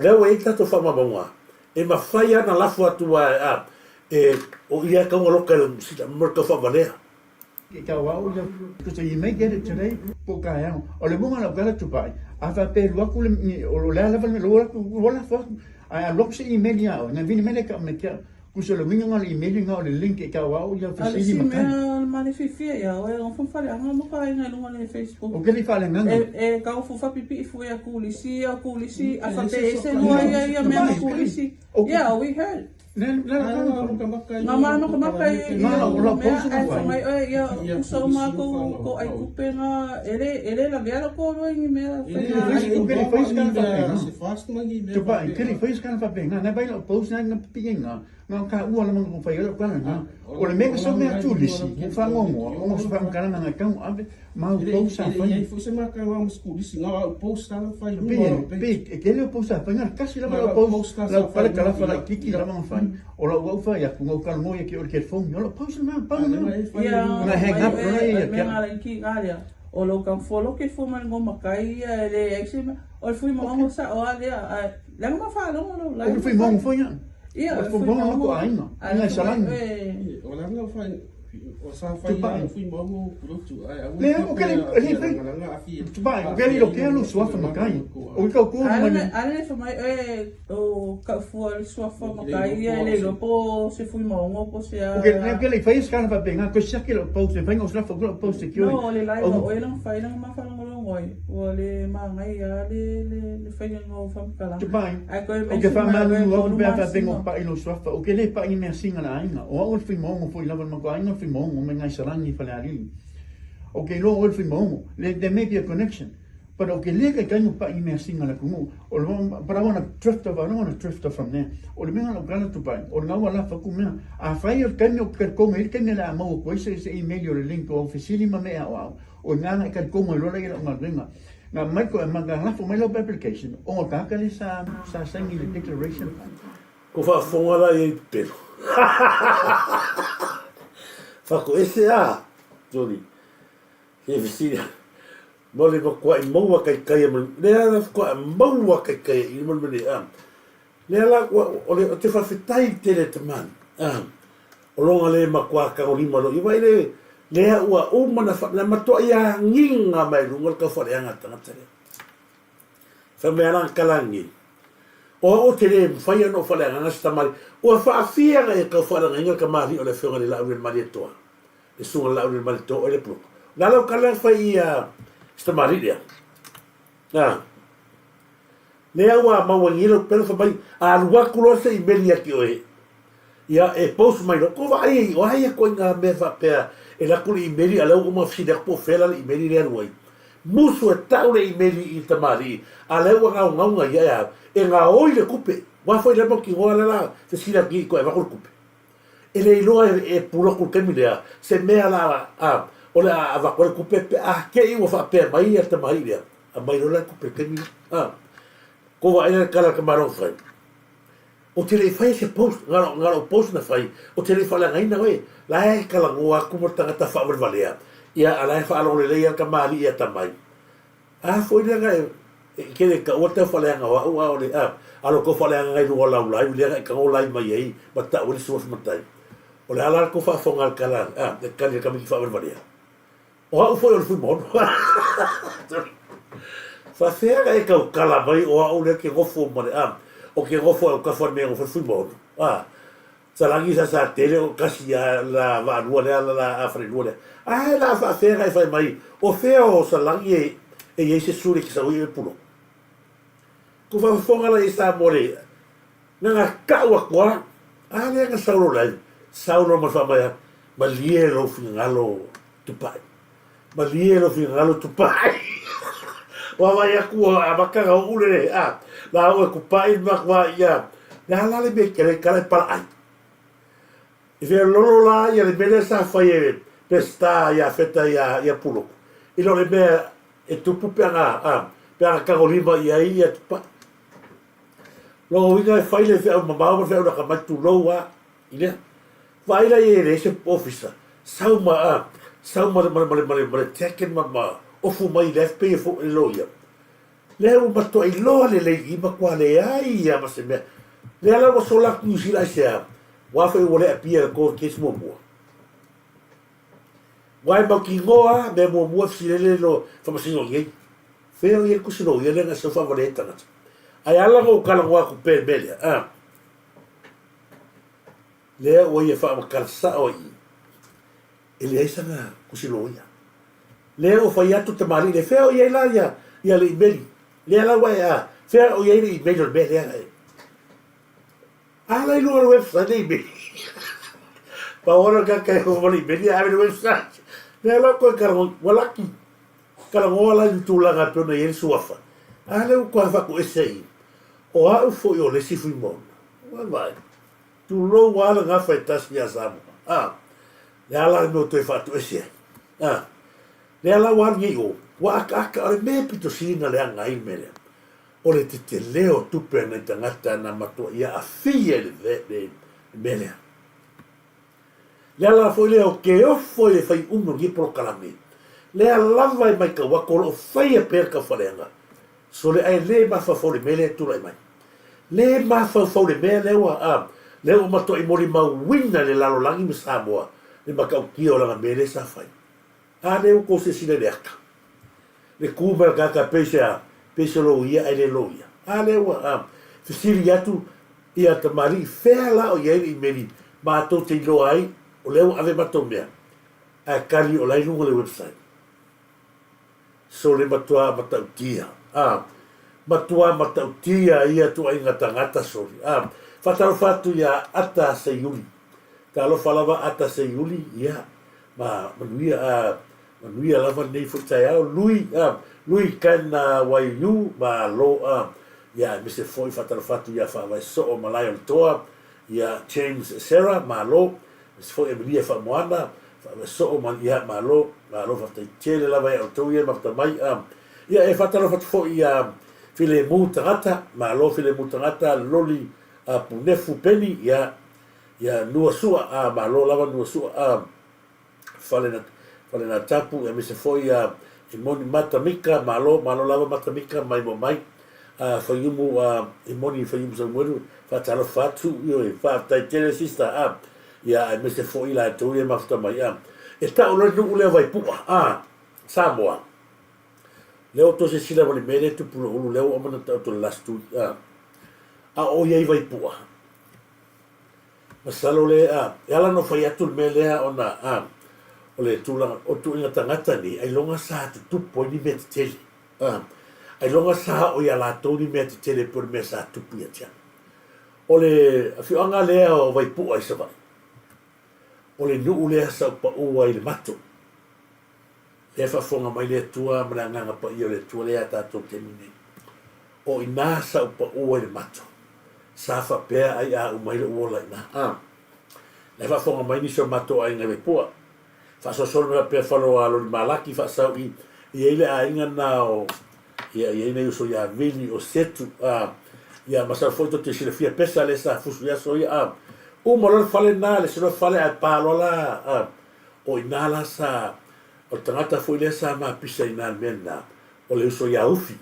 lea ua i ai tatou faamaumauga, e mafai lava ona lafo atu a, a, e, o ia e tatau ona loka i le sina mo le tau faavalea. Ke tau au ia, because you may get it today, po o taeao. O le uiga o lau tala Tupai, a faapea e alu atu le, o le a lava le mea, ua lafo atu, ae alu atu se email ia oe, na vili mai lea e tau mai te au. Kusa o le uiga nga o le imeli nga o le link e kau ao ia A le fesili isi ma tali. mea ma le fiafia ia oe o fua faleaga ma ka aiga i luga o le Facebook. O ke le faleagaga. E e kau fu faapipii fua ia Kulisi a Kulisi a faapea ese lua ia ia mea ma Kulisi. Yeah, we heard. Nga ma no ka maka i ia mea ae fai mai oe ia usa o makou ko ai kupe nga e le e le lavea lo ko roi ni mea fai nga ai. O ke le fai se kana faapena. Tupai, ke le fai se kana faapena, nai vai lau post nai nga pipii nga, nga ka ua lama nga fai lau kala nga. O le mea ka sau mea tu lisi, ku whangongoa, o nga whangalanga nga kau ave, mau post sa fai. Pe, pe, e ke leo post sa fai, nga kasi lava lau post, lau pale kalafa lau kiki lava nga fai, o lau au fai aku, ngau kala ngoi ke o le telefoni, o lau post na, pau na. Ia, Nga hang up mai loa oe, ia mea kia. nga la iki nga lea. O lou kau folo ke fua mai le ngoma kai ia e le ai se mea. O le fui maogo sao a lea, ae leaga ma faalogo lou O le live fui na fai. maogo foi nga. Ia, O o le le fui fui maogo la maogo, ko aiga, ae inga fai mai salani. oe. Tupai. Le o ke le le fai tupai, o ke le lo ke lo suafa makai. O ke kau ko A mai. le a le fai mai oe o kau fua le suafa makai ia e le iloa po o se fui maogo po o se O ke a. le ke le fai skana fa penga ko sia ke lo post fai ngo sla fo ko post ke No, oi. o le live O a oe lana fai lana mafalogologo ai. Ua le magaia lava le le le faiga o faamatalaga. Tupai, Ae toe o ke mention mai oe faamalulu atu 3 pe a faapenga o masina. pa'i lou suafa, ou ke le pa'i ni measiga a le aiga, o au o le fuimaogo foi lava o le matou aiga o le fuimaogo mai Gaisalagi i Falealili. Ou ke iloa oe le fuimaogo, le there may be a connection, but ou ke le kaikaiga o pa'i ni measiga a le atunuu, o le but I wanna drift off, I don't wanna drift off from there. O le mea lena o lau tala Tupai, o le gau a lafa aku mea, afai o le taimi ou te talitoga i ai le taimi o le a maua atu ai se se email o le link o au fesili ma mea aoao, o i gā e talitoga ai loa la i lau galuega. Na mai koe ma na lafo mai lau application ona o tagata lea sa sa saini le declaration. Ko faafofoga la iai pepelo. Fako ese a Tony. He fesili mo le makuaʻi maua kaikaia ma lea la faatoa maua kaikaia i le mea a lea la ua o le o te faafetai tele e tamani a o loga le makuā tagolima loa ia vaai le lea ua uma na fa na matuai agiga mai luga le taufaaleaga a le tagata lea. Fai mai ana kalagi, O au ou te le mafai ona ou faaleagaga se tamalii. Ua faafia na ia taufaaleagaina le tamalii o le afioga i le Lauli o le Malietoa, le susuga i le Lauli o le Malietoa o le Puloko. O le a lau tala na fai ia se tamalii lea? A. Lea ua mauagia lau pelo fai mai, a alu atu loa se imeli ia te oe, ia e post mai loa, ko vaai ai, o a ia koiga mea faapea e alu atu le imeli a lea ua uma fesili atu po o fea la le imeli lea e alu ai. Musu e tau le imeli i le tamalii, a lea ua gaogauga ia e a, e gaoi le tupe. Ua foi lea mautinoa lea la fesili atu i koe avatu le tupe. E le iloa e pulu atu i le taimi lea se mea la a o le a avatu ai le tupe pe a te i ua faapea mai ia le tamalii lea, aumai loa la le tupe i le taimi lea. A, ko vaai la le tala a le tamaloa fai. Ou te le i faia se post, na o lou post na fai, ou te le i faaleagaina oe. La e talanoa atu ma le tagata faavalevalea, ia a la e faalogo lelei lava le tamalii ia Tamai. A foi lea na e, e te le taua le tau faaleaga o au, a o le, a, a lo tou faaleagaga i luga o lau live lea na e tago live mai ai ma tau ai le suafa matai. O le a la le tou faafofoga a le tala, a, le tali a le tamaiti faavalevalea? O au foi o le Fuimaono. Faafefea na e tautala mai o au lea ke nofo ma le a, o ke nofo au kafa mea nofo le Fuimaono. A, Salagi sa sa tele o kasi a la vaalua lea la la a falelua lea. A e la faafefea na e fai mai o fea o Salagi e e iai se suli ke sau i e pulo. Ku faafofoga la i Samoa le na na tau atu a, a lea na sau lo live, sau loa ma le faamai a, malie lou finagalo Tupai. Malie lou finagalo Tupai. Ua vaai atu ua amata ona uu le a, la ua Tupai ma ua ia, le a la le mea tele tala e palaai. I feololo la ia le mea lea sa fai e Peseta ia Feta ia ia Puloku. I lo le mea e tupu pe ana a, pe ana tagolima i ai ia Tupai. Lona uiga e fai le feau mamao ma le feau lata mai tulou a i lea. Vaai la i ai e leai se ofisa, sau ma a, sau ma le ma le ma le ma le ma le jacket ma ma ofu mai i le FP e fo e loia. Lea ua matuai loa lelei i matua leai lava ma se mea. Lea la ua sola atu Niu Sila aisea, ua foi ua le appear i le court case muamua. Ua e mautinoa a mea muamua e fesilele lo faamasino i ai. Fea o i ai le tusi loia lea na sau faavalea ai tagata. Ae ala ona ou talanoa atu pea i le mea lea, a. Lea ua ia faamatala sao ai i, e leai sana tusi loia. Lea ua fai atu tamalii lea, fea o i ai la ia, ia le imeli? Lea la ua e a, fea o i ai le imeli o le mea lea e. A la i luga o le website le imeli. Pau ona ka kai o le imeli a ave le website. Lea la koe kalago, ua laki. Kalagoa la i le tulaga e pei ona i ai le suafa. A lea ua koe faaku ese i. O au foi o le isi Fuimaono. Ua vaai. Tulou lava le gafa e tasi ia Samoa. A, le a la le mea ua toe faatoese ai? A, lea la ua alu nei i o, ua akaaka, o le mea e pito sili ona leaga ai le mea lea, o le tetele o tupe a nai tagata na matuai aafia i le, le mea lea. Le ala foi lea o ke ofo i le faiumu o lenei polokalame, lea lava e matau atu o lo o faia pea le taufaleaga, sole ae le mafaufau i le mea lea e tulai mai. Le mafaufau i le mea lea ua, a, lea ua matuai molimauina e le lalolagi ma Samoa le matautia o lana mea lea sa fai. A lea ua tou silasila i le ata, le tu mai o le tagata pei se a, pei se loia ae le loia. A lea ua, a, fesili atu ia tamalii, fea la o i ai le imeli matou te iloa ai o lea ua ave matou mea, ae kali o la i luga o le website. So le matua matautia, a, matua matautia ia tuaiga tagata soli, a. Faatalofa atu ia Ata Seiuli. Talofa lava Ata Seiuli, ia, ma manuia, a, manuia lava lenei foi taeao. Lui, a, Lui Ken Waiu, malo, a, ia, aemaise foi faatalofa atu ia Faavae Soo ma Lion Toa, ia James Sarah, malo, aemaise foi Emilia Faamoana, Faavae Soo ma, ia, malo, malo faafetai tele lava ia outou ia e mafuta mai, a, ia, e faatalofa atu foi ia Filemu Tagata, malo Filemu Tagata, Loli, a, Punefu Peni, ia, ia Nua Sua, a, malo lava Nua Sua, a, Fale na, Fale na Tapu, aemaise foi ia Imoni Mata Mika, malo, malo lava Mata Mika, mai mo mai. A Faiumu, a Imoni Faiumu Samuelu, faatalofa atu, ioe, faafetai tele sister, a, ia aemaise foi latou ia e mafuta mai, a. E tau loa le nuu lea o Vaipua, a, Samoa. Lea ua tou silasila ma le mea lea e tupu i lou ulu, lea ua uma ona taoto i le last week, a. A o i ai Vaipua. Masalo le a, e ala ona fai atu le mea lea ona a, o le tulaga, o tuuaiga tagata nei, ailoga sa tutupu ai ni mea tetele. A, ailoga sa oo ia latou ni mea tetele pei o le mea sa tupu ia te au. O le afioaga lea o Vaipua i Savaii, o le nuu lea sa ou pau ai i le mato. Lea e faafofoga mai le Atua ma le Agaga Paia o le Atua lea ia tatou taimi nei. O i ina sa ou pau ai le mato. Sa faapea ai a uma ai lou ola i ina. A. La e faafofoga mai nisi o matou aiga i Vaipua. Faasoasoa le mea faapea Faloa Loli Malaki faasau i i ai le aiga na o ia i ai nai uso ia Vili o Setu a ia masalo foi tou te silafia pesa lea sa fusu i aso ia a uma loa le fale na le isi loa fale ae pa loa la a O i ina la sa, o le tagata foi lea sa mapisa i ina i le mea lena, o le uso ia Ufi.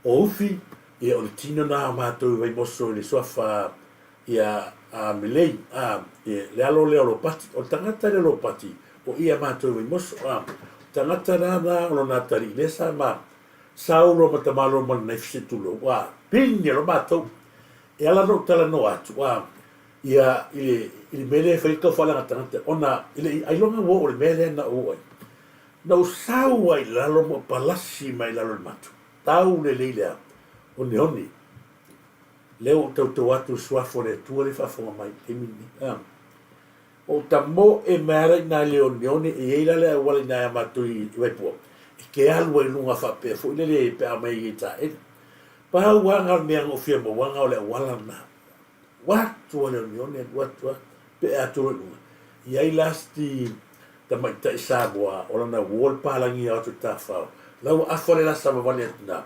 O Ufi, ia o le tino na o matou i Vaimoso i le suafa ia a Melei, a, ia, le alo lea o Lopati. O le tagata lea o Lopati, o ia matou i Vaimoso, a. O le tagata la na o lona atalii lea sa ma, sau loa ma tamaloa ma le naifi se tulou, a, pine loa matou. E ala ona ou talanoa atu, a, ia i le, i le mea lea e fai ai tau faaleaga tagata, ona i le ailoga ua oo i le mea lea na ou oo ai, na ou sau ai i lalo ma ou palasi mai i lalo i le mato, tau lelei le oneone, lea ua ou tautau atu i le suafa o le Atua lea e faafofoga mai i le taimi lenei. A. Ou tamoe mai lava i ina i le oneone, e i ai la le auala i ina ia matou i Vaipua, e te alu ai i luga faapea foi lele pe a omai ai i Taele. Pau lava na o le mea na ou fia maua na o le auala lena. Alu atu a le oneone, alu atu a, pe'e atu loa i luga. I ai la si tamaitai Samoa o lana uo le palagi ao atu i le tafao, la ua afa le la savavali atu ina,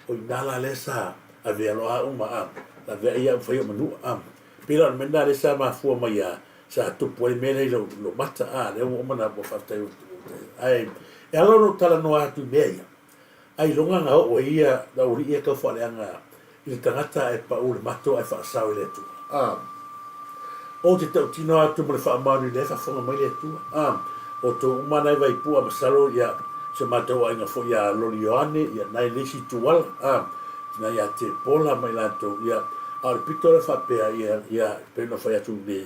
o ina la lea sa avea loa au ma a, lavea ai au ma fai au manua, a. Pei la o le mea lena lea sa mafua mai a, sa tupu ai le mea lea i lou, lou mata, a, lea ua uma ona, ua faafetai ae, e ala ona ou talanoa atu i mea ia, Ailoga na oo ai ia na uli ia tau faaleaga i le tagata ae pau le mato ae faasao i le Atua. A. Ou te tautino atu ma le faamaoni lea e faafofoga mai le Atua. A. Outou uma na e Vaipua masalo ia si o matou aiga foi ia Loli Ioane ia nai le isi Tuala a tina ia Tepola ma i latou ia a o le pito lea faapea ia ia pei ona fai atu i le.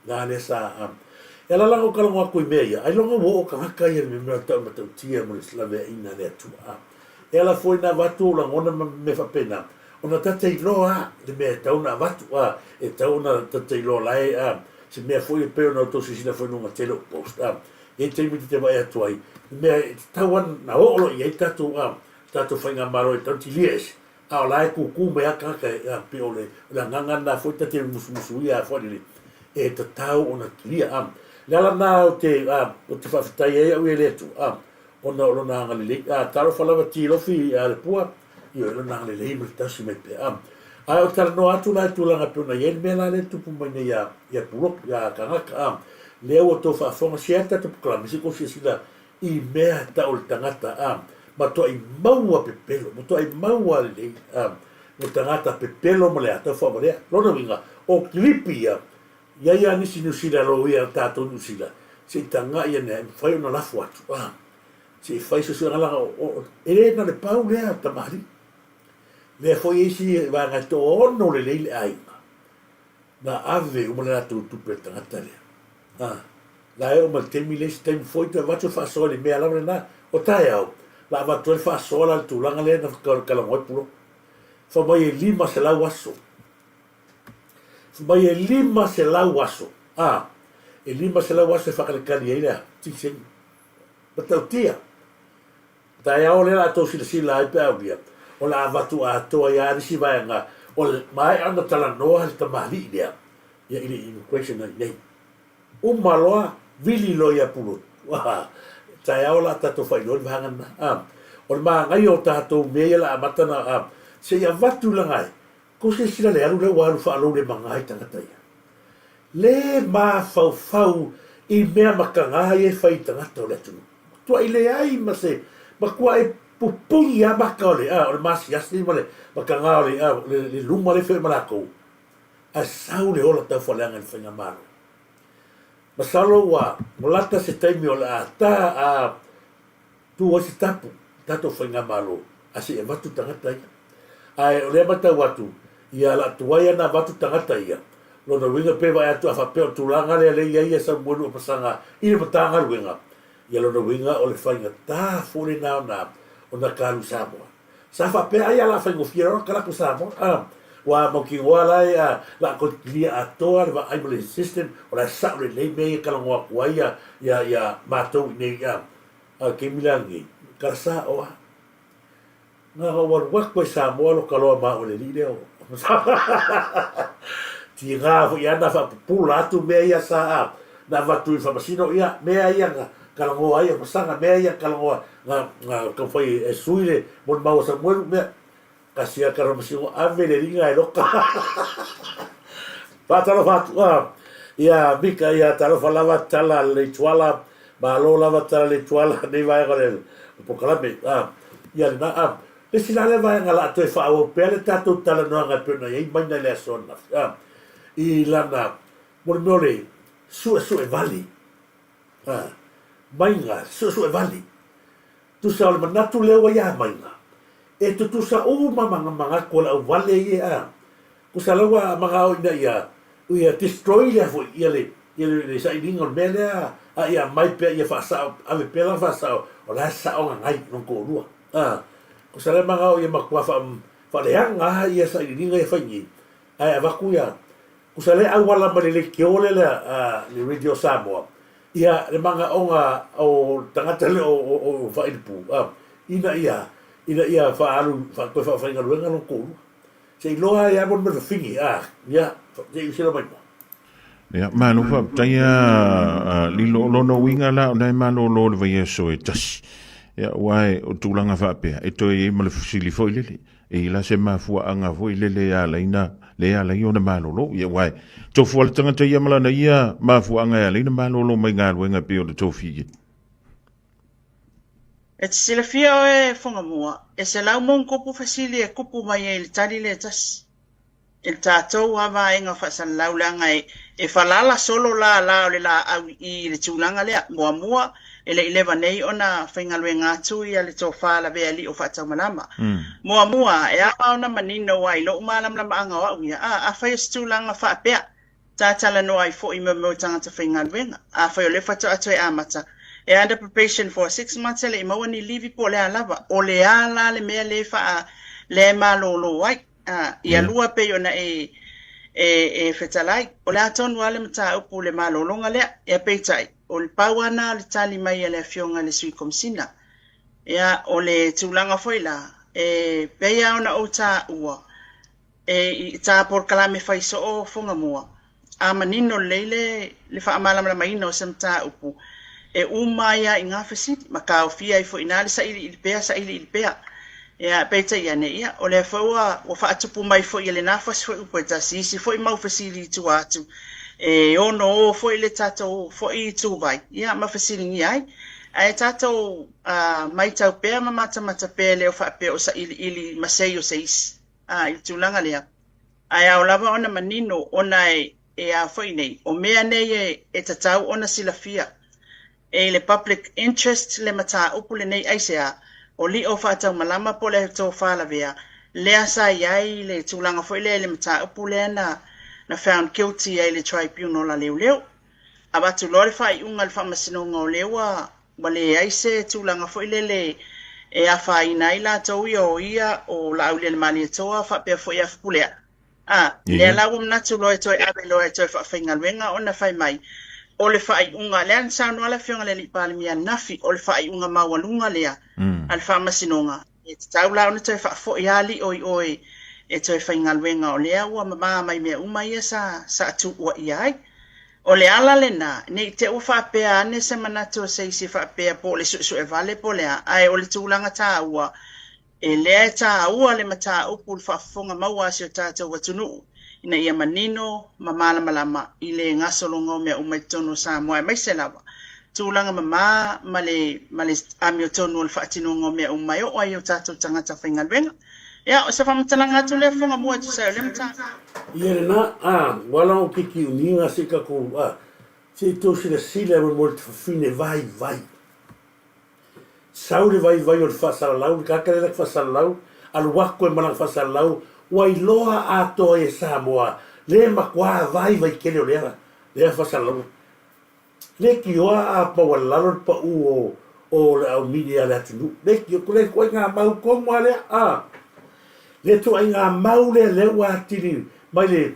Na lea sa a. E ala la ona kalago atu i mea ia, ailoga ua oo tagata ia i le mea o tau matautia mo le laveaiina a le Atua a. E ala foi na avatu ou lagona ma mea faapena, ona ta te iloa a le mea e tatau ona avatu a, e tatau ona ta te iloa la e a se mea foi e pei ona outou silasila foi i luga tele o post a. E i ai taimi ta te vaai atu ai, le mea e tatau lava ona oo loa i ai le tatou a, tatou faigamalo e tatau ona tilia ese, A o la e kūkū mai a tagata e pei o le agaga lena foi ta te musumusuia a foi lele e tatau ona kilia. A le ala na o te o te faafetai ai au i le Atua a ona o lona agalelei. A talofa lava tilofi a le pua ioe lona agalelei ma le tausi mai pea. A ae o talanoa atu la i tulaga e pei ona i ai le mea la lea e tupu mai nei ia ia Pulotu ia tagata a lea ua tou faafofoga share le tatou polokalame se i tou silasila I mea tau le tagata, a, matuai maua pepelo, matuai maua lelei, a, le tagata pepelo ma le atau faavalea. Lona uiga, o kilipi ia, i ai a nisi Niu Sila loia a tatou Niu Sila, se i tagai ane ai, e mafai ona lafo atu, a, se i fai suesuega leaga o, o, e le na o le pau lea o tamalii. Lea foi e isi vaega e toaono lelei le aiga, na ave uma le latou tupe i le tagata lea. A, la e oo mai le taimi le isi taimi foi toe avatu le faasoa i le mea lava lena. O taeao, la avatu ai le faasoa la i le tulaga lea na talanoa ai Pulotu. Fai mai e 500 aso. Fai mai e 500 aso. A, e 500 aso e faakalikali ai le a, silisili. Matautia. Taeao lea la tou silasila ai pe a uia, o le a avatu atoa ai lava isi vaega o le maea ona talanoa le tamalii lea ia i le immigration ai nei. Uma loa, vili loa ia Pulotu. Ua, taeao la tatou faailoa le vaega lena. A, o le manaia o tatou mea ia la amata na, a, se i avatu laga e, tou silasila le alu lea ua alu faalou-le-maga ai tagata ia. Le mafaufau i mea mataga ia e fai i tagata o le atunuu. Matuai leai ma se, matuai pupuni lava mata o le, o le masiasi ma le mataga o le, le luma lea e feoai ma latou, ae sau le ola taufaaleaga i le faigamalo. Masalo ua lata se taimi o le a ta a Tu ai se tapu i tatou faigamalo ae se i avatu tagata ia. Ae o lea matau atu, ia la tuai ana avatu tagata ia, lona uiga pe vaai atu a faapea o le tulaga lea lea i ai ia Samuelu Apasaga i le Matagaluega, ia lona uiga o le faigata foi lena ona ona kalu Samoa. Sa faapea ai a la faigofie loa ona kalaku Samoa, a ua mautinoa la e a la kotilia atoa le vaai ma le system o la e sao lelei mea ia talanoa atu ai ia ia ia matou i nei a A o taimi la lenei, kala sa o a. Na ona ou alu atu ai Samoa loka loa ma au e le alii lea o Tiga foi a na faapupula atu mea ia sa a na avatu i faamasino ia mea ia na talanoa ai Amasaga mea ia na talanoa na na taumafai e sui le molimau a Samuelu mea Kasi a Karamasino ave le liga e loka. Faatalofa atu a ia Mika ia talofa lava tala Leituala malo lava tala Leituala nei vaega o le polokalame a ia lena a le isi la lea vaega la toe faaauau pea le tatou talanoaga e pei ona i ai maina i le aso ananafi a i lana mo le mea o le suesue vale a maiga suesue vale Tusa o le manatu lea ua ia maiga, e tutusa uma ma manatu o le auwale ia a. Tusa la ua magao ina ia ia destroy lea foi ia le ia le sailiga o le mea lea a ia aumai pea ia faasao ave pea lana faasao o la e sao gagai lona toalua a. Tusa la e magao ia matua faa faaleaga a ia sailiiliga ia fai nei ae avatu ia Tusa le auala mai le leitio lea a le Radio Samoa, ia le manaoga o le tagata lea o Faailipu, ina ia, ina ia faaalu, toe faafaigaluega lona toalua. Se i iloa ai lava mo le mea fafine, a, ia, se i sila mai moa. Ia, malo faafetai a Lilo. O lona uiga la, o lena e malolo le vaiaso e tasi. Ia, aua o tulaga faapea, e toe i ai ma le fesili foi lele. E la se mafuaaga foi lele e ala ai na le ala ai ona malolo. Ia aua e tofu lava le tagata ia ma lana ia mafuaaga e ala ai ona malolo mai galuega e pei ona tofi i ai. E te silafia oe Fogamua, e 100+ fesili e kupu mai ai i le tali lea e tasi. I le tatou a vaega faasalalau leaga e falala solo lala o le laau i i le tulaga lea. Muamua, e le i leva nei ona faigaluega atu ia le tofa Lavealii o Faataumalama. Muamua, e ao ona manino ai lou malamalamaaga o au ia, a, afai o se tulaga faapea, Talanoa ai foi mo mea o tagata faigaluega. Afai o lea faatoa toe amata, e under probation for 6 months e le i maua ni livi po o le a lava. O le a la le mea lea e faa, lea e malolo ai. Ia lua pei ona e e fetalai, o le a tonu lava le mataupu i le malologa lea. Ia peitai, o le pau lava lena o le tali mai a le Afioga i le Sui Komesina. Ia, o le tulaga foi la, e pei lava ona ou taua, e i tā polokalame fai soo Fugamua, a manino lelei le faamalamalamaina o se mataupu, e uma ai lava i ngā fesili, ma taofia ai foi i ina le sailiili pea, sailiili pea. Ia, peitai ane, ia, o lea foi ua faatupu mai foi e lena fasi foi upu e tasi, isi foi mau fesili i tua atu, e ono o foi le tatou foi ituvai, ia, ma fesiligia ai. Ae tatou matau pea ma matamata pea e le o faapea o sailiili masei o se isi i le tulaga lea. Ae ao lava ona manino ona e a foi nei, o mea nei e tatau ona silafia e i le public interest le mataupu lenei aisea, o lio faataumalama po o le tofalavea, lea sa i ai le tulaga foi lea i le mataupu lea na found guilty ai le tribunal a leoleo. Avatu loa le faaiuga a le faamasinoga o lea ua leai se tulaga foi lele e afaina ai latou ia o ia o Laaulialemalietoa faapea foi Afupulea. Lea la ua manatu loa e toe ave loa e toe faafaigaluega ona fai mai o le faaiuga lea na saunoa le Afioga i le Alii Palemia ananafi, o le faaiuga maualuga lea a le faamasinoga, e tatau la ona toe faafoi lava lio i oe e toe faigaluega o lea ua mamā mai mea uma ia sa tuuaia ai. O le ala lena, ne i te i ua faapea ane se manatu o se isi faapea po o le suesuevale po o le a, ae o le tulaga taua, e lea e taua le mataupu i le faafofoga maua a si o tatou atunuu ina ia manino ma malamalama i le gasologa o mea uma i totonu o Samoa, aemaise lava tulaga mamā ma le amiotonu o le faatinoga o mea uma e oo ai i o tatou tagata faigaluega. Ia, o se faamatalaga atu lea Fugamua e tusa ai o lea mataupu. Ia lena, ua ala o kiki uniga se i tatou, se i tou silasila mo le fafine vaivai. Sau le vaivai o le faasalalau, le tagata lea laki faasalalau, alu atu e malaga faasalalau, ua iloa atoa ai e Samoa le matua vaivai tele o lea faasalalauga. Leitioa a maualalo le pau o le au media a le atunuu. Leitioa, le ituaiga mau tonu lava lea, a. Le ituaiga mau lea lea ua atili mai le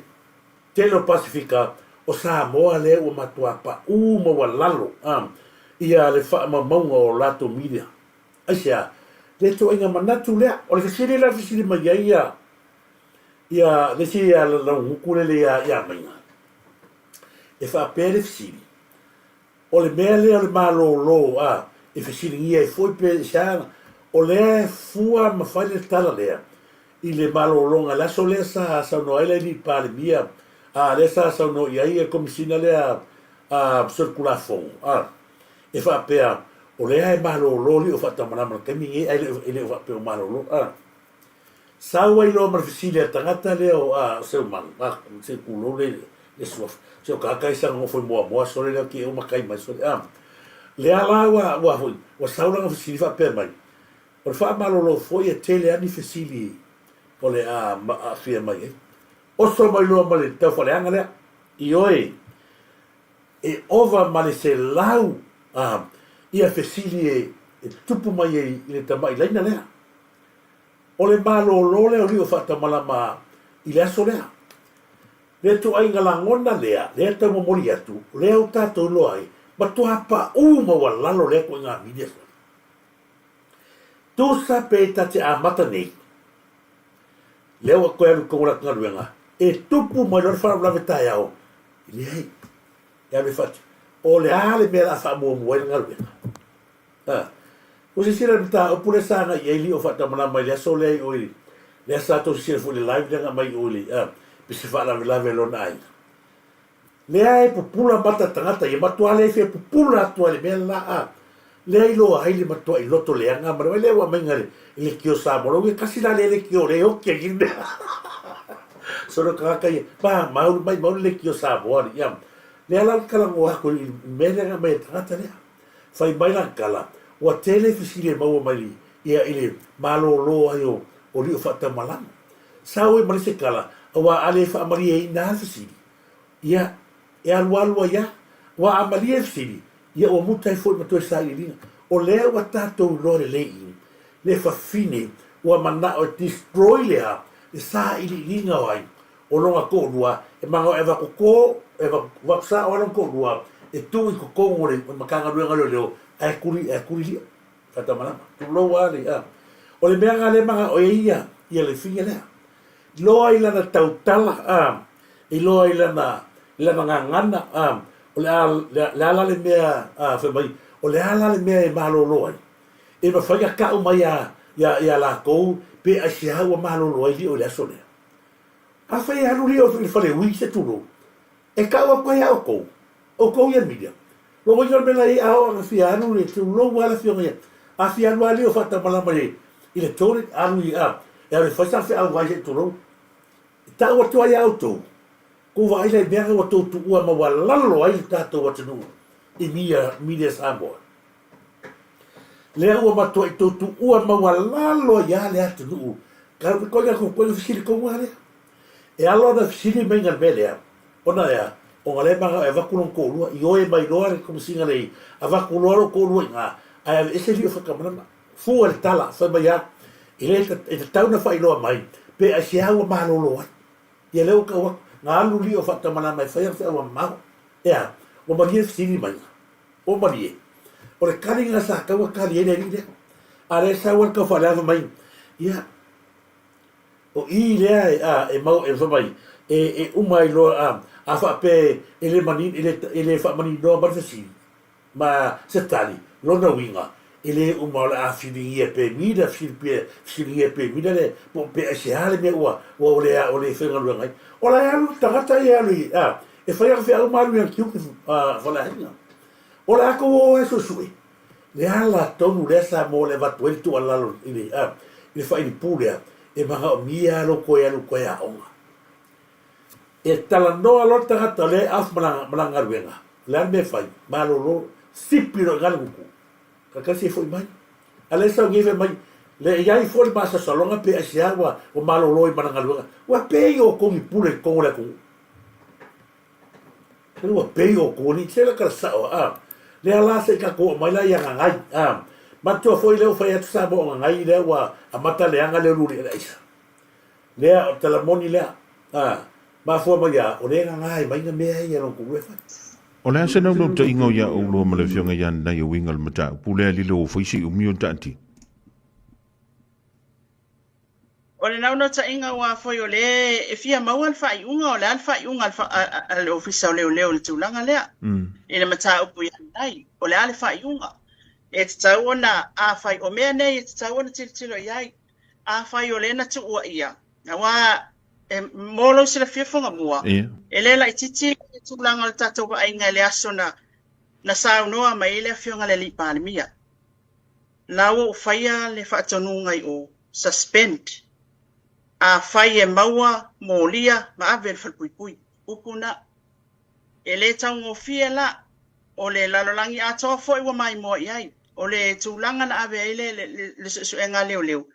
tele o Pasefika, o Samoa lea ua matua pau maualalo, a, ia le faamaumauga o latou media. Aisea? Le ituaiga manatu lea. O le fesili la e fesili mai ai ia, ia le isi ia Laugutu lele ia Maiga, e faapea le fesili, o le mea lea o le malolo a, e fesiligia ai foi pe se a, o lea e fua ma fai le tala lea i le malologa i le aso lea sa saunoa ai le alii Palemia, a, lea sa saunoa i ai le Komesina lea a Solitulafono, a, e faapea, o lea e malolo alii o faatamalama i le taimi lenei ae e le o faapea o malolo, a. Sau ai loa ma le fesili a le tagata lea o a Seumalu, a se tulou le le suafa, se o tagata ia sa nonofo i Moamoa sole lea ki e uma kai mai sole a. Lea la ua foi, ua sau lana fesili faapea mai, o le faamalolo foi e tele a ni fesili o le a aafia mai ai. Oso mai loa ma le taufaaleaga lea, ioe, e ova ma le 100 a ia fesili e tupu mai ai i le tamai laina lea. O le malolo lea o lio faatamalama i le aso lea. Le ituaiga lagona lea, lea tau momoli atu, lea ua tatou iloa ai, matua paʻu maualalo lea ituaiga media sole. Tusa pe ta te amata nei, lea ua toe alu i totonu o le ata galuega, e tupu mai loa le faalavelave taeao, e leai, e alu e faatino. O le a le mea o le a faamuamua ai le galuega? A. Ua silasila i le mataupu lea sa agai i ai Lio Faatamalama i le aso lea i o i lea sa tou silasila foi i le live lea na aumai i o i le a, pe se faalavelave a lona aiga. Lea e pupula mata tagata ia, matua leai fia pupula atu ai i le mea la a. Lea iloa ai le matuai loto leaga ma le lea ua aumai le leitio Samoa. Lona uiga tasi la lea leitio lea e oti ai le mea. Solo tagata ia, ma maulu mai maulu le leitio Samoa ia. Lea la ou te talanoa atu i le mea lea na aumai e le tagata lea. Fai mai lana tala, ua tele fesili e maua mai ia i le malolo ai o Lio Faatamalama. Sau ai ma le isi tala, aua a le faamalieina lava le fesili, Ia, e alualu ai a, ua a malie le fesili, ia ua muta ai foi ma toe sailiiliga. O lea ua tatou iloa lelei i le fafine ua manao e destroy le a, le sailiiliga o ai, o lona toalua, e manao e avatu to, e avatu sao lava lona toalua e tuu i totonu o le Matagaluega o Leoleo ae tuli, ae tuli lia. Faatamalama. Tulou lava le a. O le mea lena lea e manao ai ia, ia le fine lea. Iloa i lana tautala, a, iloa i lana, i lana gagana, a, o le a, le a la le mea, a, fai mai, o le a la le mea e malolo ai? E mafai ona tau mai ia, ia, ia latou pe aisea ua malolo ai Lio i le aso lea? Afai e alu Lio i le faleui, se tulou, e tau atu ai ia outou, outou ia media. Lona uiga o le mea la e i ai, a oo ina fia alu le tulou lava le afioga ia, a fia alu lava Lio faatamalama i, i le toilet, alu i, a, e alu e fai sana feauai se i tulou. E tau atu ai ia outou, kou vaai la i mea na ua tou tuua maualalo ai le tatou atunuu i media, media Samoa. Lea ua matuai tou tuua maualalo ai lava le atunuu. Koe koe fesili tonu lava lea. E ala ona fesili mai le mea lea, ona e a? Ona lea e manao e avatu lona toalua, ioe mai loa le Komesina lea i, avatu loa lou toalua i ina, ae aveese lio fatamalama. Fua le tala, fai mai a, e le e tatau ona faailoa mai, pe aisea ua malolo ai. Ia lea ua tau atu, na alu lio faatamalama e fai ana feau a mamao. E a? Ua malie le fesili mai. Ua malie. O le tali lena sa tatau ona tali ai le alii lea. A lea e sau lava le tau faaleava mai, ia, O i lea e, a, e mau, e fai mai, e, e uma ai loa, a, a faapea e le manino, e le, e le faamaninoa mai le fesili, ma se tali, lona uiga, e le uma o le a fesiligia e Pemida, fesili, fesiligia e Pemida le, po, pe aisea le mea ua, ua ua le, ua le faigaluega ai. O la e alu le tagata ia e alu i, a, e fai ana feau ma alu i ana tiute, a, faleaiga. O le a tou o e suesue. Le ala tonu lea sa mo le avatu ai le tuualalo i le, a, i le failipu lea, e manaomia lava lou toe alu toe aoga. E talanoa loa le tagata o lea e off ma lana, ma lana galuega, o le a le mea e fai? Malolo, sipi loa i ina le gutu. Taitasi e foi mai. A lea e sau nei fai mai, le i ai foi le masalosaloga pe aisea ua, ua malolo ai ma lana galuega. Ua pei outou ni pule i totonu o le atunuu. Ua pei o koni se la kala sao a. Lea la se i tatou oo mai la ia Gagai a. Manatua foi lea ua fai atu Samoa o Gagai lea ua amata leaga lea luli i le aisa. Lea o le tala moni lea a. Mafua mai a o lea e gaga ai mai na mea ia lona toalua e fai. O le a se naunautaiga o ia oulua ma le Afioga ia Nanai e uiga i le mataupu lea lilo ua fai si umi o taatia? O le naunautaiga aua foi o lea e fia maua le faaiuga, o le a le faaiuga a le Ofisa o Leoleo i le tulaga lea, i le mataupu ia Nanai, o le a le faaiuga. E tatau ona, afai, o mea nei e tatau ona tilotilo i ai, afai o lea na tuuaia, aua e, mo lou silafia Fugamua, e le laitiiti le tulaga o le tatou vaaiga i le aso na, na saunoa mai ai le Afioga i le Alii Palemia. La ua ou faia le faatonuga i o, suspend, afai e maua molia ma ave i le falepuipui. Upu na. E le taugofie la. O le lalolagi atoa foi ua maimoa i ai. O le tulaga na ave ai le, le, le suesuega a leoleo,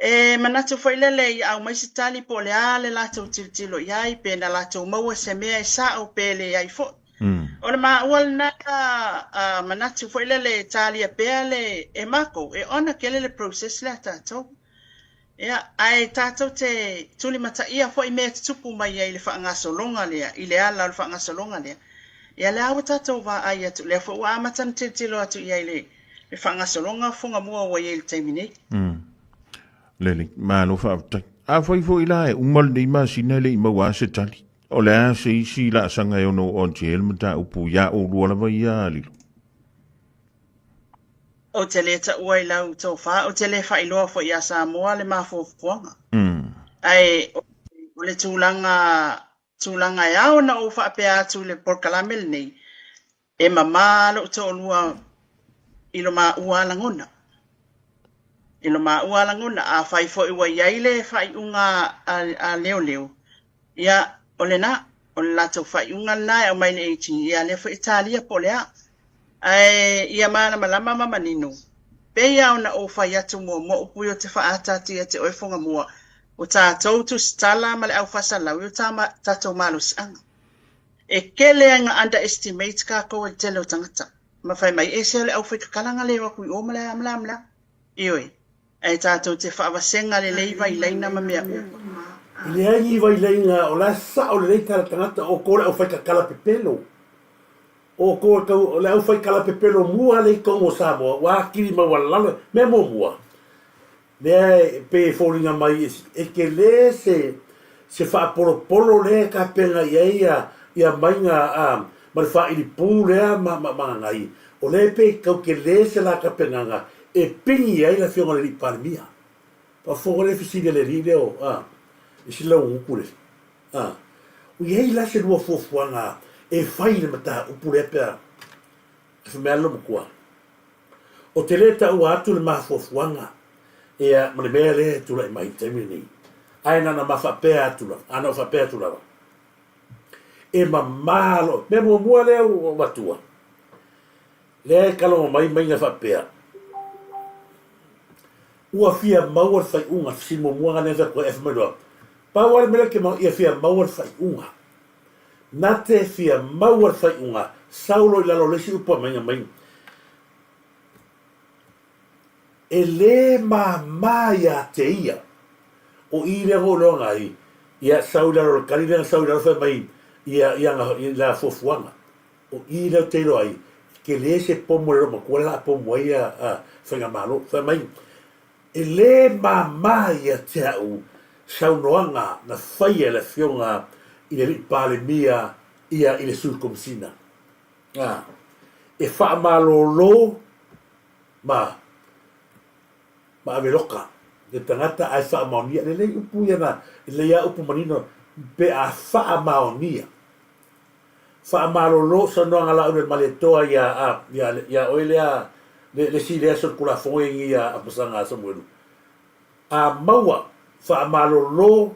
E manatu foi lele ia aumai se tali po o le a le latou tilotilo i ai, pe na latou maua se mea e sao pe leai foi. O le maua lena manatu foi lele e talia pea le e makou, e ona tele le process lea a tatou. Ia, ae tatou te tulimataia foi mea e tutupu mai ai i le faagasologa lea, i le ala o le faagasologa lea. Ia lea ua tatou vaai atu, lea foi ua amata ona tilotilo atu i ai le le faagasologa o Fugamua ua i ai i le taimi nei. Lelei, malo faafetai. Afai foi la e uma lenei masina e le i maua lava se tali, o le a se isi laasaga e ono oo atu i ai le mataupu iā oulua lava ia Lilo? Ou te le taua i lau tofa, ou te le faailoa foi iā Samoa le mafuafuaga. Ae o le tulaga, tulaga e ao ona ou faapea atu i le polokalame lenei, E mama lou toalua i lo maua lagona. I lo maua lagona, afai foi ua i ai le faaiuga a leoleo, ia, o lena, o le latou faaiuga lena e aumai i le AG, ia lea foi e talia po o le a. Ae ia malamalama ma manino, pei lava ona ou fai atu muamua upu ia ou te faaataata ia te oe Fugamua, o tatou tusitala ma le au faasalau, o tatou malosiaga. E kele ai na underestimate kākou e le tele o tagata. Ma fai mai, e se o le aufaikakalaga le o atu i o ma le a ma le a ma le a. Ioe. Ae tatou te faavasega lelei vailaina ma mea uma. E leai ni vailaina, o la e sao lelei tala tagata o ko le aufaikakala pepelo. O ko e kau, o le aufaikala pepelo mua lea i tonu o Samoa, ua atili maualalalo, mea muamua, lea e pei e foliga mai e tele se se faapolopolo lea e tapena i ai ia ia maiga a ma le faaili pū lea ma ma ma gagai, o lea e pei e tau tele se la tapenaga e pigi ai le Afioga i le Alii Palemia. Faafofoga lea i fesili a le alii lea o a i si laugutu le a o i ai la se lua fuafuaga e fai i le mataupu lea pe a fai mai a le loomatua. Ou te le taua atu le mafuafuaga ia ma le mea lea e tulai mai i le taimi lenei, ae na ona ma faapea atu lava, a na ou faapea atu lava, e mamā loa. Mea muamua lea ua avatua, lea e kalogo mai maiga faapea, ua fia maua le faaiuga, le fesili muamua lena lea na fai atu ai, ae fai mai loa, pau lava le mea lea ou te maua, ia fia maua le faaiuga. Na te fia maua le faaiuga, sau loa i lalo o le isi upu a maiga mai, E lē māmā iā te ia. O i lea ua iloa ai, ia sau i lalo o le kali lea na sau i lalo fai mai ia ia ana i la fuafuaga. O i lea ou te iloa ai, tele se pomo i le loomatua lea o le a pomo ai ia a Faigamalo. Fai mai, E lē māmā ia te au saunoaga na faia e le Afioga i le Alii Palemia ia i le Sui Komesina. Ā, e faamalōlō ma, ma aveloka le tagata ae faamaonia. Lelei upu ia na, lelei a upu manino pe a faamaonia. Faamalolo saunoaga la ule Malietoa ia a ia ia oe lea le le si lea solitulafono e i ia Apasaga a Samuelu. A maua faamalolo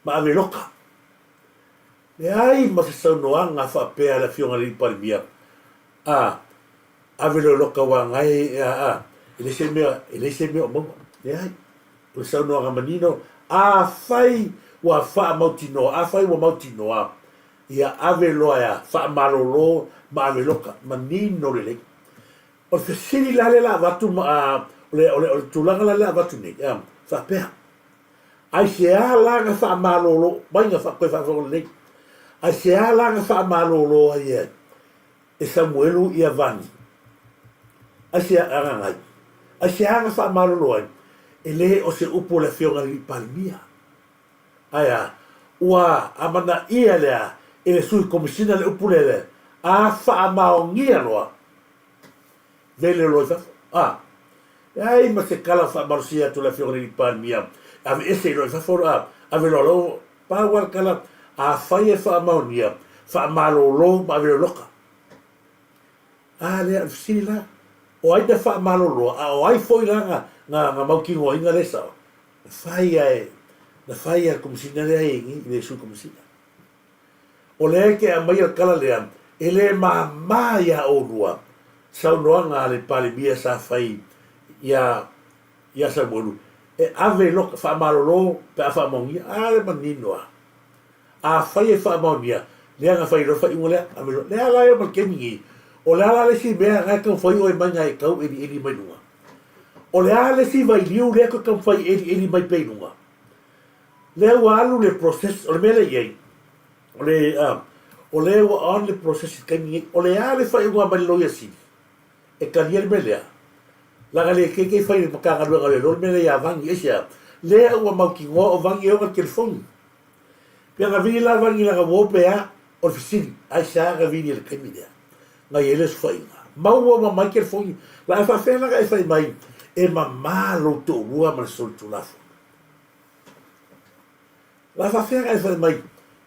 ma ave loka. Leai ma se saunoaga faapea a le Afioga i le Alii Palemia a ave loa i loka ua gae a a e leai se mea e leai se mea o maua. Leai. O le saunoaga manino, afai ua faamautinoa, afai ua mautinoa, ia ave loa ea faamalolo ma ave loka, manino lelei. O le fesili la lea la avatu ma, a, o le, o le, o le tulaga la lea avatu nei, a, faapea, aisea la na faamalolo mai na toe faafofoga lelei, aisea la na faamalolo ai e, e Samuelu ia Vani. Aisea agaga ai? Aisea na faamalolo ai? E le o se upu a le Afioga i le Alii Palemia. Ae a? Ua amanaia lea e le Sui Komesina le upu lea, a faamaonia loa, vele loa i fafo. A. Leai ma se kala faamalosia atu le Afioga i le Alii Palemia, aveese loa i fafo, a, ave loa lou, pau lava le kala, afai e faamaonia, faamalolo ma ave loa i loka. A lea, o le fesili la, o ai na faamaloloa, a o ai foi la na, na, na mautinoaina lea sao? Na fai a e, na fai a le Komesina lea e i le Sui Komesina. O lea e te aumaia le tala lea, e le māmā iā oulua saunoaga a le Palemia sa fai iā, iā Samuelu, e ave loka, faamalolo pe a faamaonia, a le manino a. Afai e faamaonia, lea na fai loa le faaiuga lea, ave loa. Lea la e oo mai le taimi nei, o le a la le isi mea na e taumafai oe mai na e tau elieli mai luga? O le a le isi vailiu lea e toe taumafai e elieli mai pea i luga? Lea ua alu le process, o le mea lea e i ai, o le, o lea ua on le process i le taimi nei. O le a le faaiuga mai le Loia Sili e talia le mea lea? Leaga le keikei fai i le Matagaluega o Leoleo le mea lea ia Vani, aisea? Lea ua mautinoa o Vani e ona le telefoni. Pea na vili la Vani lana uo pe a? O le fesili, aisea na vili ai le taimi lea? Na i ai le osofaiga. Maua ma mai telefoni, la e faafefea la na e fai mai e mamā lou toalua ma le solitulafono? La faafefea na e fai mai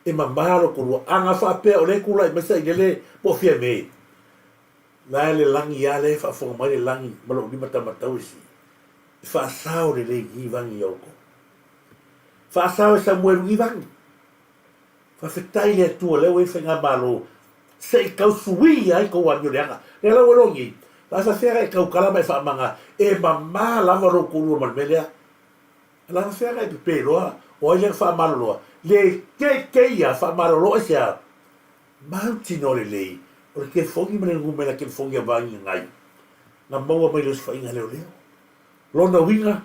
e mamā lou toalua? A na faapea o lea e tulai mai Sailele po o Fiame, la e le lagi a lea e faafofoga mai le lagi ma lou lima taumatau e sii, e faasao lelei i Vani ia outou. Faasao e Samuelu i Vani. Faafetai i le Atua lea ua i ai le faigamalo se i tau suia ai tou amio leaga. Lea la ua iloa nei, la e faafefea na e tautala ma e faamaga e mamā lava lou toalua ma le mea lea. La e faafefea na e pepe loa, o ai lea na faamaloloa? Le keikei a faamalolo aisea? Mautinoa lelei, o le kelifogi ma le numera kelifogi a vagiagai, na maua mai le osofaiga leoleo. Lona uiga,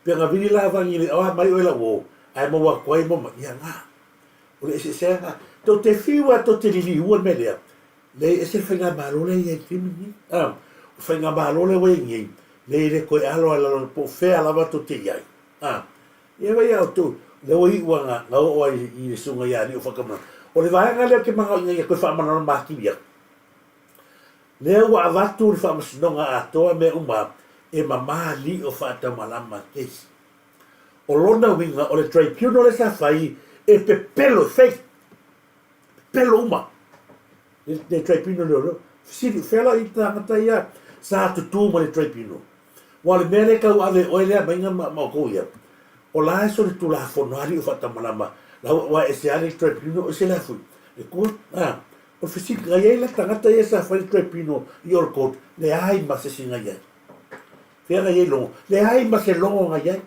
pe na vili la vagi le oa mai oe lau o, ae maua atu ai maua mai, ia na. O le eseesega na. Tou te fiu lava tou te liliua le mea lea, leai e ese le faigamalo lea e i ai i le taimi lenei. A, o le faigamalo lea ua i ai nei, leai e le toe alo lava i lalo po o fea lava tou te i ai. A, ia vaai ia outou, lea ua iu lava na oo ai i le susuga ia Alii o Whakamana. O le vaega lea ou te manao ina ia toe faamalamalama atili atu. Lea ua avatu le faamasinoga atoa mea uma e mama lio faataumalama case. O lona uiga o le tribunal lea sa fai e pepelo e fake. Pepelo uma. Le tribunal leoleo. Fesili, fea la i tagata ia sa tutu ma le tribunal. Ua o le mea lea e tau ave e oe lea maiga ma outou ia, o la e solitulafono alii o faatamalama, la ua ese lava le tribunal ese le afui. Le court, a, o le fesili, na i ai la tagata ia sa fai le tribunal i o le court, leai ma se isi na i ai. Fea na i ai logo? Leai ma se logo na i ai.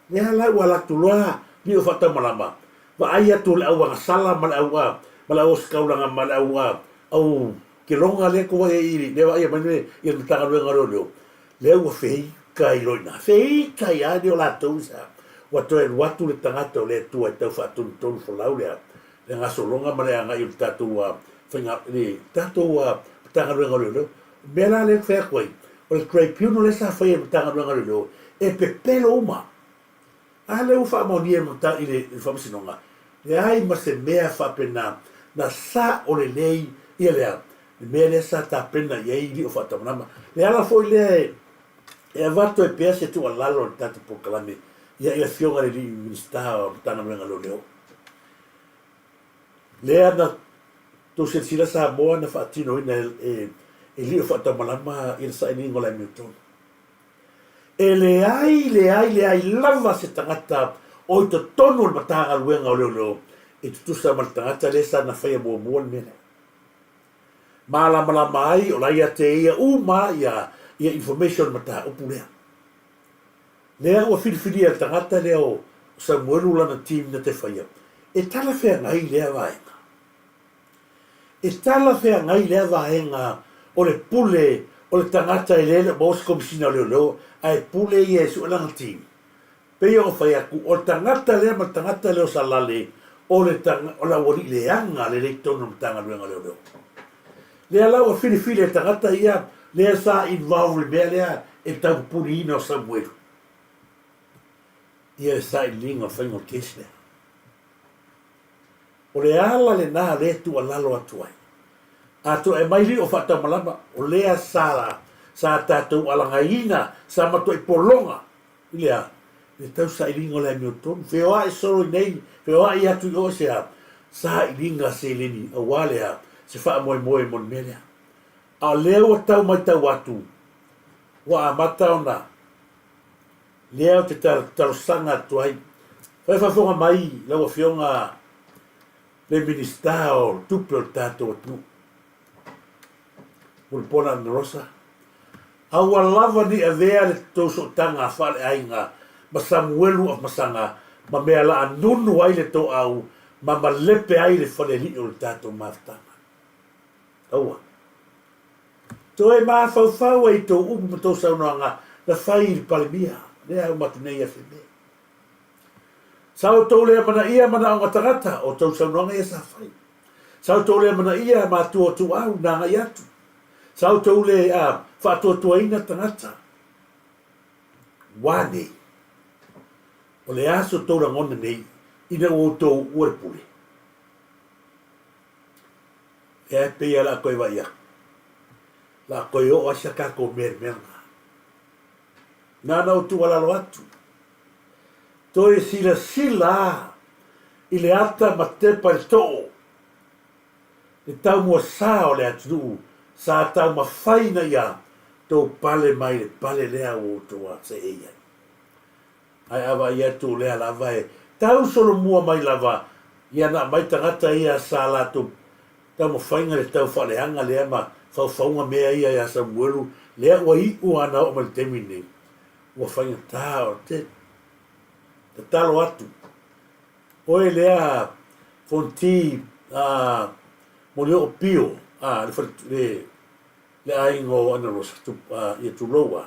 Lea la ua alu atu loa alii o faatamalama, vaai atu le au agasala ma le au, a, ma le au ositaulaga ma le au, a, au keloga lea tou vaai ai i lea vaaia mai nei i le Matagaluega o Leoleo, lea ua feitai loa i ina. Feitai lava nei o latou sa ua toe alu atu le tagata o le Atua e tau faatonutonu folau le le gasologa ma le agai o le tatou faiga le tatou Matagaluega o Leoleo. O le mea la lea ou te fai atu ai, o le tribunal lea sa faia e le Matagaluega o Leoleo, e pepelo uma. A lea ua faamaonia i le Faamasinoga, leai ma se mea faapena na sao lelei ia lea le mea lea sa tapena i ai lio faatamalama. Le ala foi lea e avatu ai pea se tuualalo i le tatou polokalame ia i le Afioga i le Alii Minisita o Matagaluega Leoleo, lea na tou silasila Samoa na faatinoina e lio faatamalama i le sailiga o le amiotonu. E leai, leai, leai lava se tagata o i totonu o le Matagaluega o Leoleo e tutusa ma le tagata lea sa na faia muamua le mea lea. Malamalama ai o la ia te ia uma ia ia information o le mataupu lea. Lea ua filifilia e le tagata lea o Samuelu lana team na te faia, e talafeagai lea vaega. E talafeagai lea vaega o le pule o le tagata e le o maua se Komesina o Leoleo ae pule ia e sue lana team. Pei ona fai atu, o le tagata lea ma le tagata lea o Salale o le o le aualii leaga lelei totonu o le Matagaluega o Leoleo. Lea la ua filifili e le tagata ia lea sa involve i le mea lea e le taupupuliina o Samuelu ia le sailiiliga o le faiga o le case lea. O le ala lena lea e tuualalo atu ai. A toe aumai lio faataumalama, o lea sa sa tatou alagaiina, sa matuai pologa i le a? I le tausailiga o le amiotonu. Feoai solo i nei, feoai atu i o i se a? Sailiga seleni aua le a? Se faamoemoe mo le mea lea. A o lea ua tau matau atu, ua amata ona Lea ou te talosaga atu ai, fai faafofoga mai lau Afioga le Minisita o Tupe o le tatou atunuu, Mulipola Anarosa, aua lava ne i avea le tou sootaga faaleaiga ma Samuelu Afamasaga ma mea laanunu ai le toau ma malepe ai le falealii o le tatou mafutaga. Aua. Toe mafaufau ai i tou upu ma tou saunoaga na fai i le Palemia, lea uma atu nei ia Fime. Sa outou le amanaia manaoga tagata o tou saunoaga ia sa fai. Sa outou le amanaia matua o tuau na agai atu. Sa outou le a faatuatuaina tagata. Ua nei. O le a so tou lagona nei ina ua outou ua le pule? Lea e pei lava o le a toe vaai atu, o le a toe oo lava si a tatou mea i le mea lena. Na ona ou tuualalo atu, toe silasila i le ata ma tepa i le too, le taumuasa o le atunuu sa taumafai ina ia tou pale mai le pale lea ua outou seei ai. Ae a vaai atu o lea lava e tau solomua mai lava ia na aumai tagata ia sa latou taumafaiga le tau faaleaga lea ma faufauga mea ia ia Samuelu lea ua iu a na oo mai le taimi lenei ua faigata o te tatalo atu oe lea Fonti. A, Molioo Pio, a, le fale, le, le aiga o Analosa, tu, a, ia tulou a.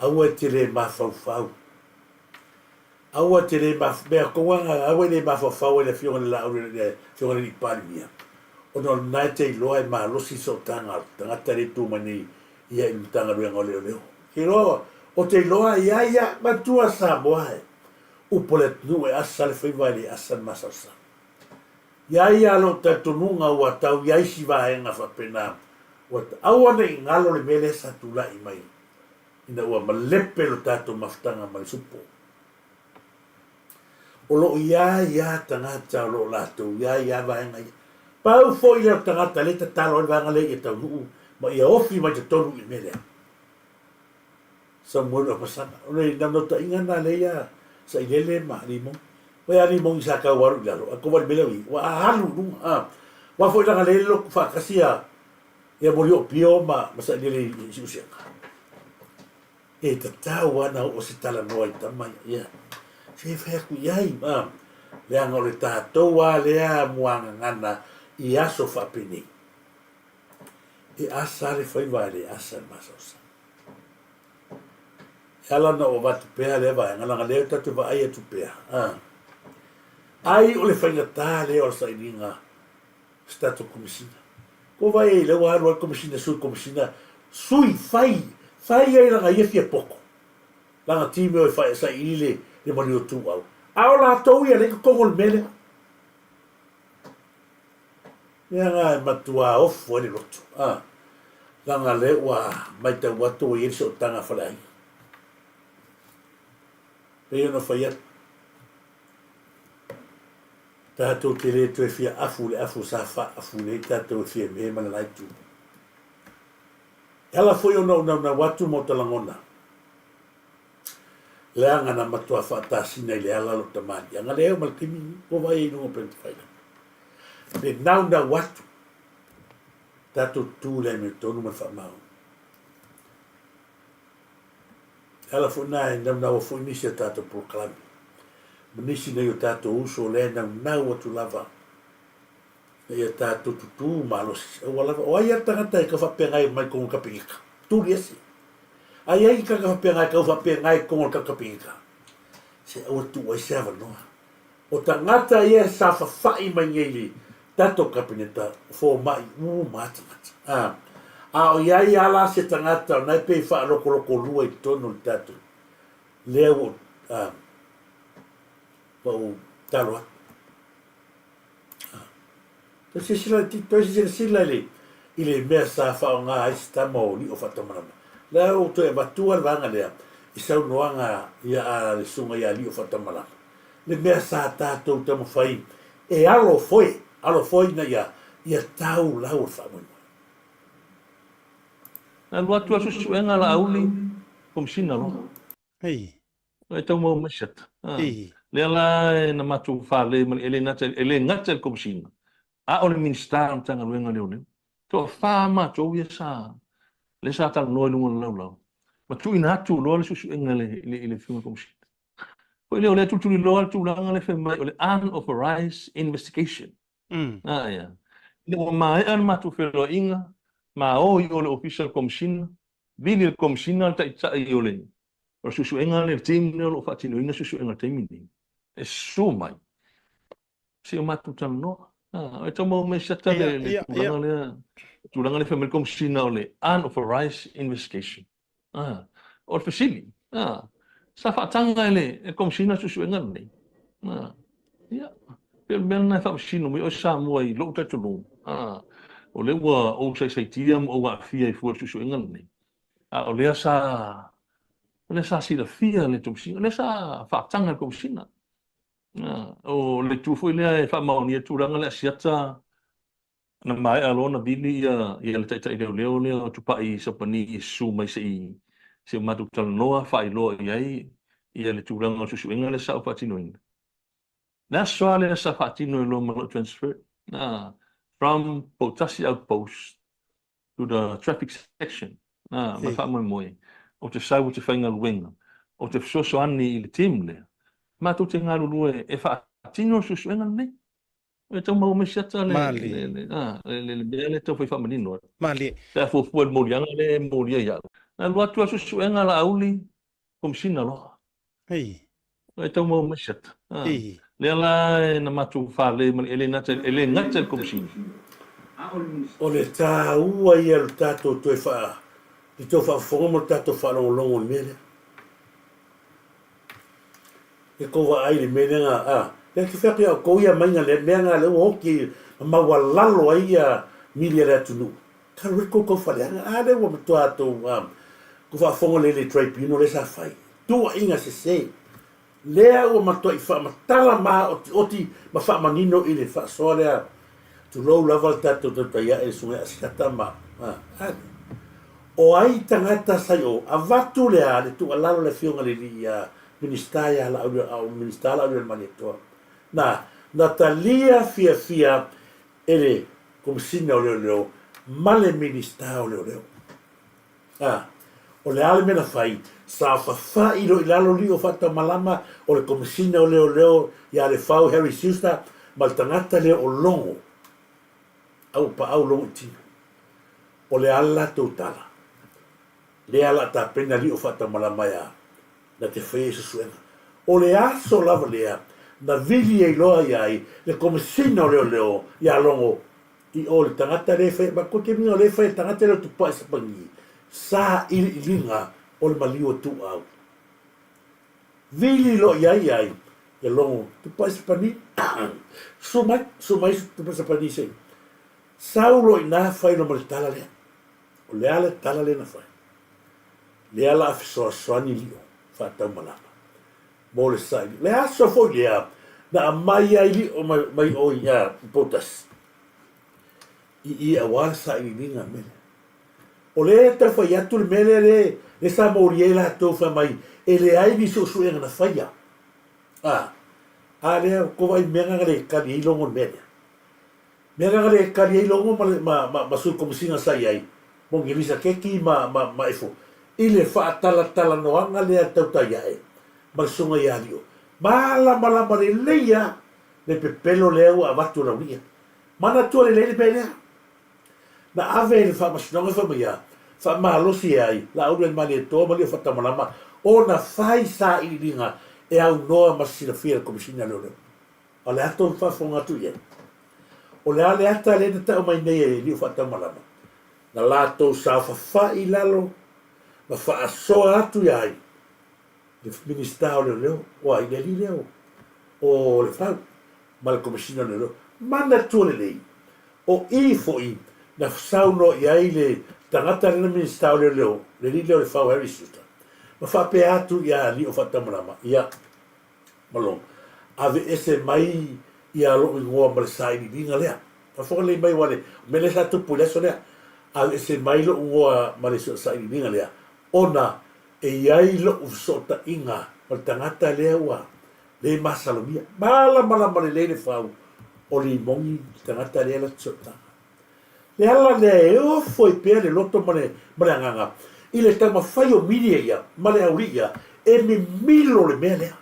Aua e te le mafaufau. Aua e te le maf, mea kou aga, aua e le mafaufau ai le afioga i le Laau, le, le afioga i le Alii Palemia, ona o lena e te iloa e malosi sootaga o le tagata lea e tu mai nei ia i le Matagaluega o Leoleo. Ke iloa, o te iloa ia ia, matua Samoa e, upu o le atunuu e asa le faiva e le asa le masalosalo. Iā ia lou talitonuga ua tau i ai si vaega faapena, ua aua ne i galo le mea lea sa tulai mai ina ua malepe lo tatou mafutaga ma le supo. O lo o iā ia tagata o lo o latou iā ia vaega ia. Pau foi lea o tagata lea e tatalo ai le vaega lea ia taunuu ma ia ofi mai totonu i le mea lea. Samuelu Apasana. O le naunautaiga lena lea ia Sailele ma Limoni. Oi a Limoni sa tau alu i lalo, a kova i le mea lea o i, ua alu i luga. A, aua foi leaga lea e lotu faatasi ia, ia Moliopio ma, ma Sailele i, i Siusiaga. E tatau lava ona oo se talanoa i tama ia, ia, se fai atu i ai, a, leaga o le tatou lava lea muagagana i aso faapenei. E asa le faiva e le asa le masaosao. E ala ona ou avatu pea lea vaega, leaga lea tatou te vaai atu pea, a. Ai o le faigata lea o le sailiga o se tatou Komesina. Ko vai ai lea ua alu ai le Komesina, Sui Komesina, sui, fai, fai ai lana ia fia poto, lana team e o e fai, saili le, le maliu ituau. A o latou ia lea i totonu o le mea lea. Leaga e matua ofo ai le loto, a, leaga lea ua maitau atu ua i ai le sootaga a faleaiga. Pei ona fai atu, tatou te le toe fia afu i le afu sa faaafu nei tatou e Fiame ma le la itu. E ala foi ona ou naunau atu ma ou talagona, leaga na matua faatasina i le ala lou tamaliiaga lea e oo mai le taimi lenei, ua vaai ai i luga o upega tafailagi. Le naunau atu, tatou tutu i le amiotonu ma le faamaoni. E ala foi na e naunau ai foi nisi a tatou polokalame, ma nisi nei o tatou uso lea e naunau atu lava ina ia tatou tutu malosi. Aua lava, o ai a le tagata e tau faafeagai mai totonu o le Kapeneta? Tuli ese. Ai ai le tagata faafeagai tau faafeagai totonu o le Kapeneta? Se aua tuu ai se avanoa. O tagata ia sa fafa'i mai nei i le tatou Kapeneta, o fomai uma a tagata. A, a o i ai a la se tagata o na e pei faalokolokolua i totonu o le tatou, lea ua ou, a, ua ou talo atu. Toe silasila, toe silasila i le, i le mea sa faaaoga ai se tama o Lio Faatamalama. Lea ua toe avatua le vaega lea i saunoaga ia a le susuga ia Lio Faatamalama. Le mea sa tatou taumafai e alo foe, alo foe ina ia, ia tau lau o le faamoemoe. Na alu atu a suesuega a Laauli, Komesina loa. Ei. E tau maua mai se ata. Lea la na matou fale ma le, e le gata, e le gata i le Komesina, a o le Minisita o le Matagaluega o Leoleo. Toafa matou ia sa, lea sa talanoa i luga o le laulau, ma tuuina atu loa le suesuega i le, i le Afioga i le Komesina. Foi lea o lea tulituliloa le tulaga lea fai mai o le unauthorized investigation. A ia. Ina ua maea le matou feiloaiga, ma o i o le Ofisa o le Komesina, vili e le Komesina le Taitai o le O le suesuega lea, le team lea o lo o faatinoina suesuega i le taimi lenei, e susu mai se i o matou talanoa. Ah, e tau maua mai se ata le, le tulaga lea, le tulaga lea fai mai le Komesina o le unauthorized investigation. Ah, o le fesili, ah, sa faataga e le, e le Komesina le suesuega lenei. Ah, ia, pei o le mea lena e faamasino mai oe Samoa i lou talitonuga. Ah, o lea ua ou saisaitia ma ou aafia i fua i le suesuega lenei. A o lea sa, o lea sa silafia le Komesina, o lea sa faataga le Komesina. O le itu foi lea e faamaonia tulaga lea asiata na maea loa ona vili ia, ia le taitai leoleo lea o Tupai i Sapani e susu mai se i se i matou talanoa faailoa i ai ia le tulaga o le suesuega lea sa ou faatinoina. Le aso lava lea sa faatino ai loa ma lou transfer, from Poutasi Outpost to the traffic section ma le faamoemoe o te sau o te faigaluega o te fesoasoani i le team lea matou te galulue e faatino le suesuega lenei. E tau maua mai si ata le, Malie. le, le, a, le, le, le mea lea e tau fai faamanino atu. Malie. Pe a fuafua i le moliaga lea e molia ia au. Na alu atu lava suesuega a Laauli, Komesina loa. Ei. E tau maua mai si ata. A, Ei. lea la e na matou fale ma le, e le gata, e le gata i le Komesina. O le taua ia o le tatou toe faa, le tou faafofoga ma le tatou faalogologo i le mea lea. E kou vaai i le mea lea na, a, lea te fai atu ia outou ia maiga lea mea na lea ua oti ma maualalo ai ia mili a le atunuu. Talu ai tou tau faleaga, a lea ua matua tou, a, tou faafofoga lelei i le tribunal lea sa fai. Tuuaiga sese. Lea ua matuai faamatala maotioti ma faamanino i le faasoa lea, tulou lava le tatou tautai ae le Susuga ia Asiata ma, a, a lea. O ai tagata sa i o, avatu le a, le tuualalo a le Afioga i le Alii ia Minisita ia Laauli, a o Minisita Laauli o le Malietoa. Na, na talia fiafia e le Komesina o Leoleo ma le Minisita o Leoleo. A, o le a le mea na fai? Sa fafa'i loa i lalo lio faatamalama o le Komesina o Leoleo ia Lefau Harry Schuster ma le tagata lea o Logo, a ua paau Logo i tino. O le a le latou tala? Lea la tapena lio faatamalama ia na te faia i susuega. O le aso lava lea na vili ai loa ia ai le Komesina o Leoleo ia Logo i o le tagata lea e fai, ma koe te miga o lea e fai e le tagata lea o Tupai Sapagi, sa iliiliga o le maliu o Tuuau. Vili loa i ai ai ia Logo, Tupai Sapani, susu mai, susu mai Tupai Sapani se i. Sau loa i ina fai loa ma le tala lea. O le a le tala lea na fai? Lea la a fesoasoani lio faataumalama mo le saili. Le aso foi lea na aumai ai lio mai, mai o i a Poutasi i i aua le sailiiliga mea lea. O lea e tau fai atu le mea lea le, le sa molia ai latou fai mai e leai ni suesuega na faia. A, a lea ko vai mea na le kali ai logo le mea lea. Mea na le kali ai logo ma le, ma, ma, ma sui komesina sa i ai, mo Ngelisa Keki ma, ma, ma Efo, i le faatalatalanoaga lea tautai ae ma le susuga ia Lio. Malamalama lelei lava le pepelo lea ua avatu e Laulia. Manatua lelei le mea lea. Na ave i le faamasinoga fai mai ia, faamalosi ai Laauli Malietoa ma Lio Faatamalama ona fai sailiiliga e aunoa ma silafia e le Komesina a Leoleo. A o le a tou faafofoga atu i ai? O le a le ata lea na tau mai nei e Lio Faataumalama? Na latou saofafai i lalo ma faasoa atu iā ai le Minisita o Leoleo, o ai le alii lea o Lefau ma le Komesina o Leoleo. Manatua lelei, o i foi na saunoa i ai le tagata lea na Minisita o Leoleo, le alii lea o Lefau Harry Suter, ma faapea atu iā Lio Faataumalama, ia, Malolo, aveese mai ia lou igoa ma le sailiiliga lea. Faafofoga lelei mai aua le mea lea sa tupu i le aso lea. Aveese mai lou igoa ma le sailiiliga lea, ona e i ai lou fesootaiga ma le tagata lea ua le masalomia. Malamalama lelei le fau o Limogi le tagata lea la te sootaga. Le ala lea e ofo ai pea le loto ma le, ma le agaga i le taumafai o Miria ia ma le aualii ia e mimilo le mea lea.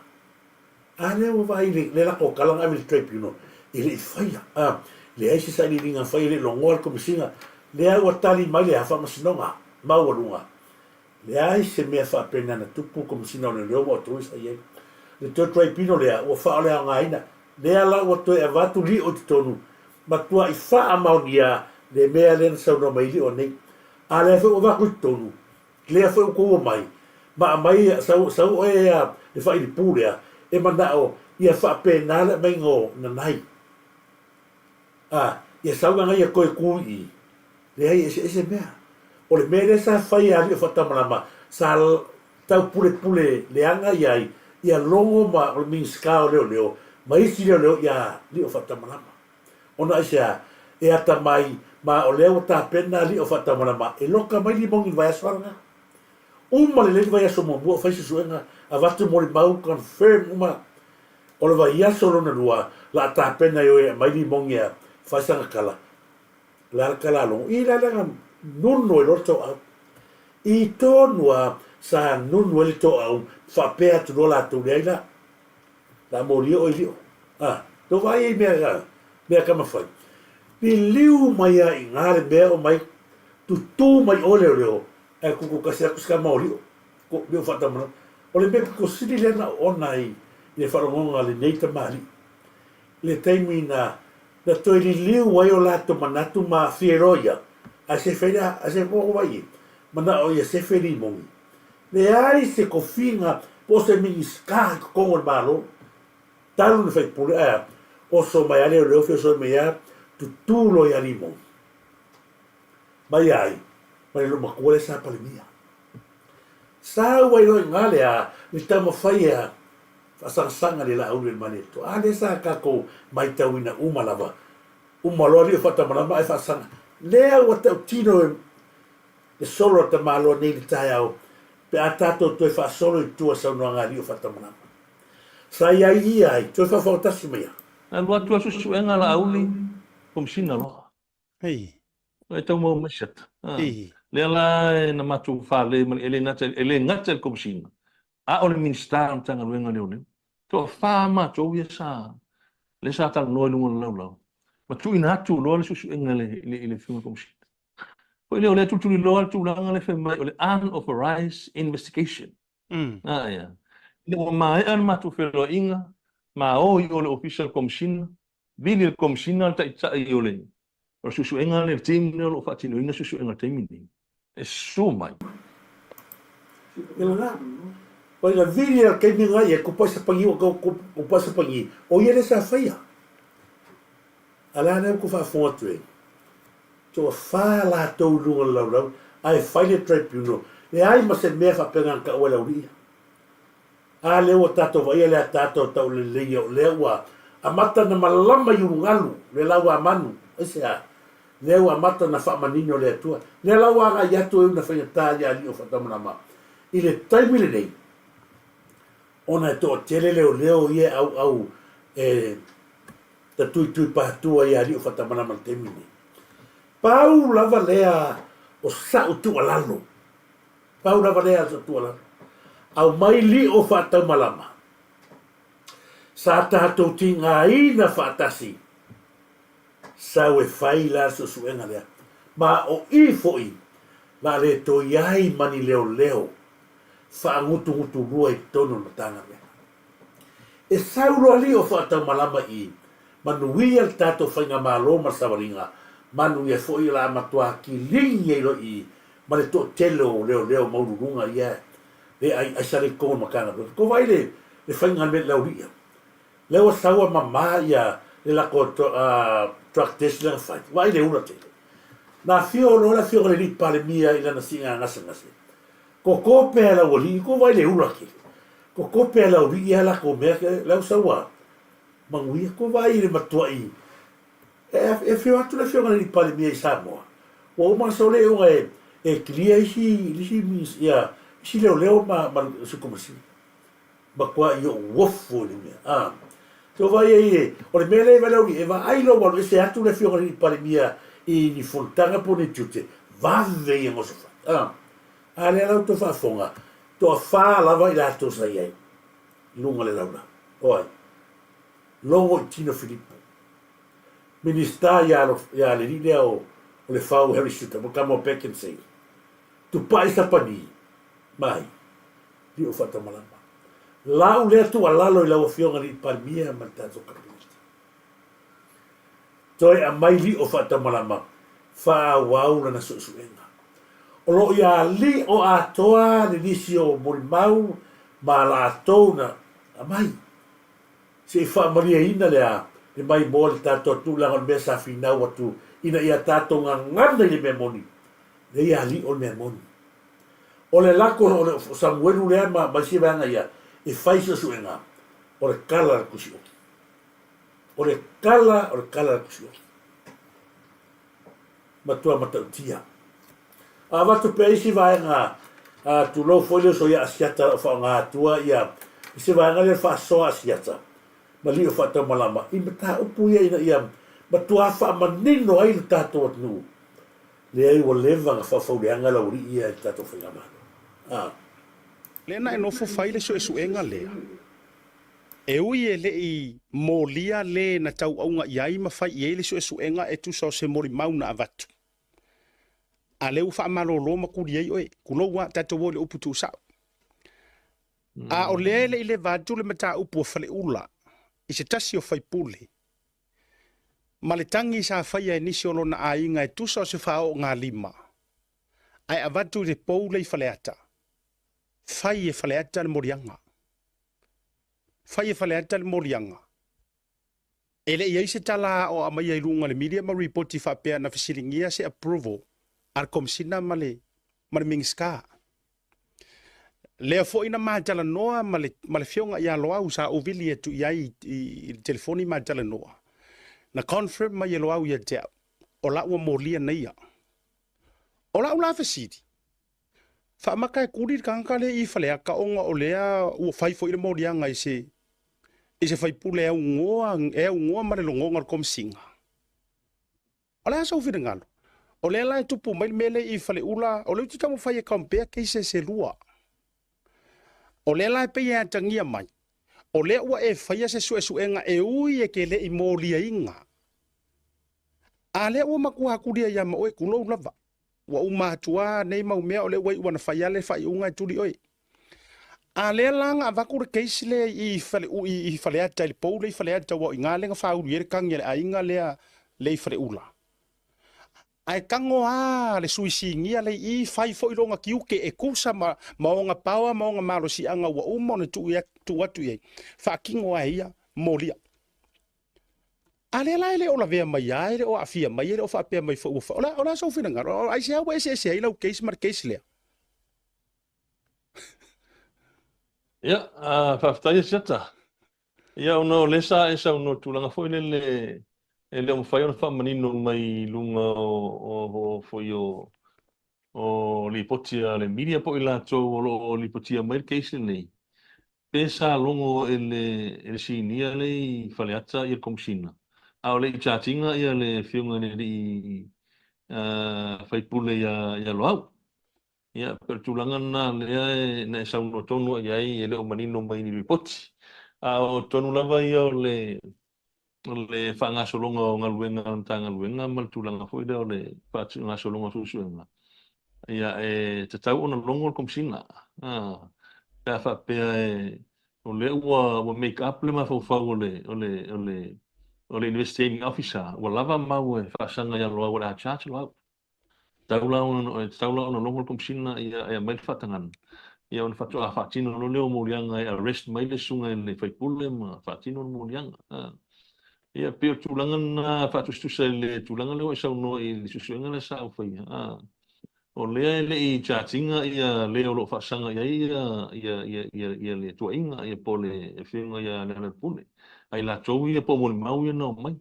A lea ua vaai i le lako o tala na ave i le tribunal, e le i faia. A, leai se sailiiliga na faia, e le i logoa le Komesina. Lea ua tali mai le Faamasinoga Maualuga Leai se mea faapena na tupu Komesina o Leoleo ma outou sa i ai. Le toe tribunal lea ua faaoleaogaina, lea la ua toe avatu lio i totonu, matuai faamaonia le mea lea na saunoa mai ai lio nei. A lea foi ua avatu i totonu, lea foi ua tou omai ma aumai, sau, sau oe a le faailipu lea e manao ia faapena le aumaiga o Nanai. A, ia sau Nanai e toe tu i i. Leai, e eseese mea. O le mea lea sa fai e Alii o Faatamalama, sa taupulepule leaga i ai ia Logo ma o le Minisita o Leoleo ma isi leoleo ia Alii o Faatamalama. Ona aisea? E atamai ma o lea ua tapena Alii o Faatamalama e loka mai Limogi i le vaiaso a lena. Uma lelei le vaiaso muamua o fai suesuega, avatu molimau, confirm uma. O le vaiaso lona lua, la a tapena e o e aumai Limogi a fai sana tala. O le a le tala a Logo? I la leaga nunu ai loa le toau. I tonu a sa nunu ai le toau faapea atu loa latou leai la. La molia oi lio. A, tou vaai ai mea a. Mea ka mafai. Liliu mai a i ina le mea o mai tutū mai oe leoleo ae kuku kasi atu si tama o lio, ko lio faatamalama. O le mea pito sili lea na oona i le faalogoga a lenei tamalii, le taimi na na toe liliu ai o latou manatu ma aafia ai loa ia, ae sefe ai lea, ae sefe ko vai e manao ia sefe limogi. Leai se tofiga po o se Minisita i totonu o le Malo talu na faipule ae a, oso mai a leoleo feosoe mai a tutū loa ia limogi. Mai ai ma le loomatua lea sa Palemia. Sau ai loa i ina le a le taumafai e faasagasanga le Laauli o le Malietoa. A lea sa tatou maitauina uma lava, uma loa alii o faatamalama ae faasaga. Lea ua tautino le solo a tamaloa nei i le taeao pe a tatou toe faasolo i tua saunoaga a alii o faatamalama. Sa i ai ia ai, toe faafaotasi mai a. Na alu atu a suesuega Laauli, Komesina loa. Ei. E tau maua mai siata. Ei. Lea la na matou fale ma le, e le gata, e le gata i le Komesina, a o le Minisita o le Matagaluega o Leoleo. Toafa matou ia sa, lea sa talanoa i luga o le laulau, ma tuuina atu loa le suesuega i le, i le, i le Afioga i le Komesina. Foi lea o lea tulituliloa le tulaga lea fai mai o le unauthorized investigation. A ia. Ina ua maea le matou feiloaiga, ma o i o le Ofisa o le Komesina, vili e le Komesina le Taitai o le o le suesuega lea, le team lea o lo o faatinoina suesuega i le taimi lenei, e susu mai. Ia lena. Oi na vili a le taimi lena ia kupa i sapagi ua tau kupa i sapagi, o ia lea sa faia. A le a lea ua tou faafofoga atu ai? Toafa latou i luga o le laulau ae fai le tribunal. Leai ma se mea faapena na taua e le aualii ia. A lea ua tatou vaaia le ataata o Tauleleia o lea ua amata na malama i ulugalu le lau a manu, aisea? Lea ua amata na faamanino le Atua. Lea la ua agai atu e una faigata ia alii o Faatamalama i le taimi lenei ona e toatele leoleo ia e auau e tatuitui patua ia alii o Faatamalama i le taimi lenei. Pau lava lea o sa'u tuualalo Pau lava lea o tuualalo. Aumai lio faataumalama. Sa tatou tigaina faatasi sau e fai la le suesuega lea. Ma o i foi la le toe i ai ma ni leoleo faagutugutulua i totonu o le Matagaluega. E sau loa lio faataumalama i manuia le tatou faigamalo ma le savaliga, manuia foi o le a matua kiligi ai loa i ma le toatele o leoleo maualuluga ia e ai aisa le i totonu o le Matagaluega. Tou vaai le le faiga o le mea i le aualii ia. Lea ua sau a mama ia le latou drug test lea na fai. Vaai le ula tele. Na afio loa le afioga i le alii Palemia i lana siiga gasegase. Koko pea e le aualii, tou vaai le ula tele. Koko pea e le aualii ia latou mea lea ua sau a manuia. Tou vaai i le matuai E afio atu le Afioga i le Alii Palemia i Samoa, ua uma ona sau le iuga e clear isi, isi, ia, isi leoleo ma, ma le Sui Komesina. Matuai ou ofo i le mea. A. So vaai ai e, o le mea lea e valauli, e vaai loa ua alu ese atu le Afioga i le Alii Palemia i ni fonotaga po o ni tiute, vave ia goso fai. A. A lea la ua toe faafofoga, toafa lava i latou sa i ai i luga o le laulau. O ai? Logo i Tino Filipo. Minista ia ia le alii lea o o Lefau Harry Suter mo tama o Beckinsale. Tupai Sapani mai lio faatamalama. Lau lea tuualalo i lau Afioga i le Palemia ma le tatou Kapeneta. Toe aumai lio faatamalama faaauau lana suesuega. O lo o ia lio atoa le lisi o molimau ma latou na aumai. Se i faamalieina le a le maimoa le tatou atunuu leaga o le mea sa finau atu ina ia tatou gagana i le mea moni, lea ia alii o le mea moni. O le lako o le Samuelu lea ma ma isi vaega ia e fai suesuega, o le kala o le tusi oki. O le kala o le kala o le tusi oki. Matua matautia. A avatu pea isi vaega, a tulou foi le uso ia Asiata o lo o faaaoga atua ia isi vaega lea faasoa Asiata ma lio faataumalama i mataupu ia ina ia matua faamanino ai le tatou atunuu. Leai ua leva ona faafauleaga le aualii ia i le tatou faigamalo. A. Lea na e nofo fai le suesuega lea. E ui e le i molia le na tauauga i ai ma fai i ai le suesuega e tusa o se molimau na avatu. A lea ua faamalolo ma kuli ai oe, kulou a, tatou o i le upu tuusao. A o lea e le i leva atu le mataupu a Faleula i se tasi o faipule, ma le tagi sa faia e nisi o lona aiga e tusa o se faaoogalima, ae avatu i le pou lea i Faleata, fai e Faleata le moliaga. Fai e Faleata le moliaga. E le i ai se tala o aumaia i luga o le media ma ripoti faapea na fesiligia se approval a le Komesina ma le ma le Minisita. Lea foi na ma talanoa ma le ma le Afioga ia Loau sa ou vili atu i ai i le telefoni ma talanoa. Na confirm mai e Loau ia te au, o la ua molia nei ia. O lau la fesili, Faamaka e kuli le tagata lea i Faleata ona o lea ua fai foi le moliaga i se i se faipule e aunoa e aunoa ma le logoga o le Komesina. O le a sou finagalo? O lea la e tupu mai le mea lea i Faleula, o lea ou te taumafai e compare cases e lua. O lea la e pei e atagia mai, o lea ua e faia se suesuega e ui e te le i moliaina, a lea ua matua kulia ia ma oe, tulou lava. Ua uma atu a nei mau mea o lea ua iu ana fai a le faaiuga e tuli oe. A lea la na avatu le case lea i fale i Faleata i le pou lea i Faleata ua o i ina lea na faaulu i ai le tagi a le aiga lea lea i Faleula. Ae tago a le sui sinia lea i i fai foi lona tiute e tusa ma ma ona power ma ona malosiaga ua uma ona tuu tuu atu i ai. Faatino a e ia molia. A lea la e le o lavea mai lava, e le o aafia mai, e le o faapea mai foi ua fa... O le a, o le a sou finagalo? Aisea ua eseese ai lau case ma le case lea? Ia, faafetai Asiata. Ia, ona o lea sa e saunoa i tulaga foi lele e le o mafai ona faamanino mai i luga o, o, o foi o, o lipoti a le media po o i latou o lo o lipotia mai le case lenei. Pe sa logo e le sinia lea i Faleata le Komesina, a o le i charge ina le afioga i le alii faipule ia Loau. Ia, pei o le tulaga lena lea na e saunoa tonu i ai e le o manino mai i ni lipoti. A o tonu lava ia o le o le faagasologa o galuega a le Matagaluega ma le tulaga foi lea o le faagasologa o suesuega, ia e tatau ona logo le Komesina pe a faapea e, o lea ua, ua make up le mafaufau o le, o le, o le, o le investigating officer, ua lava mau e faasaga ia Loau o le a charge Loau. Tatau la ona, e tatau la ona logo le Komesina ia e aumai le faatagaga, ia ona faatoa faatino loa lea o moliaga e arrest mai le susuga i le faipule ma faatino le moliaga. Ia pei o le tulaga lena faatusatusa i le tulaga lea ua e saunoa i le suesuega lea sa ou faia, o lea e le i charge ina ia le o lo o faasaga i ai ia ia ia ia ia le tuuaiga ia po o le afioga ia Lealailepule, a i latou ia po o molimau ia na omai.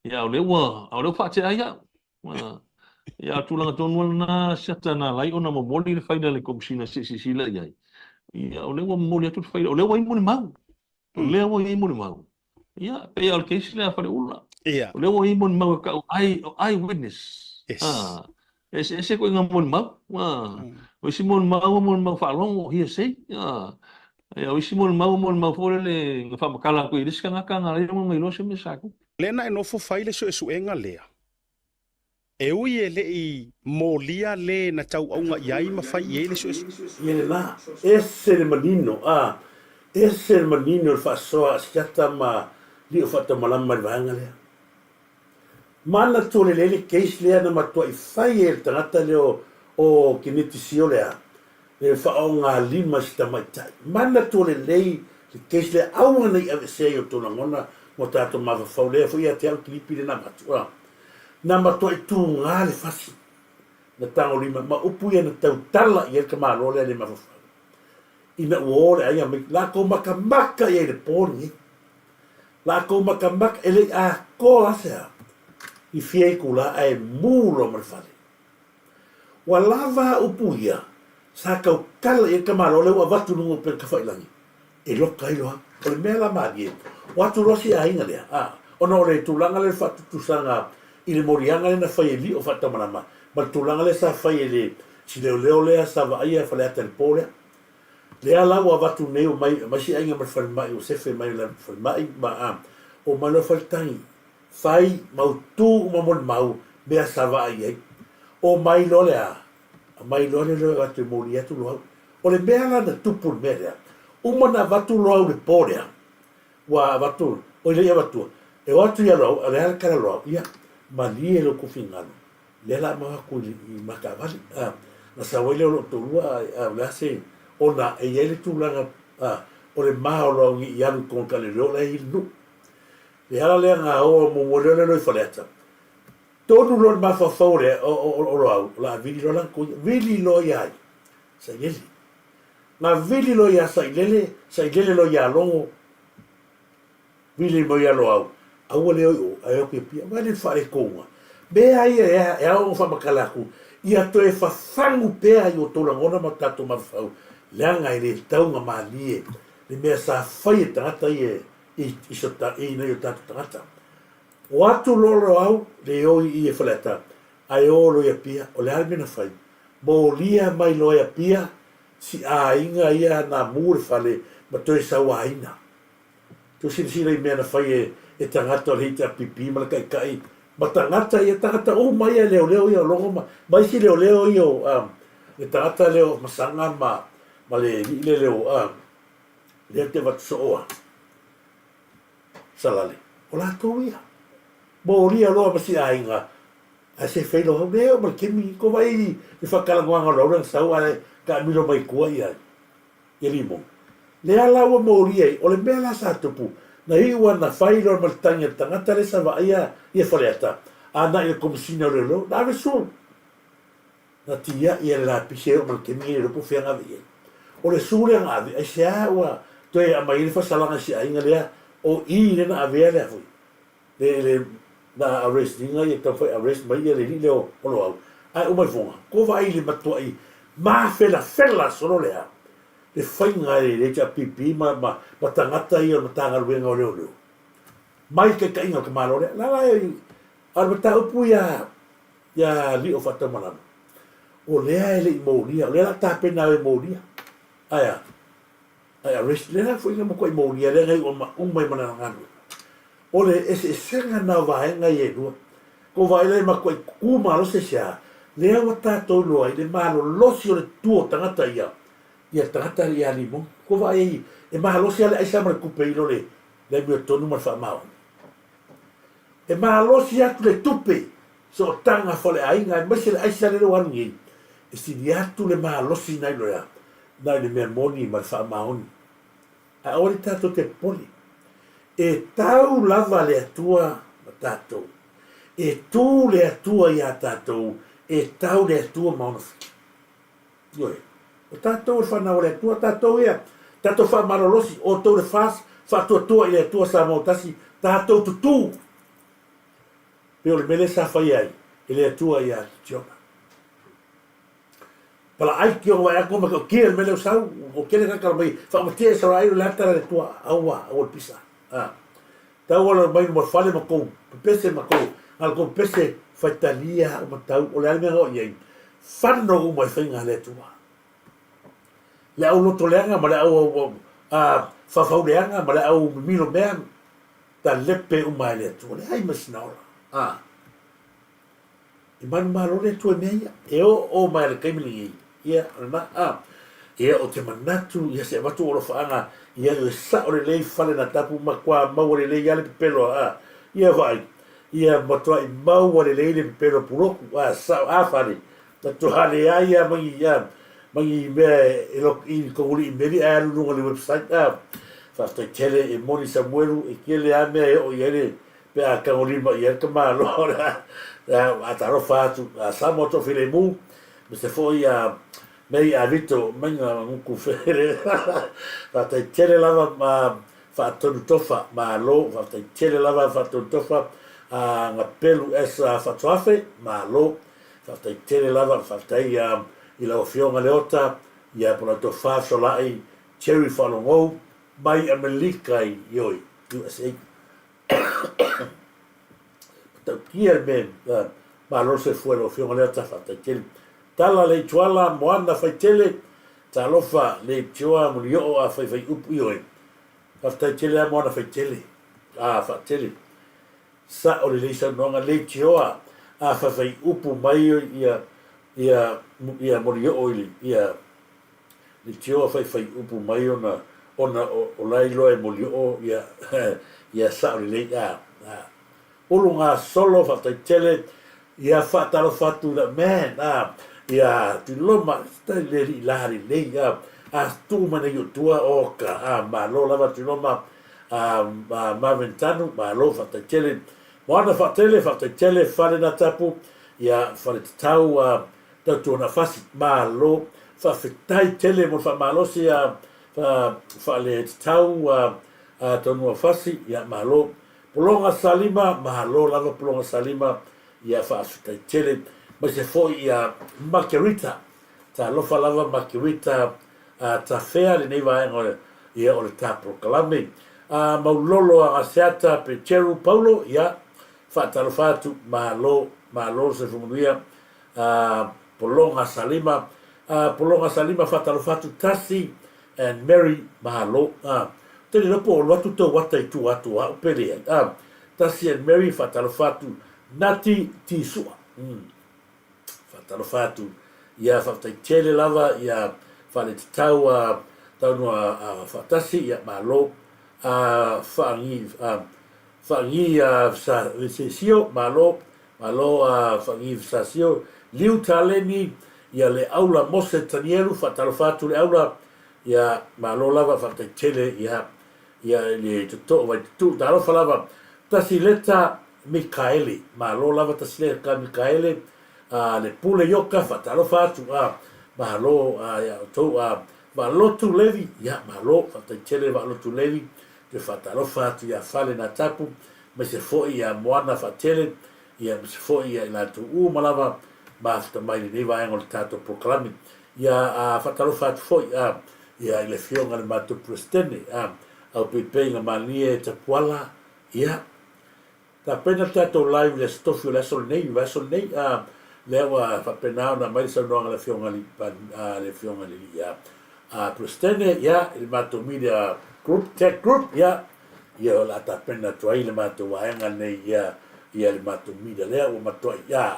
Ia, o lea ua, o lea ua faatea ai au. Ia, o le tulaga tonu lava lena, Siata, na ala ai ona momoli le faila i le Komesina se i silasila i ai. Ia, o lea ua momoli atu le faila, o lea ua i ai molimau. O lea ua i ai molimau. Ia, pei lava o le case lea a Faleula. Ia. O lea ua i ai molimau e tau eye, o eye witness. Yes. Ah, e eseese ituaiga molimau. Ah, o isi molimau o molimau faalogo, hearsay. Ah, ia, o isi molimau o molimau foi lele na faamatala atu i le isi tagata na ala ai ona iloa se mea sa tupu. Lea na e nofo fai le suesuega lea, e ui e le i molia le na tauauga i ai ma fai i ai le suesuega. Ia lena, ese le manino, a, ese le manino i le faasoa a Siata ma Lio Faatamalama i le vaega lea. Manatua lelei le case lea na matuai fai e le tagata lea o Keneti Sio lea, le faaaogalima i se tamaitai. Manatua lelei le case lea, aua ne i aveesea i outou lagona ma o tatou mafaufau lea foi ia te au le kilipi lea na avatu. A, na matuai tuga le fasi, na tagolima, ma upu ia na tautala i ai le tamaloa lea le mafaufau. Ina ua o le aiga mai, latou matamata i ai i le po lenei. Latou matamata, e le i atoa lava se a, i fia itula ae mu loa ma le fale. Ua lava a upu ia, sa tautala i ai le tamaloa lea ua avatu i luga o upega tafailagi, e loka ai loa. O le mea la malie, ua atu loa si aiga lea, a, ona o le tulaga lea o le faatutusaga i le moliaga lea na fai e Lio Faatamalama ma le tulaga lea sa fai e le si leoleo lea sa vaaia Faleata i le po lea. Lea la ua avatu nei o mai ma isi aiga mai le falemai ua sefe mai le falemai ma a o mai loa faletagi fai mautu uma molimau mea sa vaai ai. O mai loa le a? Aumai loa le loa avatu e moli atu Loau. O le mea la na tupu i le mea lea, uma na avatu Loau i le po lea, ua avatu, oi le i avatua, e o atu ia Loau, a o le a le tala a Loau, ia, malie lo outou finagalo, lea la mau atu i, i mataavale. A, na sau ai lea o lou toalua, a, a o le a se, ona e i ai le tulaga, a, o le ma o Loau i alu i totonu o le talaleleo la e i le nuu. Le ala lea na o muamua lea lea i Faleata, Tonu loa le mafaufau o le o Loau, o le a vili loa lana tuia. Vili loa ia ai? Sailele. Na vili loa ia Sailele, Sailele loa ia Logo, vili mai ia Loau, aua le o i o, ae o atu i Apia. Vaai le faaletouga. Mea ia e ao ona faamatala atu, ia toe fafagu pea i o outou lagona ma tatou mafaufau, leaga e le tatau ona malie le mea sa fai e tagata ia i i nai o tatou tagata. O atu loa Loau le o i i e Faleata, ae o loa i Apia, o le a le mea na fai? Molia mai loa i Apia si aiga ia na mu le fale ma toe sauaina. Tou silasila i mea na fai e e tagata o le HRPP ma le Taitai ma tagata ia, tagata uma ia leoleo ia o Logo ma ma isi leoleo ia o um le tagata lea o Masaga ma ma le alii lea leo um lea te avatu soo a. Salale, o latou ia. Molia loa ma si aiga, ae se fai loa, ne o ma le kemi, ko vai i le whakalangwanga o laura sau ae taamilo mai tua ia ia Limon. Lea la ua molia ai, o le mea la sa tupu, na iu ana fai loa ma le tangi a le tagata lea sa vaaia ia Faleata, ana i le Komesina o Leoleo, na ave sulu. Na tia'i e le lapisi e oo ma le taimi e le iloa po o fea na ave i ai. O le su lea na ave, aisea ua toe aumai ai le faasalaga i si aiga lea, o i lea na avea lea foi, le, le, na arrest ina ia taumafai arrest mai ia le alii lea o Loau, ae uma ifoga, ko vaai i le matuai mafelafela solo lea, le faiga e le HRPP ma, ma, ma tagata ia o le Matagaluega o Leoleo, mai taitaiga o le tamaloa lea. La la e, a o le mataupu ia, Ia Lio Faataumalama, o lea e le i molia, o lea la tapena au e molia. Ae a? Ae arrest, lea la foi na matuai molia, lea na iu uma ai ma lana galuega. O le eseesega na o vaega ia e lua. Ko vaai la e matuai tutu malosi aisea? Lea ua tatou iloa ai le malolosi o le tutu o tagata ia, ia tagata ia Limoni. Ko vaai ai, e malosi lava le aisa ma le tupe i lo le amiotonu ma le faamaoni. E malosi atu le tupe sootaga faleaiga aemaise le aisa lele ua alu nei, e sili atu le malosi nai lo ea, nai le mea moni ma le faamaoni. Ae aua le tatou te popole. E tau lava le Atua ma tatou. E tu le Atua iā tatou, e tau le Atua ma ona fili. Ioe. O tatou o le fanau a le Atua, tatou ia, tatou faamalolosi, outou le FAST, faatuatua i le Atua Samoa tasi, tatou tutū. Pei o le mea lea sa faia ai e le Atua ia Kitiona. Palaai ki ona wae atu ma kia le mea lea o sau, o kele ka mai, whaamatia e Israel le ata le Atua, aua, aua le pisa. Ah. Tau ala mai ma fale ma kou pepese ma kou, ngā kou pepese whaitalia o matau, o le ale mea ngā o iai, whano uma i whainga le Atua. Le au loto leanga ma le au au, a, whawhau leanga ma le au mimilo mea, Talepe uma e le Atua, leai ma sina ola. A. E manumalo le Atua i mea ia. E oo mai a le taimi lenei, ia, o lena, a. Ia, o te manatu, ia se avatu o alofaaga, ia e sao lelei fale na tapu matua maua lelei a le pepelo, a. Ia vaai, ia matuai maua lelei le pepelo puloku, a, sao, a fale, Matua leai a ma ni a ma ni mea e log in i tonu le email ae alu i luga o le website a. Faafetai tele e moni Samuelu e tele a mea e oo i ai le pe a tagolima i ai le tamaloa o le a talofa atu a Samoa Toafilemu me se foi a mei a Vito Mainga Nguku Fele faafetai tele lava ma Faatonu Tofa malo faafetai tele lava Faatonu Tofa a Gapelu S Faatoafe malo Faafetai tele lava, faafetai i lau Afioga Leota, ia po lau Tofa Fesolai Jerry Faalogou mai Amelika i oi, USA. Matautia le mea malo le soifua i lau Afioga Leota, faafetai tele. Tala Leituala, Moana Faitele, Talofa leitioa Mulioo a faifai upu ioe. Faafetai tele a Moana Faitele a faatele. Sao lelei saunoaga leitioa a faifai upu mai ia ia ia Mulioo i le ia leitioa faifai upu mai ona ona o la iloa e Mulioo ia ia sao lelei a a Ulu gasolo faafetai tele ia faatalofa atu i man a ia Tuiloma tai le alii la lelei a a tuu mai nei o tua oka a malo lava Tuiloma a Marvin Tanu malo faafetai tele Moana faatele faafetai tele Fale na tapu ia fale tatau a tautuana fasi malo faafetai tele mo le faamalosi a fale tatau a taunua fasi ia malo Pologa Salima, malo lava Pologa Salima, ia faafetai tele maise foi ia Makerita, talofa lava Makerita a tafea lenei vaega o ia o le ta polokalame. A Maulolo Agaseata Peteru Paulo, ia faatalofa atu, malo, malo le soifua manuia a Pologa Salima, a Pologa Salima faatalofa atu Tasi and Mary Malo a te le po o alu atu tou ata i tua atu o a'u pe leai a Tasi and Mary faatalofa atu Nati Tisua mm faatalofa atu ia faafetai tele lava ia faaletatau a taunua a faatasi ia malo a faagi a faagi a sa sesio malo Malo a Fagivi Sasio, Liu Taleni, ia le Aula Mose Tanielu, faatalofa atu le Aula, ia malo lava faafetai tele ia ia le Tootoo Vaitutuu, talofa lava Tasileta Mikaele, malo lava Tasileta Mikaele, a le Pule Ioka, faatalofa atu a malo a ia outou a Vaalotu Levi, ia malo faafetai tele Vaalotu Levi, Toe faatalofa atu ia Fale Natapu, aemaise foi ia Moana Faatele, ia aemaise foi ia i latou uma lava mafuta mai lenei vaega o le tatou polokalame. Ia a faatalofa atu foi a ia i le afioga i le matou Peresetene a Aupeipeiga Malie Tapuala, ia Tapena le tatou live i le Aso Tofi o le aso lenei, le vaiaso lenei, a, lea ua faapena ona aumai le saunoaga a le Afioga i le a le Afioga i le Alii a, a Peresetene, ia, i le matou media group, tech group, ia, ia o le a tapena atu ai le matou vaega lenei, ia, ia le matou media lea ua matuai, ia,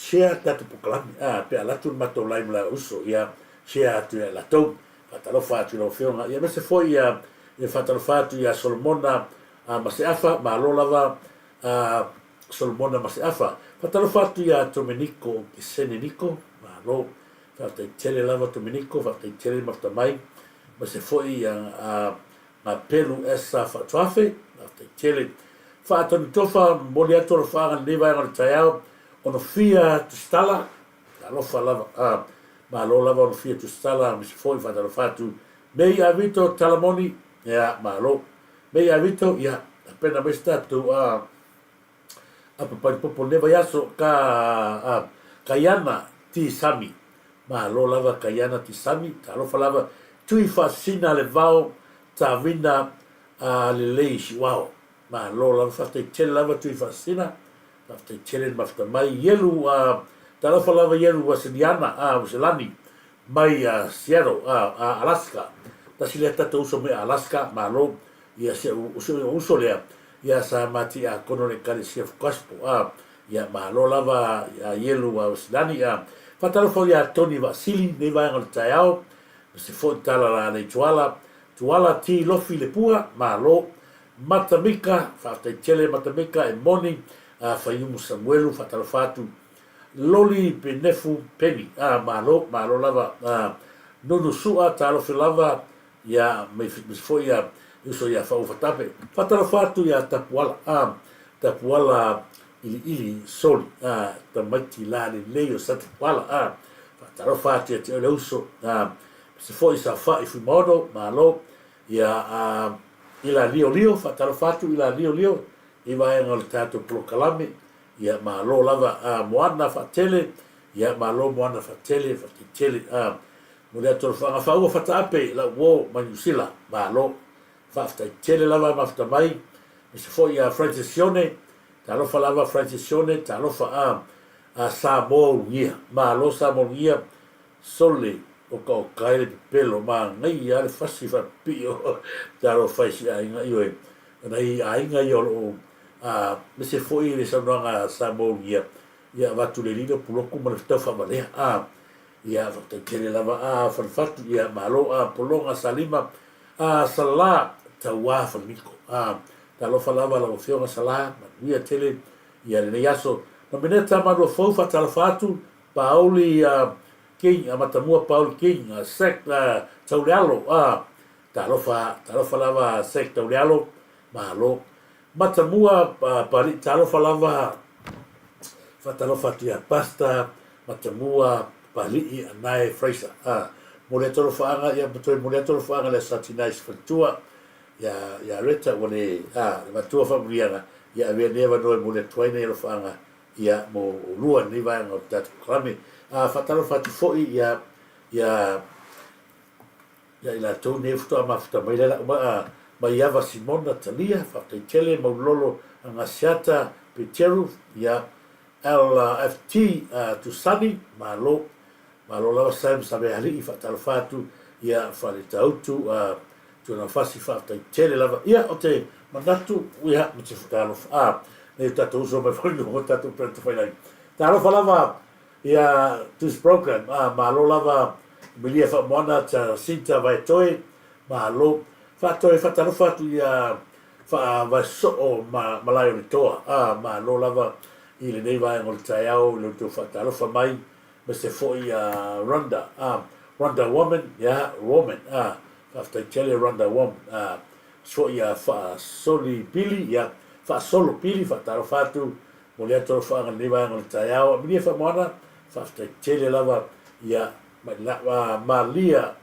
Share tatou polokalame a pe alu atu le matou live ma la uso ia share atu ia latou. Faatalofa atu i lau afioga ia aemaise foi ia ia faatalofa atu ia Solomona a Maseafa malo lava a Solomona Maseafa. Faatalofa atu ia Tomeniko Kisene Niko malo faafetai tele lava Tomeniko faafetai tele mafuta mai aemaise foi ia a Mapelu Esa Faatuafe, faafetai tele. Faatonitofa, momoli atu alofaaga i lenei vaega o le taeao, Onofia Tusitala, talofa lava, a, malo lava Onofia Tusitala, aemaise foi faatalofa atu Mei Avito Talamoni, ia, malo. Mei Avito, ia, tapena mai se tatou, a, Apapalipopo lenei vaiaso ka a Kaiana T Sami malo lava Kaiana T Sami talofa lava Tui Faasina le vao Tavina a lelei Siuao malo lava faafetai tele lava Tui Faasina faafetai tele le mafuta mai Ielu a talofa lava Ielu Wasiliana a Wasilani mai a Seattle a a Alaska tasi lea tatou uso mai Alaska malo ia si ou uso lea Ia sa ma tiakono le Ekalesia Full Gospel a ia malo lava ia Ielu a Osilani a faatalofa ia Tony Vaasili nei vaega o le taeao ma se foi tala la nei Tuala Tuala T Lofi Lepua malo Matamika faafetai tele Matamika e moni a Faiumu Samuelu faatalofa atu Loli Penefu Peni a malo malo lava a Nunu Sua talofi lava Ia, mai foi ia uso ia Faaufatape. Faatalofa atu ia Tapuala, a, Tapuala iliili soli, a, tamaiti la lelei o Satapuala, a, faatalofa atu ia te oe le uso, a, se foi saofa'i Fuimaono, malo, ia, a, ila Liolio, faatalofa atu ila Liolio i vaega o le tatou polokalame, ia, malo lava, a, Moana Faatele, ia, malo Moana Faatele, faatele, a, Momoli atu alofaga faua fataape lau uo mai Niu Sila. Malo. Faafetai tele lava mafuta mai. Aemaise foi ia Francis Sione. Talofa lava Francis Sione. Talofa a a Samoa Ulugia. Malo Samoa Ulugia. Sole okaoka ai le pepelo manaia a le fasi faapipii o talofa i si aiga ioe o nai aiga ia o lo o a aemaise foi le saunoaga a Samoa Ulugia ia avatu le lilo puloku ma le tau faavalea a ia faafetai tele lava a Falefatu ia malo a Pologa Salima a Sala Tauā Falemiko a talofa lava lau afioga Sala manuia tele ia lenei aso Nomeneta Manuafou faatalofa atu Pauli King a Matamua Pauli King a Sec Taulealo a Talofa talofa lava Sec Taulealo malo Matamua Pali talofa lava faatalofa atu ia Pastor Matamua Palii Anae Fraser a momoli atu alofaaga ia ma toe momoli atu alofaaga le Aso Satinai i si faletua ia ia Reta ua le a le matua faamanuiaga ia avea nei avanoa e momoli atu ai nai alofaaga ia mo lua i lenei vaega o le tatou polokalame. A faatalofa atu foi ia ia ia i latou nei faatoa mafuta mai le lau maa Maiava Simona Talia, faafetai tele Maulolo Agaseata Peteru, ia LFT Tusani, malo malo lava Sam Savealii, faatalofa atu ia Faletautu Tuanafasi, faafetai tele lava. Ia o te manatu ia ma te talofa a nei o tatou uso mai foi o tatou parent failagi. Talofa lava ia this program a malo lava Milia Faamoana Jacinta Vaetoe malo faatoe faatalofa atu ia Faavaesoo ma Malae o le Toa a malo lava i lenei vaega o le taeao i lo outou faatalofa mai aemaise foi a Rhonda a Rhonda Woman ia Woman a faafetai tele Rhonda Woman a foi a Faasoli Pili ia Faasolo Pili faatalofa atu momoli atu alofaaga i lenei vaega o le taeao Amelia Faamoana faafetai tele lava ia Malia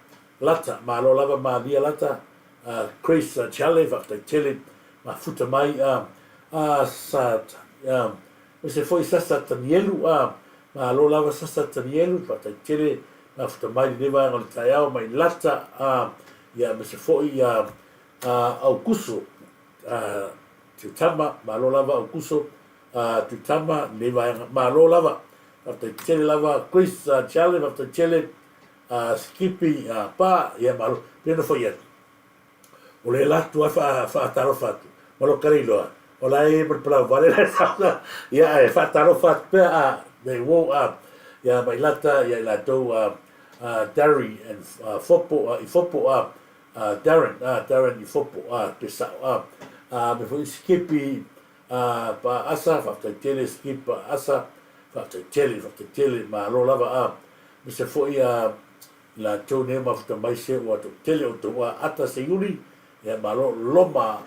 Lata malo lava Malia Lata a Grace Chale faafetai tele mafuta mai a a sa a aemaise foi Sasa Tanielu a malo lava Sasa Tanielu faafetai tele mafuta mai lenei vaega o le taeao mai Lata a ia aemaise foi ia a Aukuso a Tuitama malo lava Aukuso a Tuitama lenei vaega malo lava faafetai tele lava Grace Chale faafetai tele a Skippy a Pa ia malo pei ona fai atu o le la atu a faatalofa atu ma lo Kaleiloa o la e ma le palau vale la sausa ia ae faatalofa atu pea a they wo a ia Mailata ia i latou a Darry and Fopo i Fopo a Darren a Darren i Fopo a pe sao a a me foi Skippy a Pa Asa faafetai tele Skip Pa Asa faafetai tele faafetai tele malo lava a aemaise foi a i latou nei mafuta mai se ua toatele outou a ata Seiuli ia malo Loma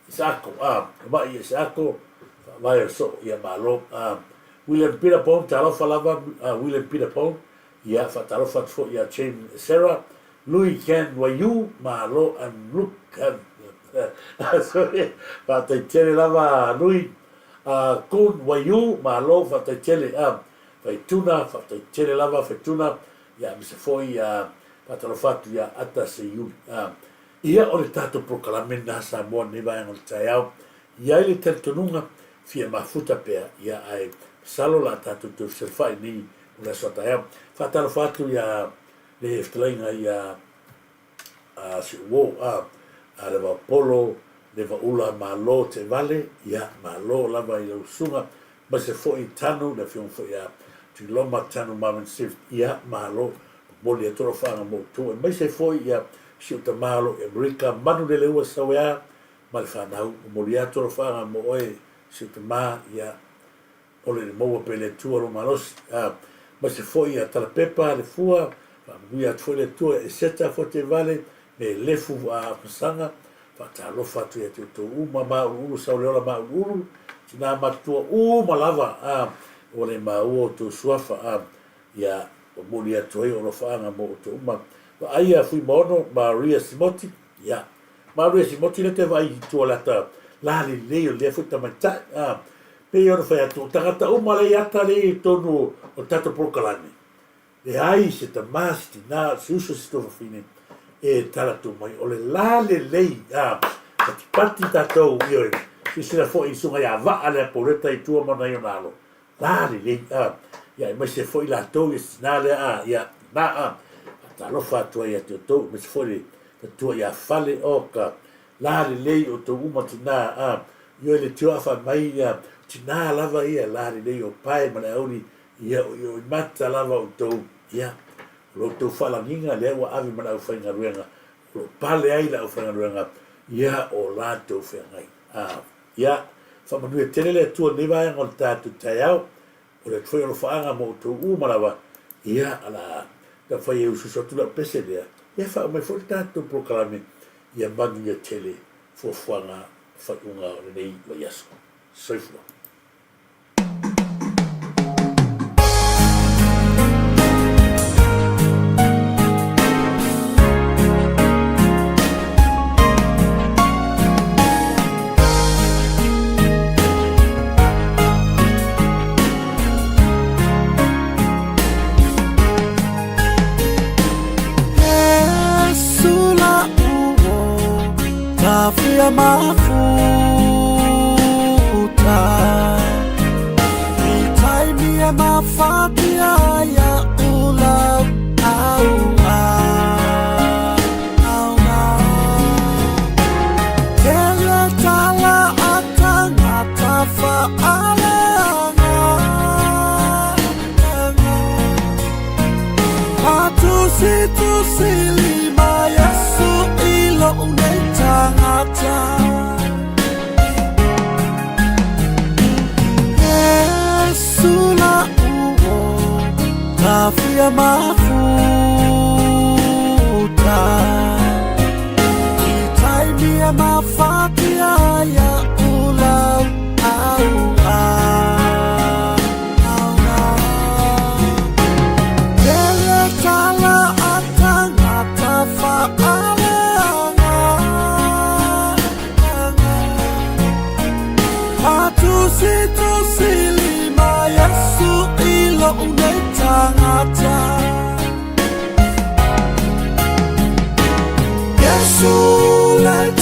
Isaako a Ma'i Isaako faavae o soo ia malo a William Peter Bone talofa lava a William Peter Bone ia faatalofa atu foi ia James Sarah Lui Ken Waiu malo and Luke sorry faafetai tele lava Lui a Kun Waiu malo faafetai tele a Faituna faafetai tele lava Faituna ia aemaise foi ia faatalofa atu ia Ata Seiuli a ia o le tatou polokalame lena Samoa lenei vaega o le taeao i ai le talitonuga fia mafuta pea ia ae masalo la tatou toe fesilafai nei o le aso a taeao faatalofa atu ia le fetalaiga ia a si uo a a le Vaopolo le Vaula malo Tevale ia malo lava i lau susuga aemaise foi Tanu le afioga foi ia Tuiloma Tanu Marvin Swift ia malo momoli atu alofaaga mo outou aemaise foi ia si ou tama o lo o i Amerika manu le leua Sauea ma le fanau momoli atu alofaaga mo oe si ou tama ia Ole le maua pea le Atua lo malosi, a, aemaise foi ia Talapepa le fua, faamanuia atu foi le Atua e seta fote vale me lefu a afasaga, faatalofa atu ia te outou uma mauluulu Sauleola mauluulu, tina matutua uma lava, a, ua le maua outou suafa, a, ia momoli atu ai alofaaga mo outou uma. Vaaia Fuimaono Maria Simoti, ia, Maria Simoti lea te vaai i tua o le ata la lelei o lea foi tamaitai, a, Pei ona fai atu, o tagata uma lea i ata lea i totonu o le tatou polokalame, leai se tama, se tina, se uso, se tuafafine e tala atu mai. O le la lelei, a, patipati tatou, ioe, silasila foi i susuga ia Vaa lea Pauleta i tua ma nai ona alo, la lelei, a, ia aemaise foi latou ia se tina lea, a, ia, faapena a. Faatalofa atu ai ia te outou, aemaise foi le matua ia Fale, o ka la lelei o outou uma tina a. Ioe le tio a fai mai ia tina lava ia la lelei o pae ma le auli, ia o i mata lava outou, ia o lo outou faalagiga lea ua ave ma le aufaigaluega, o lo o pale ai le aufaigaluega, ia o latou feagai. A, ia, faamanuia tele le Atua i lenei vaega o le tatou taeao, o le atu foi alofaaga mo outou uma lava, ia, o le a taumafai e usuusu atu lau pese lea, ia faauma ai foi le tatou polokalame, ia manuia tele fuafuaga faaiuga o lenei vaiaso. Soifua. Yesu le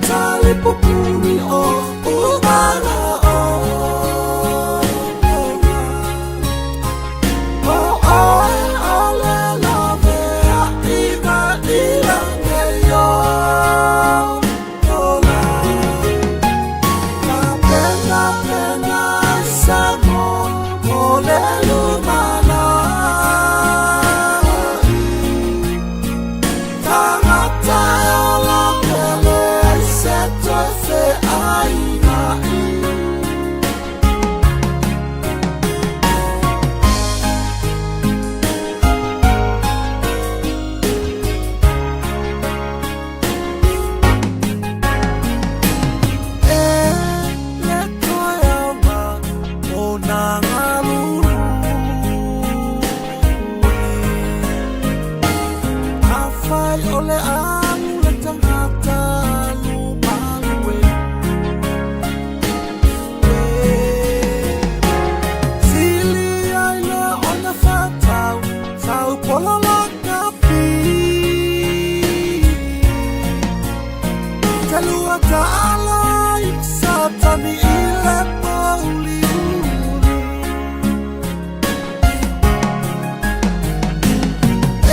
tali pupuni o. o le alu le tagata alu malu e. Sili ai le ona whatau, sau pola la kapi. Te lua ta'ala i satani i le mauli uli.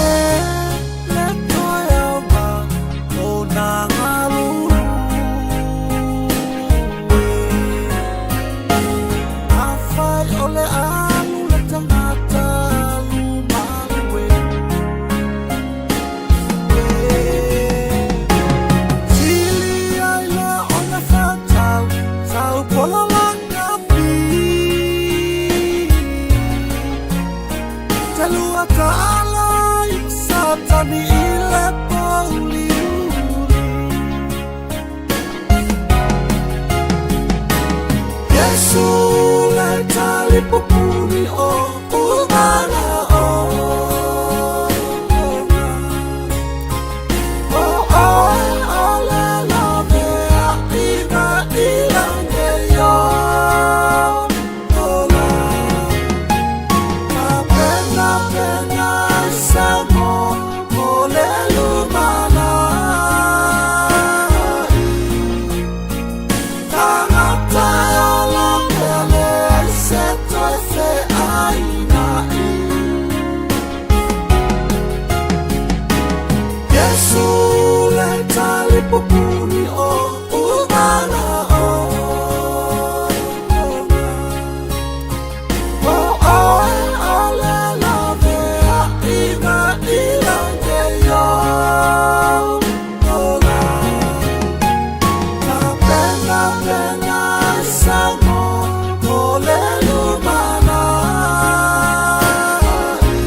E le toe auga o nā ngalulu e. Afai o le alu le tagata alu malu e. Sili ai le ona whatau, sau pola la kapi. Te lua ta'ala i satani i le mauli uli. Yesu le talipupuni o umana o. O oe o le lavea i na ilange yo ola. Ka pena pena sa mo mo le lumana i. Tangata e ola pea le se toe fe aina i. Yesu le talipupuni o umana o. O oe o le lavea i na ilange yo ola. Ka pena pena sa mo mo le lumana i.